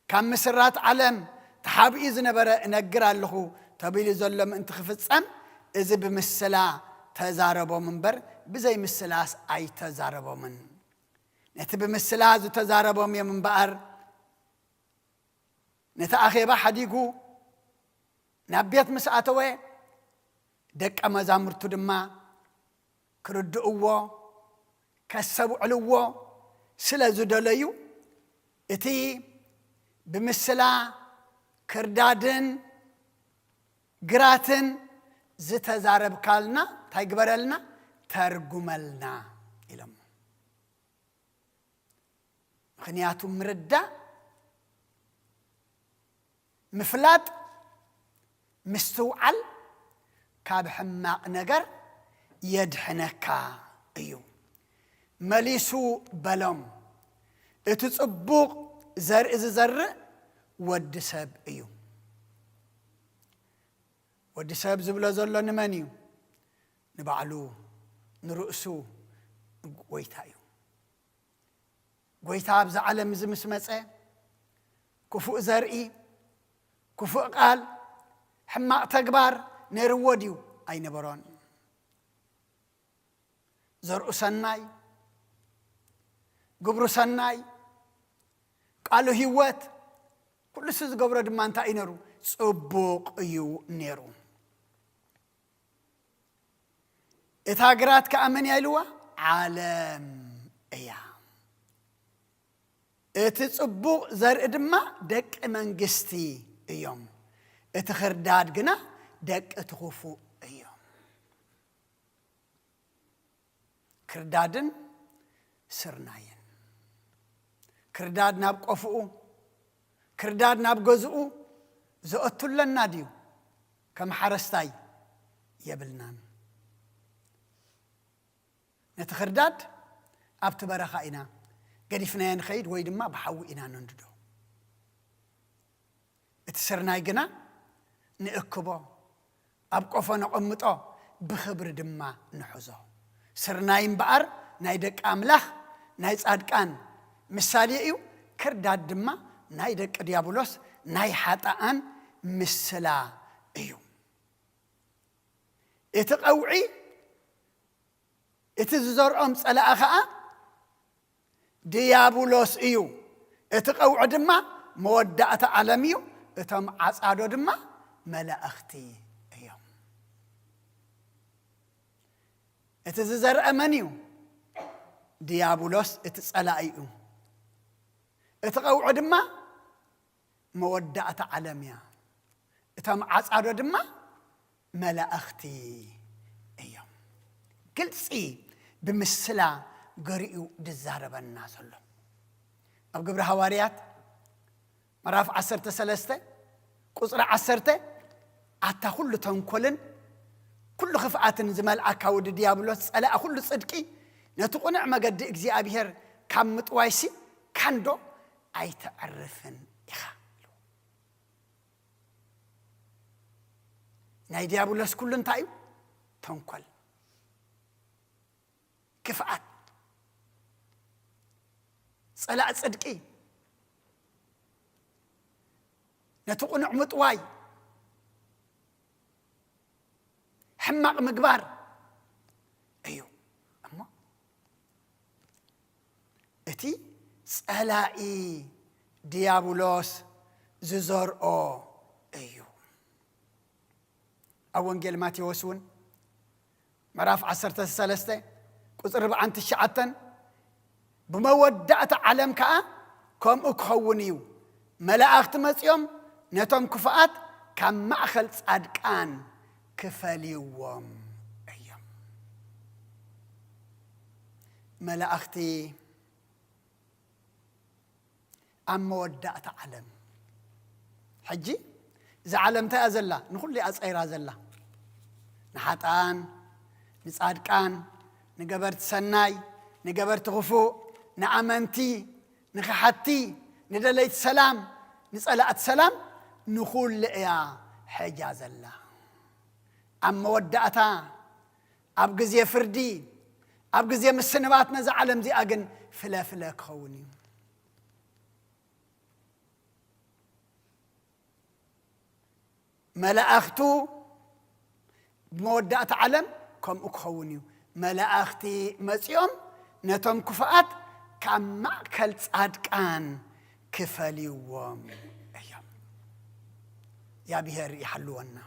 ካብ ምስራት ዓለም ተሓቢኡ ዝነበረ እነግር ኣለኹ ተቢሉ ዘሎ ምእንቲ ክፍጸም፣ እዚ ብምስላ ተዛረቦም እምበር፣ ብዘይ ምስላስ ኣይተዛረቦምን። ነቲ ብምስላ ዝተዛረቦም እዮም እምበኣር፣ ነቲ ኣኼባ ሓዲጉ ናብ ቤት ምስ ኣተወ፣ ደቀ መዛሙርቱ ድማ ክርድእዎ፣ ከስተብዕልዎ ስለ ዝደለዩ፣ እቲ ብምስላ ክርዳድን ግራትን ዝተዛረብካልና እንታይ ግበረልና? ተርጉመልና ኢሎም። ምኽንያቱ ምርዳእ፣ ምፍላጥ፣ ምስትውዓል ካብ ሕማቕ ነገር የድሕነካ እዩ። መሊሱ በሎም፣ እቲ ጽቡቕ ዘርኢ ዝዘርእ ወዲ ሰብ እዩ። ወዲ ሰብ ዝብሎ ዘሎ ንመን እዩ? ንባዕሉ፣ ንርእሱ፣ ንጎይታ እዩ። ጎይታ ኣብዚ ዓለም እዚ ምስ መጸ፣ ክፉእ ዘርኢ፣ ክፉእ ቃል፣ ሕማቕ ተግባር ነይርዎ ድዩ? ኣይነበሮን። ዘርኡ ሰናይ፣ ግብሩ ሰናይ፣ ቃሉ ህይወት፣ ኩሉ እሱ ዝገብሮ ድማ እንታይ እዩ ነይሩ? ጽቡቕ እዩ ነይሩ። እታ ግራት ከኣ መን እያ ኢልዋ? ዓለም እያ። እቲ ጽቡቕ ዘርኢ ድማ ደቂ መንግስቲ እዮም። እቲ ኽርዳድ ግና ደቂ እቲ ኽፉእ እዮም። ክርዳድን ስርናይን። ክርዳድ ናብ ቆፍኡ፣ ክርዳድ ናብ ገዝኡ ዘእቱ ኣለና ድዩ? ከም ሓረስታይ የብልናን። ነቲ ክርዳድ ኣብቲ በረኻ ኢና ገዲፍናዮ ንኸይድ ወይ ድማ ብሓዊ ኢና ነንድዶ። እቲ ስርናይ ግና ንእክቦ፣ ኣብ ቆፎ ነቐምጦ፣ ብኽብሪ ድማ ንሕዞ። ስርናይ እምበኣር ናይ ደቂ ኣምላኽ፣ ናይ ጻድቃን ምሳሌ እዩ። ክርዳድ ድማ ናይ ደቂ ዲያብሎስ፣ ናይ ሓጥኣን ምስላ እዩ። እቲ ቀውዒ፣ እቲ ዝዘርኦም ጸላኢ ኸኣ ድያብሎስ እዩ። እቲ ቀውዒ ድማ መወዳእታ ዓለም እዩ። እቶም ዓጻዶ ድማ መላእኽቲ እዮም። እቲ ዝዘርአ መን እዩ? ድያብሎስ እቲ ጸላኢ እዩ። እቲ ቀውዒ ድማ መወዳእታ ዓለም እያ። እቶም ዓጻዶ ድማ መላእኽቲ እዮም። ግልጺ ብምስላ ገሪኡ ዝዛረበና ዘሎ። ኣብ ግብሪ ሃዋርያት ምዕራፍ ዓሰርተ ሰለስተ ቁጽሪ ዓሰርተ፣ ኣታ ኩሉ ተንኮልን ኩሉ ክፍኣትን ዝመልኣካ ወዲ ዲያብሎስ፣ ጸላኢ ኩሉ ጽድቂ፣ ነቲ ቁኑዕ መገዲ እግዚኣብሔር ካብ ምጥዋይሲ ካንዶ ኣይተዕርፍን ኢኻ። ናይ ዲያብሎስ ኩሉ እንታይ እዩ? ተንኮል፣ ክፍኣት፣ ጸላእ ጽድቂ፣ ነቲ ቁኑዕ ምጥዋይ፣ ሕማቕ ምግባር እዩ። እሞ እቲ ጸላኢ ዲያብሎስ ዝዘርኦ እዩ። ኣብ ወንጌል ማቴዎስ እውን ምዕራፍ ዓሰርተ ሰለስተ ቁጽሪ ኣርባዓን ትሽዓተን፣ ብመወዳእታ ዓለም ከኣ ከምኡ ክኸውን እዩ፣ መላእኽቲ መጺኦም ነቶም ክፉኣት ካብ ማእከል ጻድቃን ክፈልይዎም እዮም። መላእኽቲ ኣብ መወዳእታ ዓለም። ሕጂ እዛ ዓለም እንታይ እያ ዘላ? ንኹሉ እያ ጸይራ ዘላ። ንሓጥኣን፣ ንጻድቃን፣ ንገበርቲ ሰናይ፣ ንገበርቲ ክፉእ፣ ንኣመንቲ፣ ንኸሓድቲ፣ ንደለይቲ ሰላም፣ ንጸላእቲ ሰላም፣ ንኹሉ እያ ሕጃ ዘላ። ኣብ መወዳእታ፣ ኣብ ግዜ ፍርዲ፣ ኣብ ግዜ ምስንባት ነዛ ዓለም እዚኣ ግን ፍለ ፍለ ክኸውን እዩ። መላእኽቱ ብመወዳእታ ዓለም ከምኡ ክኸውን እዩ። መላእኽቲ መጺኦም ነቶም ክፉኣት ካብ ማእከል ጻድቃን ክፈልይዎም እዮም። እግዚኣብሔር ይሓልወና።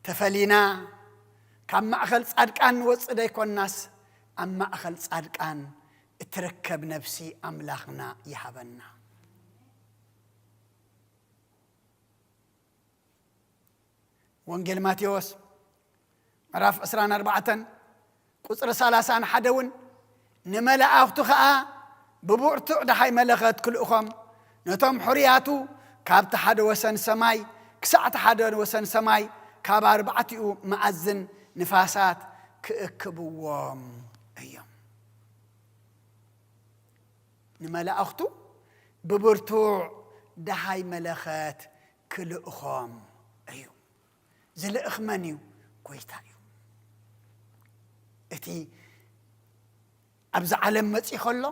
ተፈሊና ካብ ማእከል ጻድቃን ንወጽእ ደይኮናስ፣ ኣብ ማእከል ጻድቃን እትርከብ ነፍሲ ኣምላኽና ይሃበና። ወንጌል ማቴዎስ ምዕራፍ ዕስራን ኣርባዕተን ቁጽሪ ሰላሳን ሓደ እውን፣ ንመላእኽቱ ኸኣ ብብርቱዕ ደሃይ መለኸት ክልእኾም፣ ነቶም ሕሩያቱ ካብቲ ሓደ ወሰን ሰማይ ክሳዕ እቲ ሓደ ወሰን ሰማይ፣ ካብ ኣርባዕቲኡ መኣዝን ንፋሳት ክእክብዎም እዮም። ንመላእኽቱ ብብርቱዕ ደሃይ መለኸት ክልእኾም እዩ። ዝልእኽ መን እዩ? ጎይታ እዩ። እቲ ኣብዚ ዓለም መጺእ ከሎ፣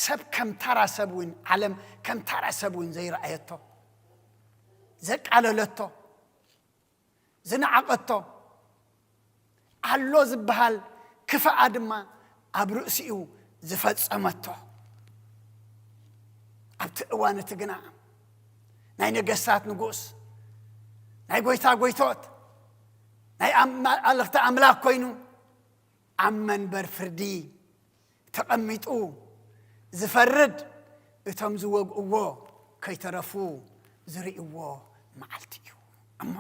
ሰብ ከም ታራ ሰብ እውን፣ ዓለም ከም ታራ ሰብ እውን ዘይረኣየቶ፣ ዘቃለለቶ፣ ዝነዓቐቶ፣ ኣሎ ዝበሃል ክፋኣ ድማ ኣብ ርእሲኡ ዝፈጸመቶ። ኣብቲ እዋን እቲ ግና ናይ ነገስታት ንጉስ፣ ናይ ጎይታ ጎይቶት፣ ናይ ኣመላእኽቲ ኣምላኽ ኮይኑ ኣብ መንበር ፍርዲ ተቐሚጡ ዝፈርድ፣ እቶም ዝወግእዎ ከይተረፉ ዝርእይዎ መዓልቲ እዩ። እሞ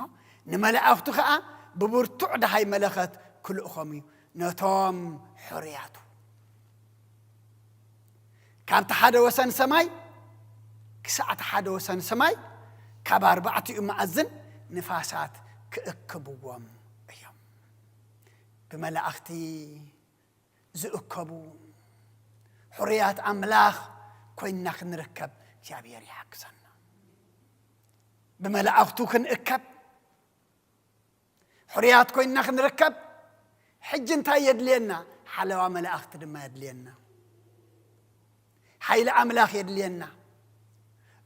ንመላእኽቱ ኸኣ ብብርቱዕ ደሃይ መለኸት ክልእኾም እዩ፣ ነቶም ሕሩያቱ። ካብቲ ሓደ ወሰን ሰማይ ክሳዕ እቲ ሓደ ወሰን ሰማይ፣ ካብ ኣርባዕቲኡ መኣዝን ንፋሳት ክእክብዎም እዮም። ብመላእኽቲ ዝእከቡ ሕሩያት ኣምላኽ ኮይንና ክንርከብ እግዚኣብሔር ይሓግዘና። ብመላእኽቱ ክንእከብ፣ ሕሩያት ኮይንና ክንርከብ፣ ሕጂ እንታይ የድልየና? ሓለዋ መላእኽቲ ድማ የድልየና። ሓይሊ ኣምላኽ የድልየና።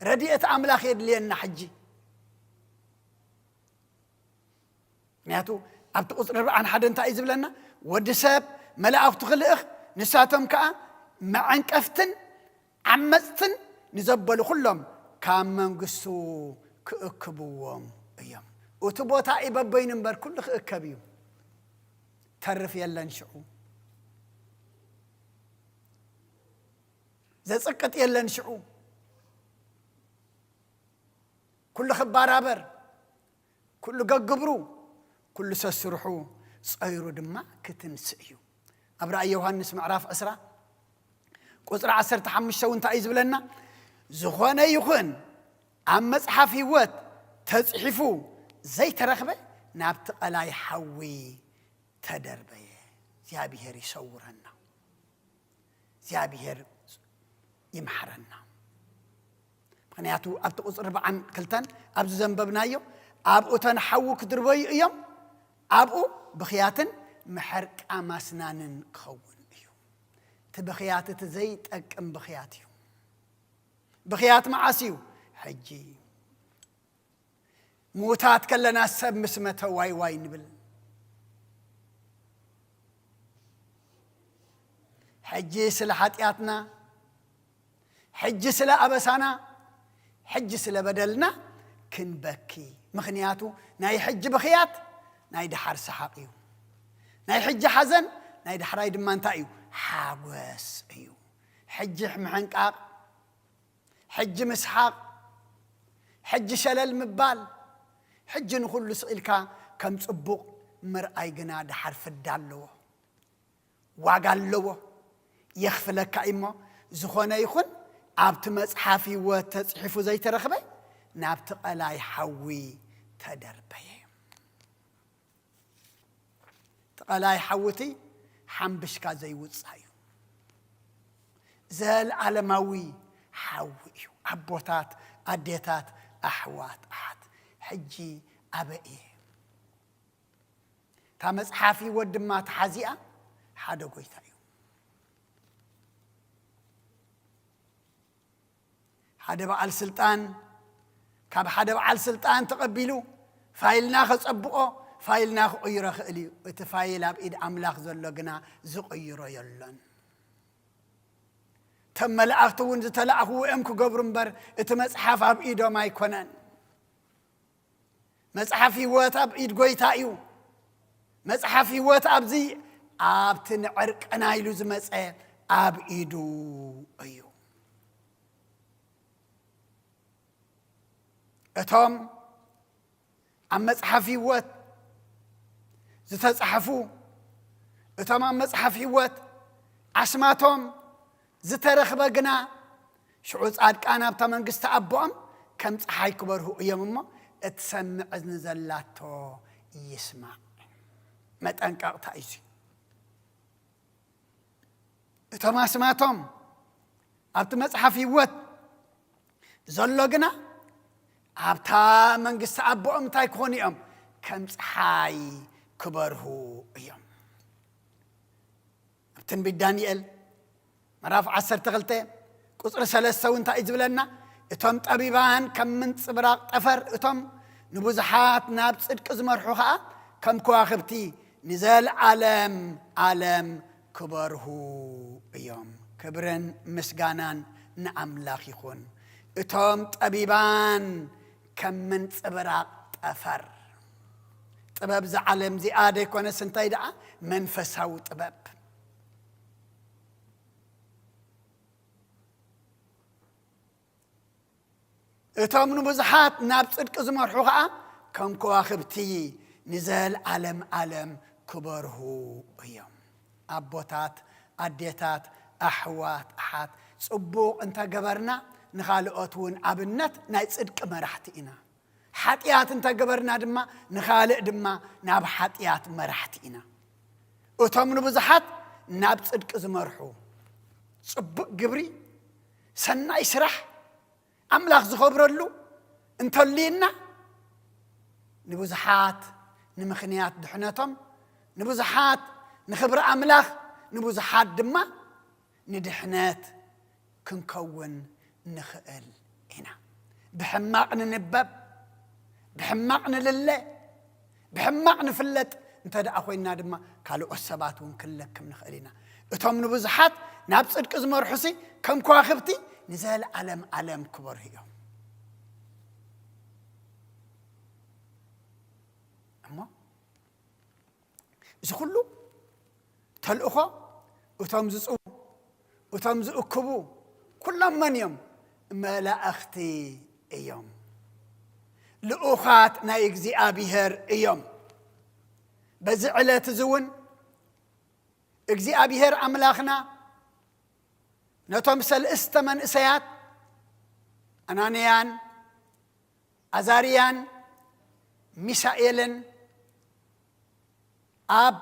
ረድኤት ኣምላኽ የድልየና ሕጂ። ምክንያቱ ኣብቲ ቁጽሪ ኣርባዓን ሓደን እንታይ እዩ ዝብለና? ወዲ ሰብ መላእኽቱ ክልእኽ፣ ንሳቶም ከኣ መዐንቀፍትን ዓመጽትን ንዘበሉ ኩሎም ካብ መንግስቱ ክእክብዎም እዮም። እቲ ቦታ እዩ በበይኑ እምበር ኩሉ ክእከብ እዩ። ተርፍ የለን ሽዑ። ዘጽቅጥ የለን ሽዑ። ኩሉ ክባራበር፣ ኩሉ ገግብሩ፣ ኩሉ ሰስርሑ ጸይሩ ድማ ክትንስእ እዩ። ኣብ ራእይ ዮሃንስ ምዕራፍ ዕስራ ቁጽሪ ዓሰርተ ሓሙሽተ እውን እንታይ እዩ ዝብለና? ዝኾነ ይኹን ኣብ መጽሓፍ ህይወት ተጽሒፉ ዘይተረኽበ ናብቲ ቀላይ ሓዊ ተደርበየ። እግዚኣብሔር ይሰውረና። እግዚኣብሔር ይምሓረና። ምኽንያቱ ኣብቲ ቁፅሪ ኣርባዓን ክልተን ኣብዚ ዘንበብናዮ፣ ኣብኡ እተን ሓዊ ክድርበዩ እዮም፣ ኣብኡ ብኽያትን ምሕርቃም ኣስናንን ክኸውን እዩ። እቲ ብኽያት እቲ ዘይጠቅም ብኽያት እዩ። ብኽያት መዓስ እዩ? ሕጂ። ምዉታት ከለና ሰብ ምስ መተ ዋይ ዋይ ንብል። ሕጂ ስለ ሓጢኣትና፣ ሕጂ ስለ ኣበሳና፣ ሕጂ ስለ በደልና ክንበኪ። ምኽንያቱ ናይ ሕጂ ብኽያት ናይ ደሓር ሰሓቕ እዩ። ናይ ሕጂ ሓዘን ናይ ዳሕራይ ድማ እንታይ እዩ? ሓጎስ እዩ። ሕጂ ምሕንቃቕ፣ ሕጂ ምስሓቕ፣ ሕጂ ሸለል ምባል፣ ሕጂ ንኹሉ ስቕ ኢልካ ከም ጽቡቕ ምርኣይ ግና ደሓር ፍዳ ኣለዎ፣ ዋጋ ኣለዎ፣ የኽፍለካ እዩ። እሞ ዝኾነ ይኹን ኣብቲ መጽሓፍ ህይወት ተጽሒፉ ዘይተረኽበ ናብቲ ቀላይ ሓዊ ተደርበየ። እቲ ቀላይ ሓዊ እቲ ሓምብሽካ ዘይውጻእ እዩ። ዘለዓለማዊ ሓዊ እዩ። ኣቦታት፣ ኣዴታት፣ ኣሕዋት፣ ኣሓት፣ ሕጂ ኣበይ እየ? እታ መጽሓፍ ህይወት ድማ ተሓዚኣ ሓደ ጎይታ እዩ። ሓደ በዓል ስልጣን ካብ ሓደ በዓል ስልጣን ተቐቢሉ ፋይልና ከጸብቆ፣ ፋይልና ክቕይሮ ይኽእል እዩ። እቲ ፋይል ኣብ ኢድ ኣምላኽ ዘሎ ግና ዝቕይሮ የሎን። እቶም መላእኽቲ እውን ዝተላእኽዎ እዮም ክገብሩ እምበር እቲ መጽሓፍ ኣብ ኢዶም ኣይኮነን። መጽሓፍ ህይወት ኣብ ኢድ ጎይታ እዩ። መጽሓፍ ህይወት ኣብዚ ኣብቲ ንዕርቅና ኢሉ ዝመጸ ኣብ ኢዱ እዩ። እቶም ኣብ መጽሓፍ ህይወት ዝተጻሕፉ፣ እቶም ኣብ መጽሓፍ ህይወት ኣስማቶም ዝተረኽበ ግና ሽዑ ጻድቃን ኣብታ መንግስቲ ኣቦኦም ከም ጸሓይ ክበርሁ እዮም እሞ፣ እትሰምዕ እዝኒ ዘላቶ ይስማዕ። መጠንቀቕታ እዩ። እቶም ኣስማቶም ኣብቲ መጽሓፍ ህይወት ዘሎ ግና ኣብታ መንግስቲ ኣቦኦም እንታይ ክኾኑ እዮም? ከም ጸሓይ ክበርሁ እዮም። ኣብ ትንቢት ዳንኤል ምዕራፍ ዓሰርተ ክልተ ቁጽሪ ሰለስተ እውን እንታይ እዩ ዝብለና? እቶም ጠቢባን ከም ምንጽብራቕ ጠፈር፣ እቶም ንብዙሓት ናብ ጽድቂ ዝመርሑ ኸኣ ከም ከዋኽብቲ ንዘለዓለም ዓለም ክበርሁ እዮም። ክብርን ምስጋናን ንኣምላኽ ይኹን። እቶም ጠቢባን ከም ምንጽብራቕ ጠፈር። ጥበብ እዛ ዓለም እዚኣ ደይኮነስ እንታይ ደኣ? መንፈሳዊ ጥበብ። እቶም ንብዙሓት ናብ ጽድቂ ዝመርሑ ኸኣ ከም ከዋኽብቲ ንዘለዓለም ዓለም ክበርሁ እዮም። ኣቦታት፣ ኣዴታት፣ ኣሕዋት፣ ኣሓት፣ ጽቡቕ እንተገበርና ንኻልኦት እውን ኣብነት ናይ ጽድቂ መራሕቲ ኢና። ሓጢኣት እንተገበርና ድማ ንኻልእ ድማ ናብ ሓጢኣት መራሕቲ ኢና። እቶም ንብዙሓት ናብ ጽድቂ ዝመርሑ ጽቡቕ ግብሪ፣ ሰናይ ስራሕ፣ ኣምላኽ ዝኸብረሉ እንተልዩና፣ ንብዙሓት ንምኽንያት ድሕነቶም፣ ንብዙሓት ንኽብሪ ኣምላኽ፣ ንብዙሓት ድማ ንድሕነት ክንከውን ንኽእል ኢና። ብሕማቕ ንንበብ፣ ብሕማቕ ንልለ፣ ብሕማቕ ንፍለጥ እንተ ደኣ ኮይንና ድማ ካልኦት ሰባት እውን ክንለክም ንኽእል ኢና። እቶም ንብዙሓት ናብ ጽድቂ ዝመርሑሲ ከም ከዋኽብቲ ንዘለዓለም ዓለም ክበርሁ እዮም። እሞ እዚ ኩሉ ተልእኾ እቶም ዝጽዉ፣ እቶም ዝእክቡ ኩሎም መን እዮም? መላእኽቲ እዮም። ልኡኻት ናይ እግዚኣብሔር እዮም። በዚ ዕለት እዚ እውን እግዚኣብሔር ኣምላኽና ነቶም ሰለስተ መንእሰያት ኣናንያን ኣዛርያን ሚሳኤልን ኣብ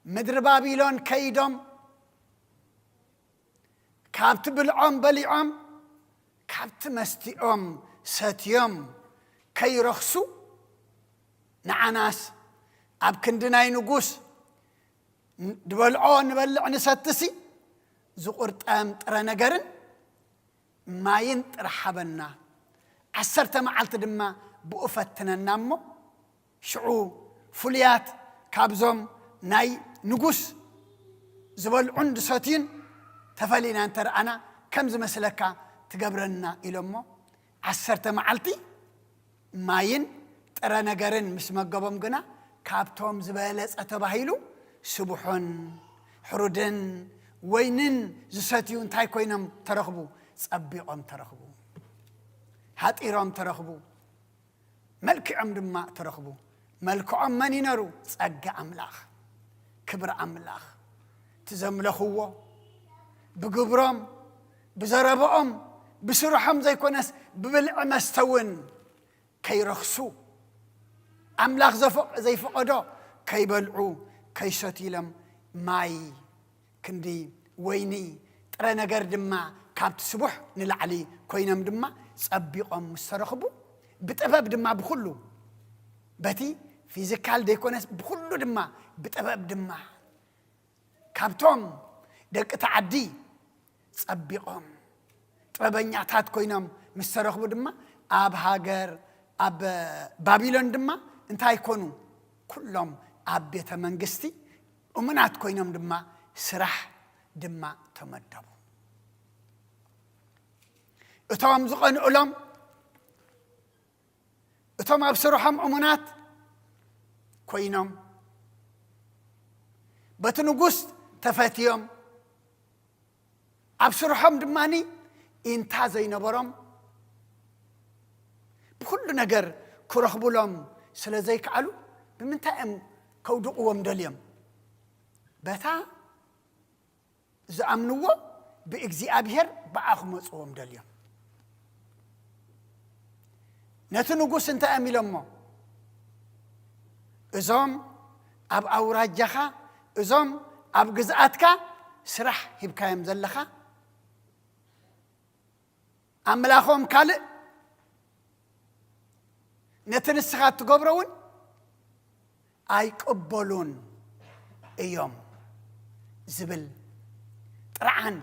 ምድሪ ባቢሎን ከይዶም፣ ካብቲ ብልዖም በሊዖም፣ ካብቲ መስትኦም ሰትዮም ከይረኽሱ፣ ንዓናስ ኣብ ክንዲ ናይ ንጉስ ዝበልዖ ንበልዕ ንሰትሲ፣ ዝቑርጠም ጥረ ነገርን ማይን ጥራሕ ሃበና። ዓሰርተ መዓልቲ ድማ ብኡ ፈትነና እሞ፣ ሽዑ ፍሉያት ካብዞም ናይ ንጉስ ዝበልዑን ዝሰትዩን ተፈሊና እንተ ረኣና፣ ከም ዝመስለካ ትገብረና ኢሎሞ። ዓሰርተ መዓልቲ ማይን ጥረ ነገርን ምስ መገቦም ግና፣ ካብቶም ዝበለጸ ተባሂሉ ስቡሕን ሕሩድን ወይንን ዝሰትዩ እንታይ ኮይኖም ተረኽቡ? ጸቢቖም ተረኽቡ። ሃጢሮም ተረኽቡ። መልክዖም ድማ ተረኽቡ። መልክዖም መን ይነሩ? ጸጋ ኣምላኽ፣ ክብሪ ኣምላኽ። እቲ ዘምለኽዎ ብግብሮም፣ ብዘረብኦም፣ ብስርሖም ዘይኮነስ፣ ብብልዒ መስተ እውን ከይረኽሱ፣ ኣምላኽ ዘፈ-፣ ዘይፈቐዶ ከይበልዑ፣ ከይሰትዩ ኢሎም ማይ ክንዲ ወይኒ ጥረ ነገር ድማ ካብቲ ስቡሕ ንላዕሊ ኮይኖም ድማ ጸቢቖም ምስ ተረኽቡ፣ ብጥበብ ድማ ብኹሉ፣ በቲ ፊዚካል ዘይኮነስ ብኹሉ ድማ ብጥበብ ድማ ካብቶም ደቂ እቲ ዓዲ ጸቢቖም ጥበበኛታት ኮይኖም ምስ ተረኽቡ ድማ ኣብ ሃገር ኣብ ባቢሎን ድማ እንታይ ኮኑ? ኩሎም ኣብ ቤተ መንግስቲ እሙናት ኮይኖም ድማ ስራሕ ድማ ተመደቡ። እቶም ዝቐንኡሎም፣ እቶም ኣብ ስርሖም እሙናት ኮይኖም፣ በቲ ንጉስ ተፈትዮም፣ ኣብ ስርሖም ድማ ኢንታ ዘይነበሮም፣ ብኹሉ ነገር ክረኽቡሎም ስለ ዘይከኣሉ፣ ብምንታይ እዮም ከውድቕዎም ደልዮም? በታ ዝኣምንዎ ብእግዚኣብሔር ብኣ ክመጽዎም ደልዮም። ነቲ ንጉስ እንታይ እዮም ኢሎሞ? እዞም ኣብ ኣውራጃኻ፣ እዞም ኣብ ግዝኣትካ ስራሕ ሂብካዮም ዘለኻ ኣምላኾም ካልእ፣ ነቲ ንስኻ እትገብሮ እውን ኣይቅበሉን እዮም ዝብል ጥርዓን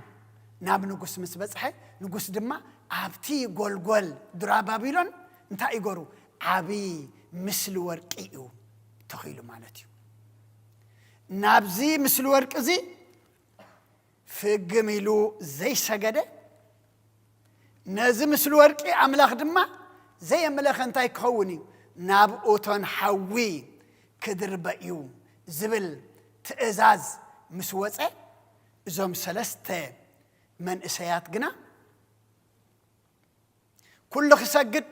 ናብ ንጉስ ምስ በጽሐ፣ ንጉስ ድማ ኣብቲ ጎልጎል ዱራ ባቢሎን እንታይ ይገሩ? ዓቢ ምስሊ ወርቂ እዩ ተኺሉ ማለት እዩ። ናብዚ ምስሊ ወርቂ እዚ ፍግም ኢሉ ዘይሰገደ፣ ነዚ ምስሊ ወርቂ ኣምላኽ ድማ ዘየምለኸ እንታይ ክኸውን እዩ? ናብ እቶን ሓዊ ክድርበ እዩ ዝብል ትእዛዝ ምስ ወጸ፣ እዞም ሰለስተ መንእሰያት ግና ኩሉ ክሰግድ፣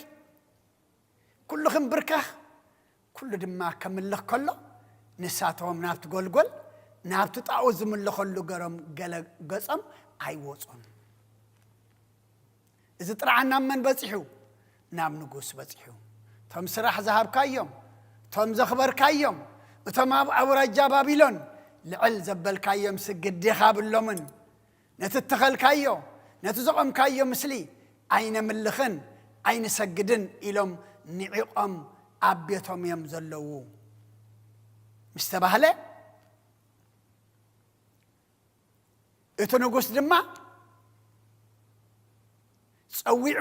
ኩሉ ክንብርከኽ፣ ኩሉ ድማ ከምልኽ ከሎ፣ ንሳቶም ናብቲ ጎልጎል፣ ናብቲ ጣኦት ዝምለኸሉ ገሮም ገለ ገጾም ኣይወጹን። እዚ ጥርዓን ናብ መን በጺሑ? ናብ ንጉስ በጺሑ። እቶም ስራሕ ዝሃብካዮም፣ እቶም ዘኽበርካዮም፣ እቶም ኣብ ኣውራጃ ባቢሎን ልዕል ዘበልካዮም ስግድ ዲኻ ብሎምን፣ ነቲ እተኸልካዮ፣ ነቲ ዘቖምካዮ ምስሊ ኣይነምልኽን ኣይንሰግድን ኢሎም ንዒቖም ኣብ ቤቶም እዮም ዘለዉ ምስ ተባህለ፣ እቲ ንጉስ ድማ ጸዊዑ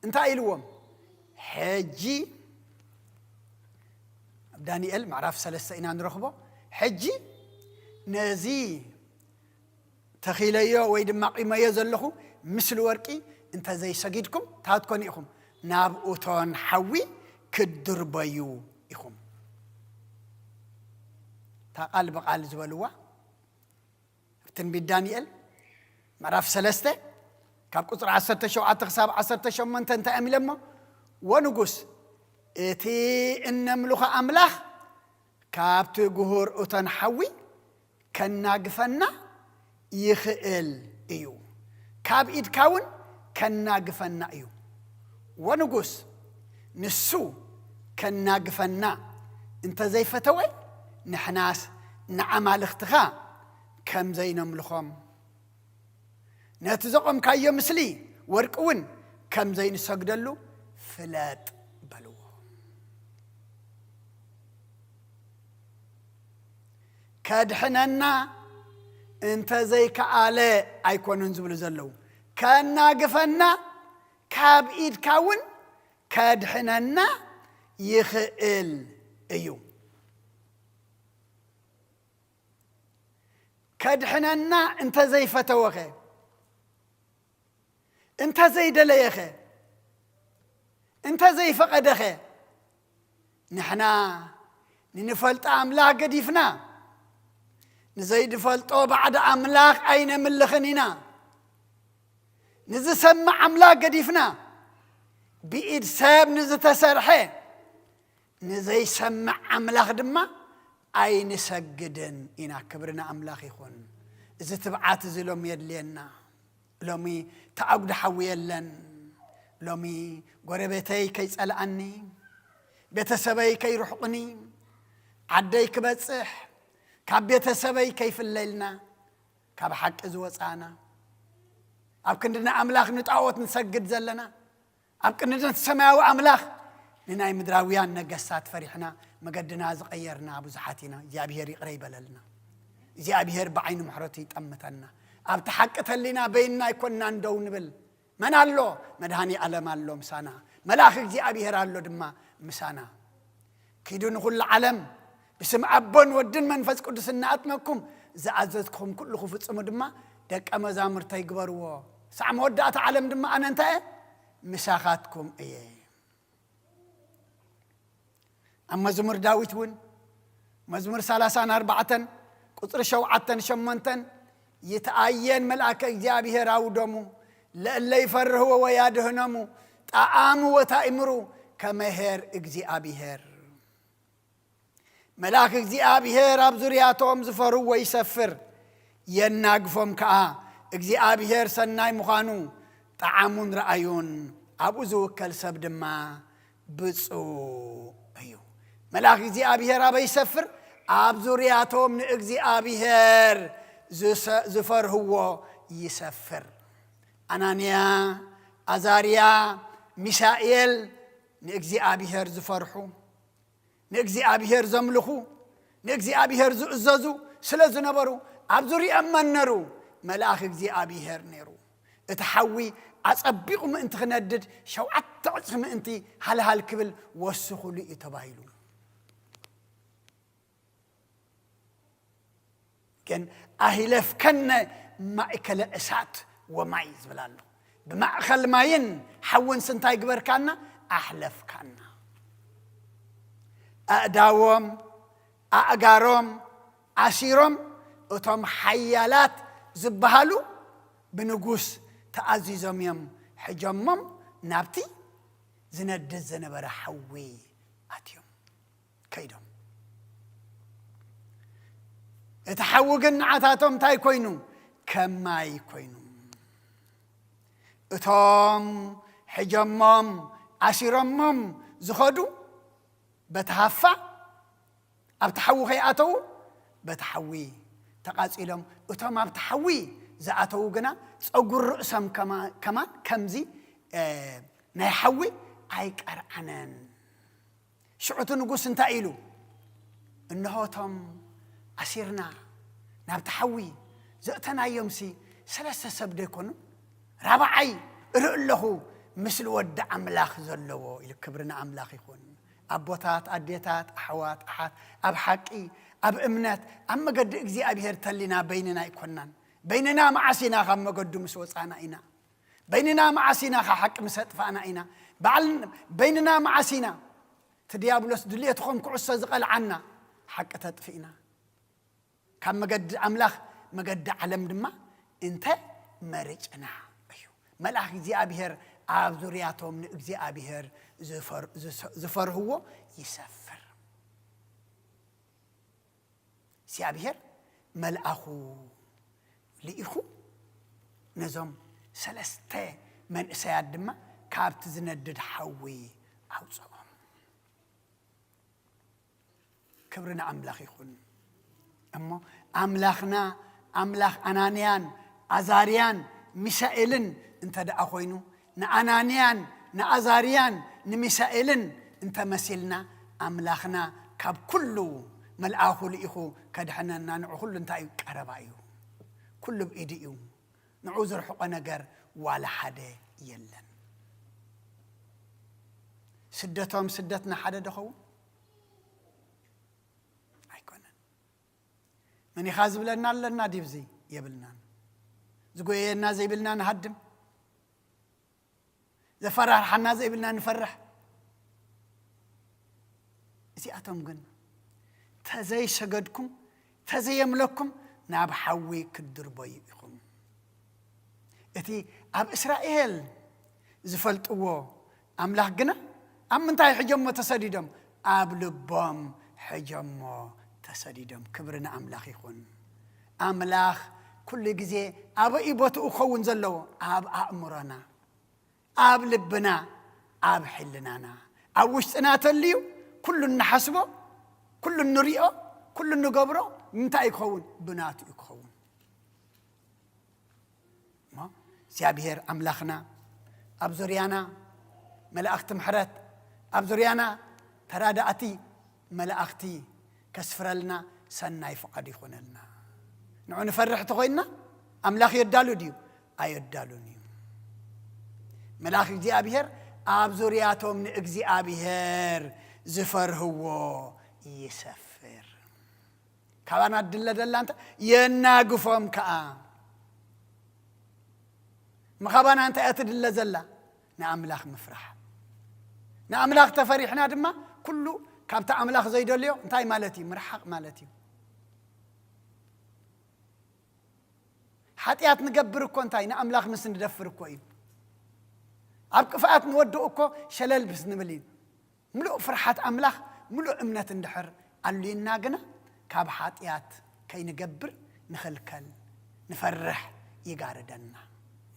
እንታይ ኢልዎም? ሕጂ ኣብ ዳንኤል ምዕራፍ ሰለስተ ኢና ንረኽቦ። ሕጂ ነዚ ተኺለዮ ወይ ድማ ቂመዮ ዘለኹ ምስሊ ወርቂ እንተዘይሰጊድኩም፣ እንታይ ክትኮኑ ኢኹም? ናብ እቶን ሓዊ ክትድርበዩ ኢኹም። እታ ቃል ብቓል ዝበልዋ፣ ኣብ ትንቢት ዳንኤል ምዕራፍ ሰለስተ ካብ ቁጽሪ ዓሰርተ ሸውዓተ ክሳብ ዓሰርተ ሸሞንተ እንታይ እዮም ኢሎሞ? "ወንጉስ፣ እቲ እነምልኾ ኣምላኽ ካብቲ ጉሁር እቶን ሓዊ ከናግፈና ይኽእል እዩ፣ ካብ ኢድካ እውን ከናግፈና እዩ። ወንጉስ፣ ንሱ ከናግፈና እንተ ዘይፈተወ፣ ንሕናስ ንኣማልኽትኻ ከም ዘይነምልኾም፣ ነቲ ዘቖምካዮ ምስሊ ወርቂ እውን ከም ዘይንሰግደሉ ፍለጥ በልዎ። ከድሕነና እንተ ዘይከኣለ ኣይኮኑን ዝብሉ ዘለዉ፣ ከናግፈና ካብ ኢድካ እውን ከድሕነና ይኽእል እዩ። ከድሕነና እንተ ዘይፈተወኸ፣ እንተ ዘይደለየኸ፣ እንተ ዘይፈቐደኸ፣ ንሕና ንንፈልጦ ኣምላኽ ገዲፍና፣ ንዘይንፈልጦ ባዕዲ ኣምላኽ ኣይነምልኽን ኢና። ንዝሰምዕ ኣምላኽ ገዲፍና፣ ብኢድ ሰብ ንዝተሰርሐ ንዘይሰምዕ ኣምላኽ ድማ ኣይንሰግድን ኢና። ክብሪ ንኣምላኽ ይኹን። እዚ ትብዓት እዚ ሎሚ የድልየና። ሎሚ ተኣጉዶ ሓዊ የለን። ሎሚ ጎረቤተይ ከይጸልኣኒ፣ ቤተሰበይ ከይርሕቑኒ፣ ዓደይ ክበጽሕ፣ ካብ ቤተሰበይ ከይፍለልና፣ ካብ ሓቂ ዝወጻና፣ ኣብ ክንዲ ንኣምላኽ ንጣዖት ንሰግድ ዘለና፣ ኣብ ቅንድነት ሰማያዊ ኣምላኽ ንናይ ምድራውያን ነገስታት ፈሪሕና መገድና ዝቐየርና ብዙሓት ኢና። እግዚኣብሔር ይቕረ ይበለልና። እግዚኣብሔር ብዓይኒ ምሕረቱ ይጠምተና። ኣብቲ ሓቂ ተሊና በይንና ኣይኮንናን ደው ንብል። መን ኣሎ? መድኃኔ ዓለም ኣሎ ምሳና። መልኣኽ እግዚኣብሔር ኣሎ ድማ ምሳና። ኪዱ ንኹሉ ዓለም፣ ብስም ኣቦን ወድን መንፈስ ቅዱስ እናኣጥመቅኩም ዝኣዘዝኩኹም ኩሉ ክፍጽሙ ድማ ደቀ መዛሙርተይ ግበርዎ። ሳዕ መወዳእታ ዓለም ድማ ኣነ እንታይ እየ? ምሳኻትኩም እየ። ኣብ መዝሙር ዳዊት እውን፣ መዝሙር ሠላሳን ኣርባዕተን ቁጽሪ ሸውዓተን ሸሞንተን፣ ይትኣየን መልኣከ እግዚኣብሔር ኣውዶሙ ለእለ ይፈርህዎ ወያድህኖሙ ጣኣሙ ወታእምሩ ከመ ኄር እግዚኣብሔር። መልኣክ እግዚኣብሔር ኣብ ዙርያቶም ዝፈርዎ ይሰፍር፣ የናግፎም ከኣ። እግዚኣብሔር ሰናይ ምዃኑ ጠዓሙን ረኣዩን፣ ኣብኡ ዝውከል ሰብ ድማ ብፁዕ እዩ። መልኣክ እግዚኣብሔር ኣበይ ይሰፍር? ኣብ ዙርያቶም ንእግዚኣብሔር ዝሰ-፣ ዝፈርህዎ ይሰፍር። ኣናንያ፣ ኣዛርያ፣ ሚሳኤል ንእግዚኣብሔር ዝፈርሑ፣ ንእግዚኣብሔር ዘምልኹ፣ ንእግዚኣብሔር ዝእዘዙ ስለ ዝነበሩ፣ ኣብ ዙርያኦም መን ነሩ? መልኣኽ እግዚኣብሔር ነይሩ። እቲ ሓዊ ኣጸቢቑ ምእንቲ ክነድድ፣ ሸውዓተ ዕጽፊ ምእንቲ ሃልሃል ክብል ወስኹሉ እዩ ተባሂሉ። ግን ኣሂለፍከነ ማእከለ እሳት ወማይ ዝብል ኣሎ። ብማእከል ማይን ሓውን ስንታይ ግበርካና? ኣሕለፍካና። ኣእዳዎም፣ ኣእጋሮም ኣሲሮም፣ እቶም ሓያላት ዝበሃሉ ብንጉስ ተኣዚዞም እዮም ሕጀሞም ናብቲ ዝነድድ ዝነበረ ሓዊ ኣትዮም። ከይዶም። እቲ ሓዊ ግን ንዓታቶም እንታይ ኮይኑ? ከም ማይ ኮይኑ። እቶም ሕጀሞም ኣሲሮሞም ዝኸዱ በቲ ሃፋ ኣብቲ ሓዊ ከይኣተዉ በቲ ሓዊ ተቓጺሎም። እቶም ኣብቲ ሓዊ ዝኣተዉ ግና ጸጉሪ ርእሶም ከማ-፣ ከማን ከምዚ፣ እ፣ ናይ ሓዊ ኣይቀርዓነን። ሽዑ እቲ ንጉስ እንታይ ኢሉ? እንሆ እቶም ኣሲርና ናብቲ ሓዊ ዘእተናዮምሲ ሰለስተ ሰብ ዶ ኣይኮኑን? ራብዓይ እርኢ ኣለኹ፣ ምስሊ ወዲ ኣምላኽ ዘለዎ ኢሉ። ክብሪ ንኣምላኽ ይኹን። ኣቦታት፣ ኣዴታት፣ ኣሕዋት፣ ኣሓት፣ ኣብ ሓቂ፣ ኣብ እምነት፣ ኣብ መገዲ እግዚኣብሔር ተሊና በይንና ኣይኮናን። በይንና መዓስ ኢና ካብ መገዱ ምስ ወጻና ኢና? በይንና መዓስ ኢና ካብ ሓቂ ምስ ኣጥፋእና ኢና? በዓል-፣ በይንና መዓስ ኢና እቲ ዲያብሎስ ድልየቱ ከም ኩዕሶ ዝቐልዓና ሓቂ ተጥፊእና? ካብ መገዲ ኣምላኽ መገዲ ዓለም ድማ እንተ መርጭና እዩ። መልኣኽ እግዚኣብሔር ኣብ ዙርያቶም ንእግዚኣብሔር ዝፈር-፣ ዝሰ-፣ ዝፈርህዎ ይሰፍር። እግዚኣብሔር መልኣኹ ልኢኹ ነዞም ሰለስተ መንእሰያት ድማ ካብቲ ዝነድድ ሓዊ ኣውፅኦም። ክብሪ ንኣምላኽ ይኹን። እሞ ኣምላኽና ኣምላኽ ኣናንያን ኣዛርያን ሚሳኤልን እንተ ደኣ ኮይኑ፣ ንኣናንያን ንኣዛርያን ንሚሳኤልን እንተ መሲልና፣ ኣምላኽና ካብ ኩሉ መልኣኹ ልኢኹ ከድሕነና፣ ንዑ ኩሉ እንታይ እዩ? ቀረባ እዩ። ኩሉ ብኢዱ እዩ። ንዑ ዝርሕቆ ነገር ዋላ ሓደ የለን። ስደቶም ስደትና ሓደ ዶ ኸውን? ኣይኮነን። መን ኢኻ ዝብለና ኣለና ድዩ? እዚ የብልናን። ዝጎየየና ዘይብልና ንሃድም፣ ዘፈራርሓና ዘይብልና ንፈርሕ። እዚኣቶም ግን ተዘይሰገድኩም፣ ተዘየምለኩም ናብ ሓዊ ክትድርበዩ ኢኹም። እቲ ኣብ እስራኤል ዝፈልጥዎ ኣምላኽ ግና ኣብ ምንታይ ሕጀሞ ተሰዲዶም? ኣብ ልቦም ሕጀሞ ተሰዲዶም። ክብሪ ንኣምላኽ ይኹን። ኣምላኽ ኩሉ ግዜ ኣበይ ቦትኡ ክኸውን ዘለዎ? ኣብ ኣእምሮና፣ ኣብ ልብና፣ ኣብ ሕልናና፣ ኣብ ውሽጥና ተልዩ ኩሉ እንሓስቦ፣ ኩሉ እንሪኦ፣ ኩሉ እንገብሮ እንታይ እዩ ክኸውን? ብናቱ እዩ ክኸውን። እሞ እግዚኣብሔር ኣምላኽና ኣብ ዙርያና መላእኽቲ ምሕረት፣ ኣብ ዙርያና ተራዳእቲ መላእኽቲ ከስፍረልና ሰናይ ፍቓዱ ይኾነልና። ንዑ ንፈርሕ ተኾይንና ኣምላኽ የዳሉ ድዩ? ኣየዳሉን እዩ። መልኣኽ እግዚኣብሔር ኣብ ዙርያቶም ንእግዚኣብሔር ዝፈርህዎ ይሰፍር። ካባና ድለ ደላ እንተ የናግፎም ከኣ። እሞ ካባና እንታይ እያ ትድለ ዘላ? ንኣምላኽ ምፍራሕ። ንኣምላኽ ተፈሪሕና ድማ ኩሉ ካብቲ ኣምላኽ ዘይደልዮ እንታይ ማለት እዩ? ምርሓቕ ማለት እዩ። ሓጢኣት ንገብር እኮ እንታይ ንኣምላኽ ምስ ንደፍር እኮ እዩ። ኣብ ክፍኣት ንወድቕ እኮ ሸለል ምስ ንብል እዩ። ምሉእ ፍርሓት ኣምላኽ፣ ምሉእ እምነት እንድሕር ኣልዩና ግና ካብ ሓጢኣት ከይንገብር ንኽልከል፣ ንፈርሕ ይጋርደና።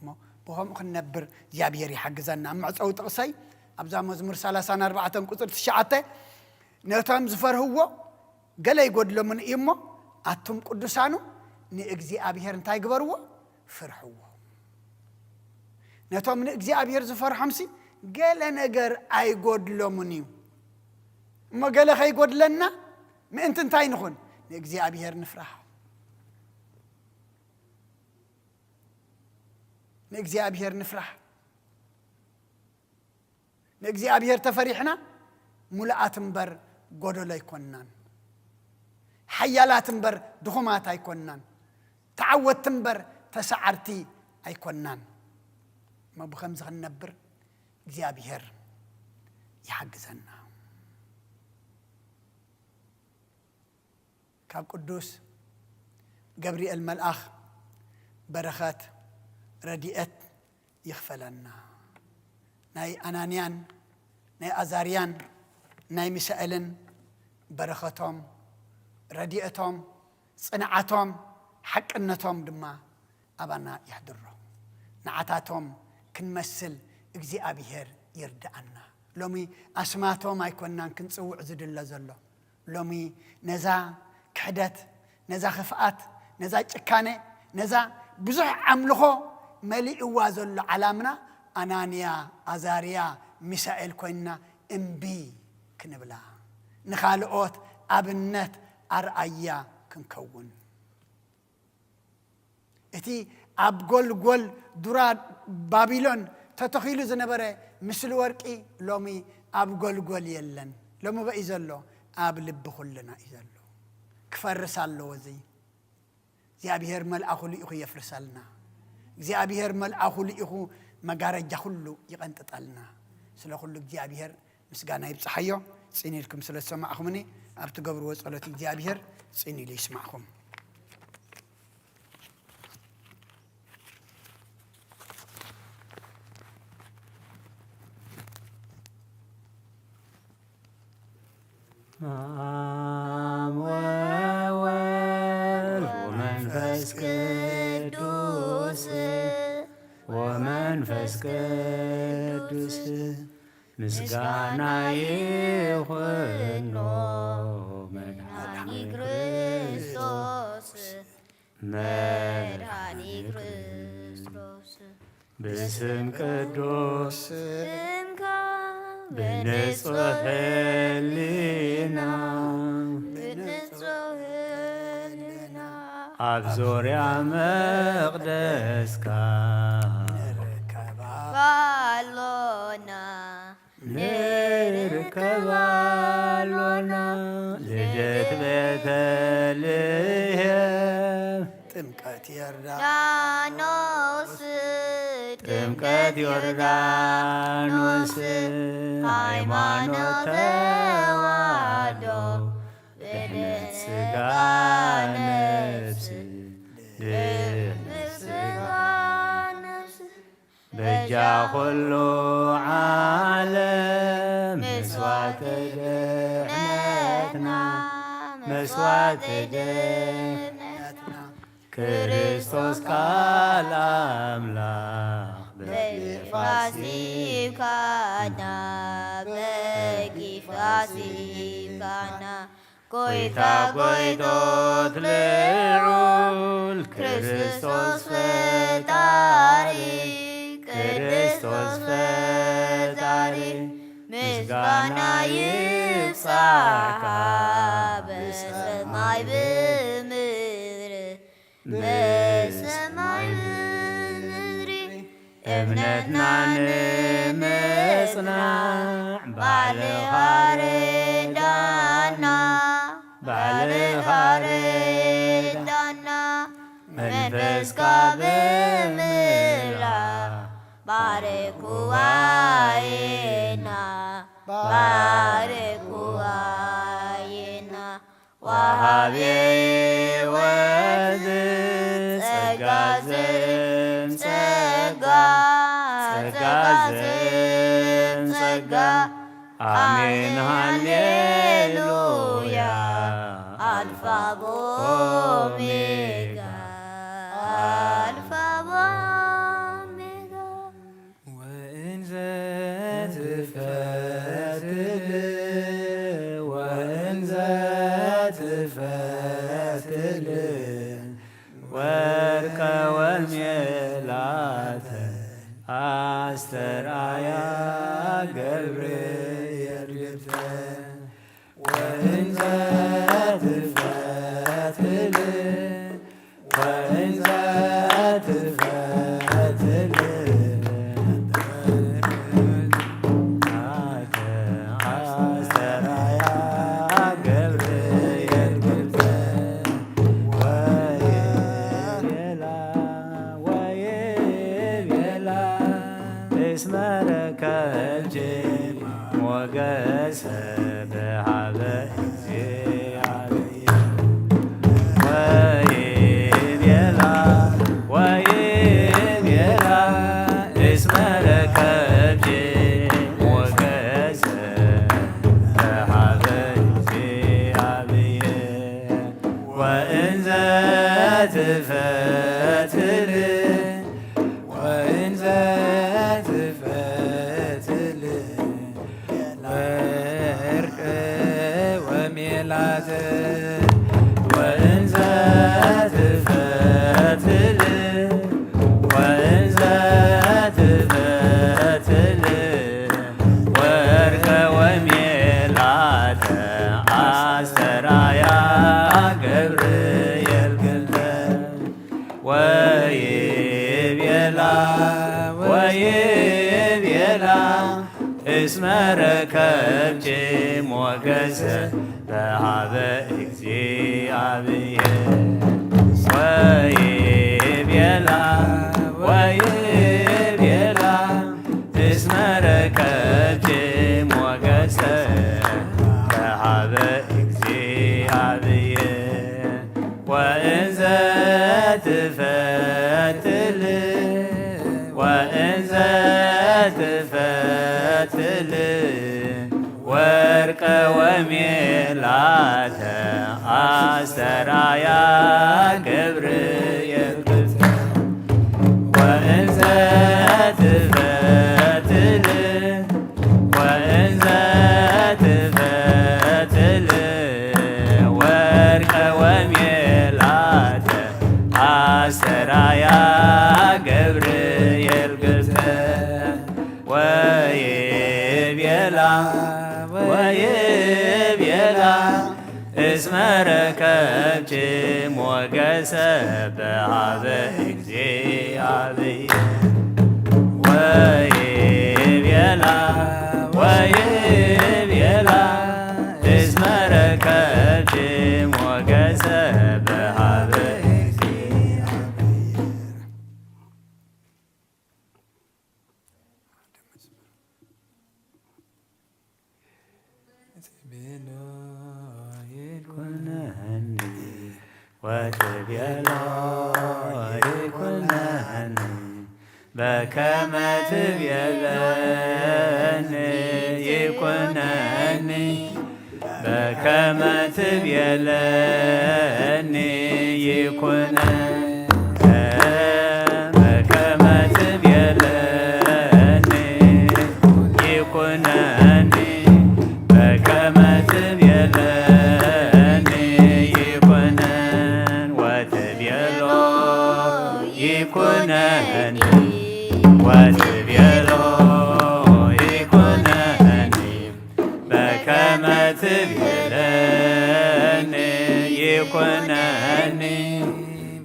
እሞ ብኸምኡ ክንነብር እግዚኣብሔር ይሓግዘና። ኣብ መዕጸዊ ጥቕሰይ ኣብዛ መዝሙር ሰላሳን ኣርባዕተን ቁጽሪ ትሽዓተ፣ ነቶም ዝፈርህዎ ገለ ይጎድሎምን እዩ እሞ፣ ኣቱም ቅዱሳኑ ንእግዚኣብሔር እንታይ ግበርዎ? ፍርሕዎ። ነቶም ንእግዚኣብሔር ዝፈርሖምሲ ገለ ነገር ኣይጎድሎምን እዩ። እሞ ገለ ከይጎድለና ምእንቲ እንታይ ንኹን? ንእግዚኣብሔር ንፍራሕ። ንእግዚኣብሔር ንፍራሕ። ንእግዚኣብሔር ተፈሪሕና፣ ሙሉኣት እምበር ጎደሎ ኣይኮንናን። ሓያላት እምበር ድኹማት ኣይኮንናን። ተዓወትቲ እምበር ተሰዓርቲ ኣይኮንናን። እሞ ብኸምዚ ክንነብር እግዚኣብሔር ይሓግዘና። ካብ ቅዱስ ገብርኤል መልኣኽ በረኸት ረድኤት ይኽፈለና። ናይ ኣናንያን ናይ ኣዛርያን ናይ ሚሳኤልን በረኸቶም፣ ረድኤቶም፣ ጽንዓቶም፣ ሓቅነቶም ድማ ኣባና የሕድሮ። ንዓታቶም ክንመስል እግዚኣብሔር ይርድኣና። ሎሚ ኣስማቶም ኣይኮናን ክንጽውዕ ዝድለ ዘሎ። ሎሚ ነዛ ክሕደት፣ ነዛ ክፍኣት፣ ነዛ ጭካነ፣ ነዛ ብዙሕ ኣምልኾ መሊእዋ ዘሎ ዓላምና ኣናንያ፣ ኣዛርያ፣ ሚሳኤል ኮይንና እምቢ ክንብላ፣ ንኻልኦት ኣብነት ኣርኣያ ክንከውን። እቲ ኣብ ጎልጎል ዱራ ባቢሎን ተተኺሉ ዝነበረ ምስሊ ወርቂ ሎሚ ኣብ ጎልጎል የለን። ሎሚ በይ ዘሎ? ኣብ ልቢ ኩልና እዩ ዘሎ። ክፈርስ ኣለዎ እዚ። እግዚኣብሔር መልኣኹ ልኢኹ የፍርሰልና። እግዚኣብሔር መልኣኹ ልኢኹ መጋረጃ ኩሉ ይቐንጥጠልና። ስለ ኩሉ እግዚኣብሔር ምስጋና ይብጽሓዮ። ጽን ኢልኩም ስለ ዝሰማዕኹምኒ ኣብ ትገብርዎ ጸሎት እግዚኣብሔር ጽን ኢሉ ይስማዕኹም። አብ ወወልድ ወመንፈስ ቅዱስ ወመንፈስ ቅዱስ ምስጋና ይኹኖ መድኃኒ ክርስቶስ፣ መድኃኒ ክርስቶስ። ብስም ቅዱስ ስምካ ብንጹሕ ሕሊና፣ ብንጹሕ ሕሊና ኣብ ዙርያ መቕደስካ ንርከባ ኣሎና። ንርከባ ኣሎና። ልደት ቤተልሔም ጥምቀት ዮርዳኖስ፣ ጥምቀት ዮርዳኖስ፣ ሃይማኖት ተዋህዶ፣ ድሕነት ሥጋ ነፍስ፣ ድሕነት ሥጋ ነፍስ፣ በጃ ኩሉ ዓለም መስዋዕተ ድሕነትና፣ መስዋዕተ ድሕነትና፣ ክርስቶስ ቃል ኣምላኽ በጊፍ ኣስኢብካና፣ በጊፍ ኣስኢብካና። ጎይታ ጎይቶት ልዑል ክርስቶስ ፈጣሪ፣ ክርስቶስ ፈጣሪ፣ ምስጋና ይብጻሕካ ብሰማይ ብምድሪ፣ ብሰማይ ብምድሪ። እምነትና ንምጽናዕ ባዕልኻ ርዳና፣ ባዕልኻ ርዳና። መንፈስካ ብምልኣ ባርክ ጉባኤና፣ ባርክ ጉባኤና። ወሃቤ ሕይወት ጸጋ ዘእም ጸጋ፣ ጸጋ ዘእም ጸጋ። ኣሜን ሃሌሉያ። ኣልፋ በኦሜጋ፣ ኣልፋ በኦሜጋ። ወእንዘ ትፈትል፣ ወእንዘ ትፈትል ወርቀ ወሜላተ አስተርአያ ገብርኤል ግብተ። ወእንዘ ትፈትል፣ ወእንዘ ትፈትል አስተርአያ ገብርኤል ግብተ። ወይቤላ፣ ወይቤላ እስመ ረከብኪ ሞገሰ በሃበ እግዚአብሔር። ወይቤላ፣ ወይቤላ እስመ ረከብኪ ሞገሰ በሃበ እግዚአብሔር። ወእንዘ ትፈትል፣ ወእንዘ ትፈትል ወርቅ ወሜላት። ወእንዘ ትፈትል፣ ወእንዘ ትፈትል ወርቀ ወሜላተ አስተርአያ ገብርኤል ግብተ። ወይቤላ፣ ወይቤላ እስመ ረከብኪ ሞገሰ በሃበ እግዚአብሔር። ወይቤላ፣ ወይቤላ እስመ ረከብኪ ሞገሰ በሃበ እግዚአብሔር። ወእንዘ ትፈትል፣ ወእንዘ ትፈትል ወርቀ ወሜላተ አስተርአያ ገብርኤል ግብተ። ወእንዘ ትፈትል፣ ረከብኪ ሞገሰ በሃበ እግዚኣብሔር ወይቤላ፣ ወይቤላ እስመ ረከብኪ ሞገሰ በሃበ እግዚኣብሔር። ትቤሎ ይኩነኒ ወትቤሎ ይኩነኒ በከመ ትቤለኒ ይኩነኒ በከመ ትቤለኒ ይኩነኒ በከመ ትቤለኒ ይኩነኒ በከመ ትቤለኒ ይኩነን ወትቤሎ ይኩነኒ ወትቤሎ ይኩነኒ በከመ ትቤለኒ ይኩነኒ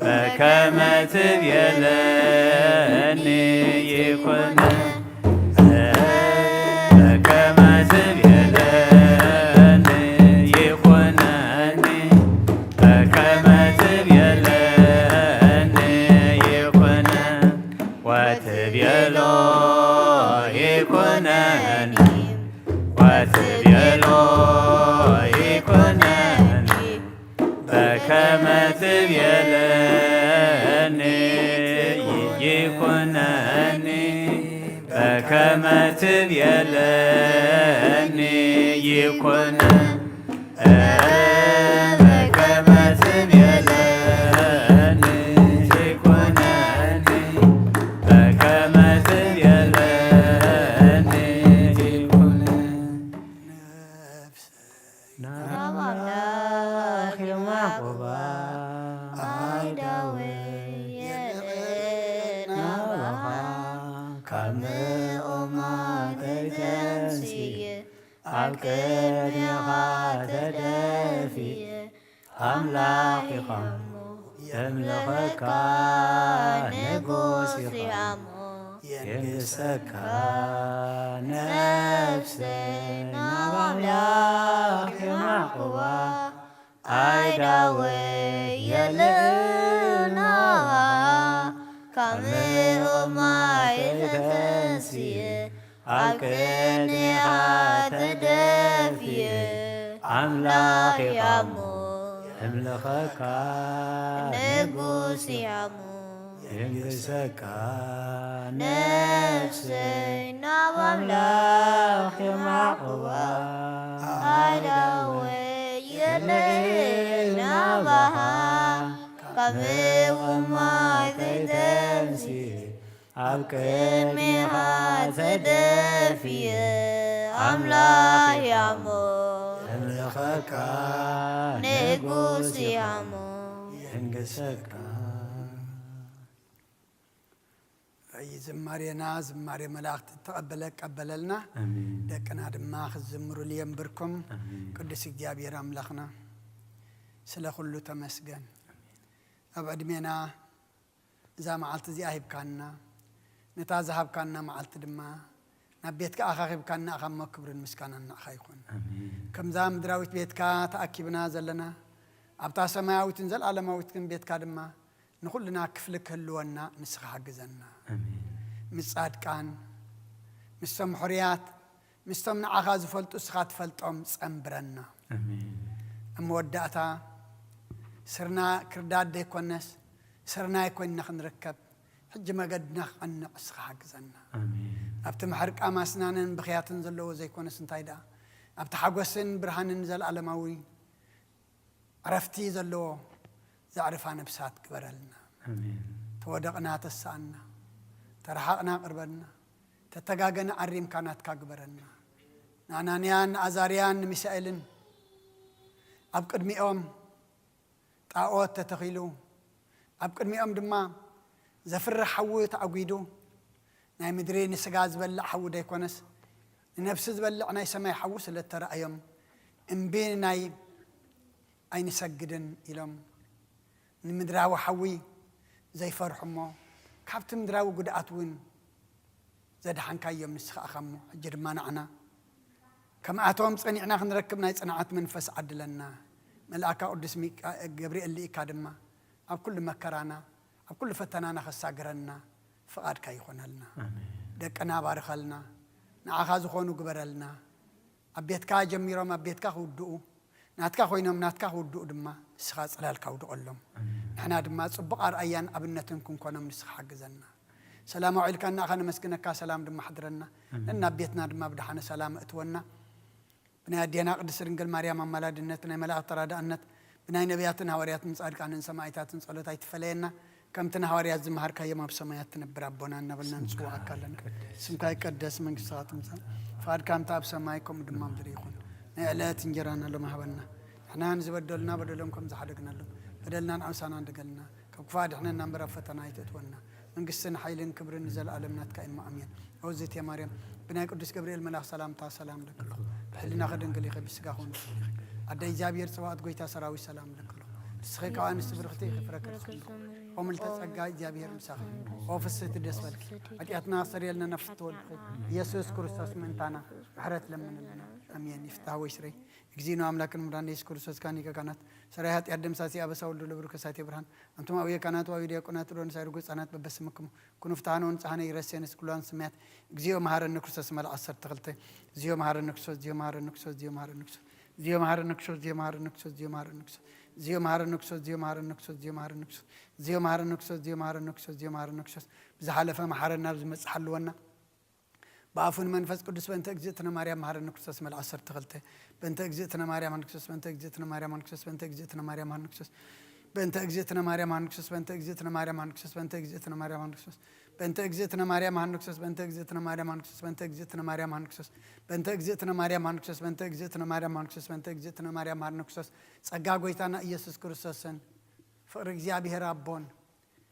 በከመ ትቤለኒ ይኩነኒ በከመ ትቤለኒ ይኩነኒ በከመ ትቤለኒ ይኩነኒ ወትቤሎ ይኩነኒ ወትቤሎ ይኩነኒ በከመ ትቤለኒ ይኩነኒ በከመ ትቤለኒ ይኩነኒ በከመ ትቤለኒ ይኩነኒ በከመ ትቤለኒ ይኩነኒ ናብ ኣምላኽ የማዕቁባ ኣይዳወ የልእ ናባኻ ካብ ምእማን ከይተንስየ ኣብ ቅድሜኻ ተደፍየ ኣምላኽ ኢኻ እሞ የምልኸካ ንጉስ ኢኻ እሞ የንግሰካ ነፍሰይ ናብ ኣምላኽ የማዕቁባ ኣይዳወ የልእ ናባኻ ካብ ምእማን ከይተንስየ ኣብ ቅድሜኻ ተደፍየ ኣምላኽ ኢኻ እሞ እምልኸካ ንጉስ ኢኻ እሞ የንግሰካ ነፍሰይ ናብ ኣምላኽ የማዕቁባ ኣይዳወ የልእ ናባኻ ካብ ምእማን ከይተንስየ ኣብ ቅድሜኻ ተደፍየ ኣምላኽ ያሞ እምልኸካ ንጉስ ያሞ የንግሰካ። ይህ ዝማሬና ዝማሬ መላእክት ተቀበለ ቀበለልና። ኣሜን። ደቅና ድማ ክዝምሩሉ የንብርኩም። ኣሜን። ቅዱስ እግዚኣብሔር ኣምላኽና ስለ ኩሉ ተመስገን። ኣብ ዕድሜና እዛ መዓልቲ እዚኣ ሂብካና፣ ነታ ዝሃብካና መዓልቲ ድማ ናብ ቤትካ ኣኻኺብካና ኢኻ እሞ ክብርን ምስጋናን ንዓኻ ይኹን። ኣሜን። ከምዛ ምድራዊት ቤትካ ተኣኪብና ዘለና፣ ኣብታ ሰማያዊትን ዘለኣለማዊትን ቤትካ ድማ ንኹልና ክፍሊ ክህልወና ንስኻ ሓግዘና። ኣሜን። ምስ ጻድቃን፣ ምስቶም ሕሩያት፣ ምስቶም ንዓኻ ዝፈልጡ እስኻ ትፈልጦም ጸንብረና። ኣሜን። ኣብ መወዳእታ ስርና ክርዳድ ዘይኮነስ ስርናይ ኮይንና ክንርከብ ሕጂ መገድና ክቐንዕ እስኻ ሓግዘና። ኣሜን። ኣብቲ ምሕርቃም ኣስናንን ብኽያትን ዘለዎ ዘይኮነስ እንታይ ደኣ ኣብቲ ሓጎስን ብርሃንን ዘለኣለማዊ ዕረፍቲ ዘለዎ ዘዕርፋ ነብሳት ግበረልና። ኣሜን። ተወደቕና ተሳኣና፣ ተረሓቕና ቅርበልና፣ ተተጋገና ኣሪምካ ናትካ ግበረልና። ንኣናንያን ንኣዛርያን ንሚሳኤልን ኣብ ቅድሚኦም ጣኦት ተተኺሉ፣ ኣብ ቅድሚኦም ድማ ዘፍርሕ ሓዊ ተኣጒዱ፣ ናይ ምድሪ ንስጋ ዝበልዕ ሓዊ ዘይኮነስ ንነብሲ ዝበልዕ ናይ ሰማይ ሓዊ ስለ እተራእዮም እምቢ ናይ ኣይንሰግድን ኢሎም ንምድራዊ ሓዊ ዘይፈርሑ እሞ ካብቲ ምድራዊ ጉድኣት እውን ዘድሓንካዮም ንስኻ ኢኻ እሞ ሕጂ ድማ ንዓና ከምኣቶም ጸኒዕና ክንረክብ ናይ ጽንዓት መንፈስ ዓድለና። መልኣካ ቅዱስ ሚካ- ገብርኤል ልኢካ ድማ ኣብ ኩሉ መከራና ኣብ ኩሉ ፈተናና ከሳግረና ፍቓድካ ይኾነልና። ደቅና ባርኸልና፣ ንዓኻ ዝኾኑ ግበረልና። ኣብ ቤትካ ጀሚሮም ኣብ ቤትካ ክውድኡ ናትካ ኮይኖም ናትካ ክውድኡ ድማ ንስኻ ጽላልካ ውድቐሎም። ንሕና ድማ ጽቡቕ ኣርኣያን ኣብነትን ክንኮኖም ንስኻ ሓግዘና። ሰላም ኣውዒልካ እናኻ ነመስግነካ ሰላም ድማ ሓድረና። ነናብ ቤትና ድማ ብድሓነ ሰላም እትወና። ብናይ ኣዴና ቅድስት ድንግል ማርያም ኣማላድነት ናይ መላእኽቲ ተራዳእነት ብናይ ነቢያትን ሃዋርያትን ጻድቃንን ሰማዕታትን ጸሎት ኣይትፈለየና። ከምቲ ንሃዋርያት ዝመሃርካዮም ኣብ ሰማያት ትነብር ኣቦና እናበልና ንጽውዓካ ኣለና። ስምካ ይቀደስ፣ መንግስትኻ ትምጻእ፣ ፍቓድካ ከምቲ ኣብ ሰማይ ከምኡ ድማ ምድሪ ይኹን። ናይ ዕለት እንጀራና ሎም ሃበና። ንሕና ንዝበደሉና በደሎም ከም ዝሓደግናሎም በደልናን ዓውሳናን ድገልና። ካብ ክፋ ድሕነና እምበር ኣብ ፈተና ኣይትእትወና። መንግስትን ሓይልን ክብርን ንዘለኣለም ናትካ እሞ ኣሜን። ኣውዝት ማርያም ብናይ ቅዱስ ገብርኤል መልኣኽ ሰላምታ ሰላም ለክሎ ብሕልና ከደንግል ኢኸ ብስጋ ኹን ኣደ እግዚኣብሔር ጽባኦት ጎይታ ሰራዊት ሰላም ለክሎ ንስኸ ካብ ኣንስቲ ብርኽቲ ኢኺ ፍረክል ከምልተ ጸጋ እግዚኣብሔር ምሳኺ ኦፍስቲ ደስ በልኪ። ሓጢኣትና ኣስተርየልና ነፍስ ትወልድ ኢየሱስ ክርስቶስ ምእንታና ምሕረት ለምንልና። ኣሜን። ይፍታህ ወይ ስረይ እግዚእነ ኣምላክን ሙዳን ኢየሱስ ክርስቶስ ካን ሊቀ ካህናት ሰራይ ኃጢአት ደምሳሲ አበሳ ወልዱ ለብሩ ከሳቴ ብርሃን። አንቱም አብየ ካህናት ወአብየ ዲያቆናት ወንሳይ ርጉ ህጻናት በበስምክሙ ኩኑ ፍትሐነ ወንጽሐነ ይረሴነ ስኩላን ስሜያት። እግዚኦ መሐረነ ክርስቶስ መልእ ዓሰርተ ክልተ። እግዚኦ መሐረነ ክርስቶስ፣ እግዚኦ መሐረነ ክርስቶስ፣ እግዚኦ መሐረነ ክርስቶስ፣ እግዚኦ መሐረነ ክርስቶስ፣ እግዚኦ መሐረነ ክርስቶስ፣ እግዚኦ መሐረነ ክርስቶስ፣ እግዚኦ መሐረነ ክርስቶስ፣ እግዚኦ መሐረነ ክርስቶስ፣ እግዚኦ መሐረነ ክርስቶስ፣ እግዚኦ መሐረነ ክርስቶስ፣ እግዚኦ መሐረነ ክርስቶስ። ብዝሓለፈ መሐረና፣ ብዝመጽእ ሓልወና። ብኣፉን መንፈስ ቅዱስ በእንተ እግዝእትነ ማርያም መሐረነ ክርስቶስ መልእ ዓሰርተ ክልተ። በእንተ እግዝእትነ ማርያም መሐረነ ክርስቶስ፣ በእንተ እግዝእትነ ማርያም መሐረነ ክርስቶስ፣ በእንተ እግዝእትነ ማርያም መሐረነ ክርስቶስ፣ በእንተ እግዝእትነ ማርያም መሐረነ ክርስቶስ፣ በእንተ እግዝእትነ ማርያም መሐረነ ክርስቶስ፣ በእንተ እግዝእትነ ማርያም መሐረነ ክርስቶስ፣ በእንተ እግዝእትነ ማርያም መሐረነ ክርስቶስ፣ በእንተ እግዝእትነ ማርያም መሐረነ ክርስቶስ፣ በእንተ እግዝእትነ ማርያም መሐረነ ክርስቶስ፣ በእንተ እግዝእትነ ማርያም መሐረነ ክርስቶስ፣ በእንተ እግዝእትነ ማርያም መሐረነ ክርስቶስ። ጸጋ ጐይታና ኢየሱስ ክርስቶስን ፍቕሪ እግዚኣብሔር ኣቦን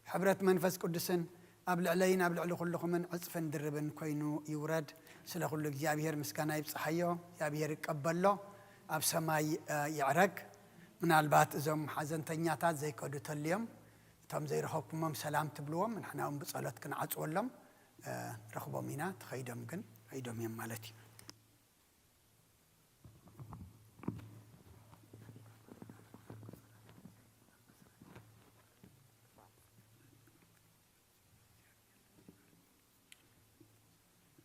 ሕብረት መንፈስ ቅዱስን ኣብ ልዕለይን ኣብ ልዕሊ ኩልኹምን ዕጽፍን ድርብን ኮይኑ ይውረድ። ስለ ኩሉ እግዚኣብሔር ምስጋና ይብጽሓዮ፣ እግዚኣብሔር ይቀበሎ፣ ኣብ ሰማይ፣ እ፣ ይዕረግ። ምናልባት እዞም ሓዘንተኛታት ዘይከዱ ተልዮም፣ እቶም ዘይረኸብኩሞም ሰላም ትብልዎም፣ ንሕና እውን ብጸሎት ክንዓጽወሎም፣ እ፣ ንረኽቦም ኢና። ተኸይዶም ግን ከይዶም እዮም ማለት እዩ።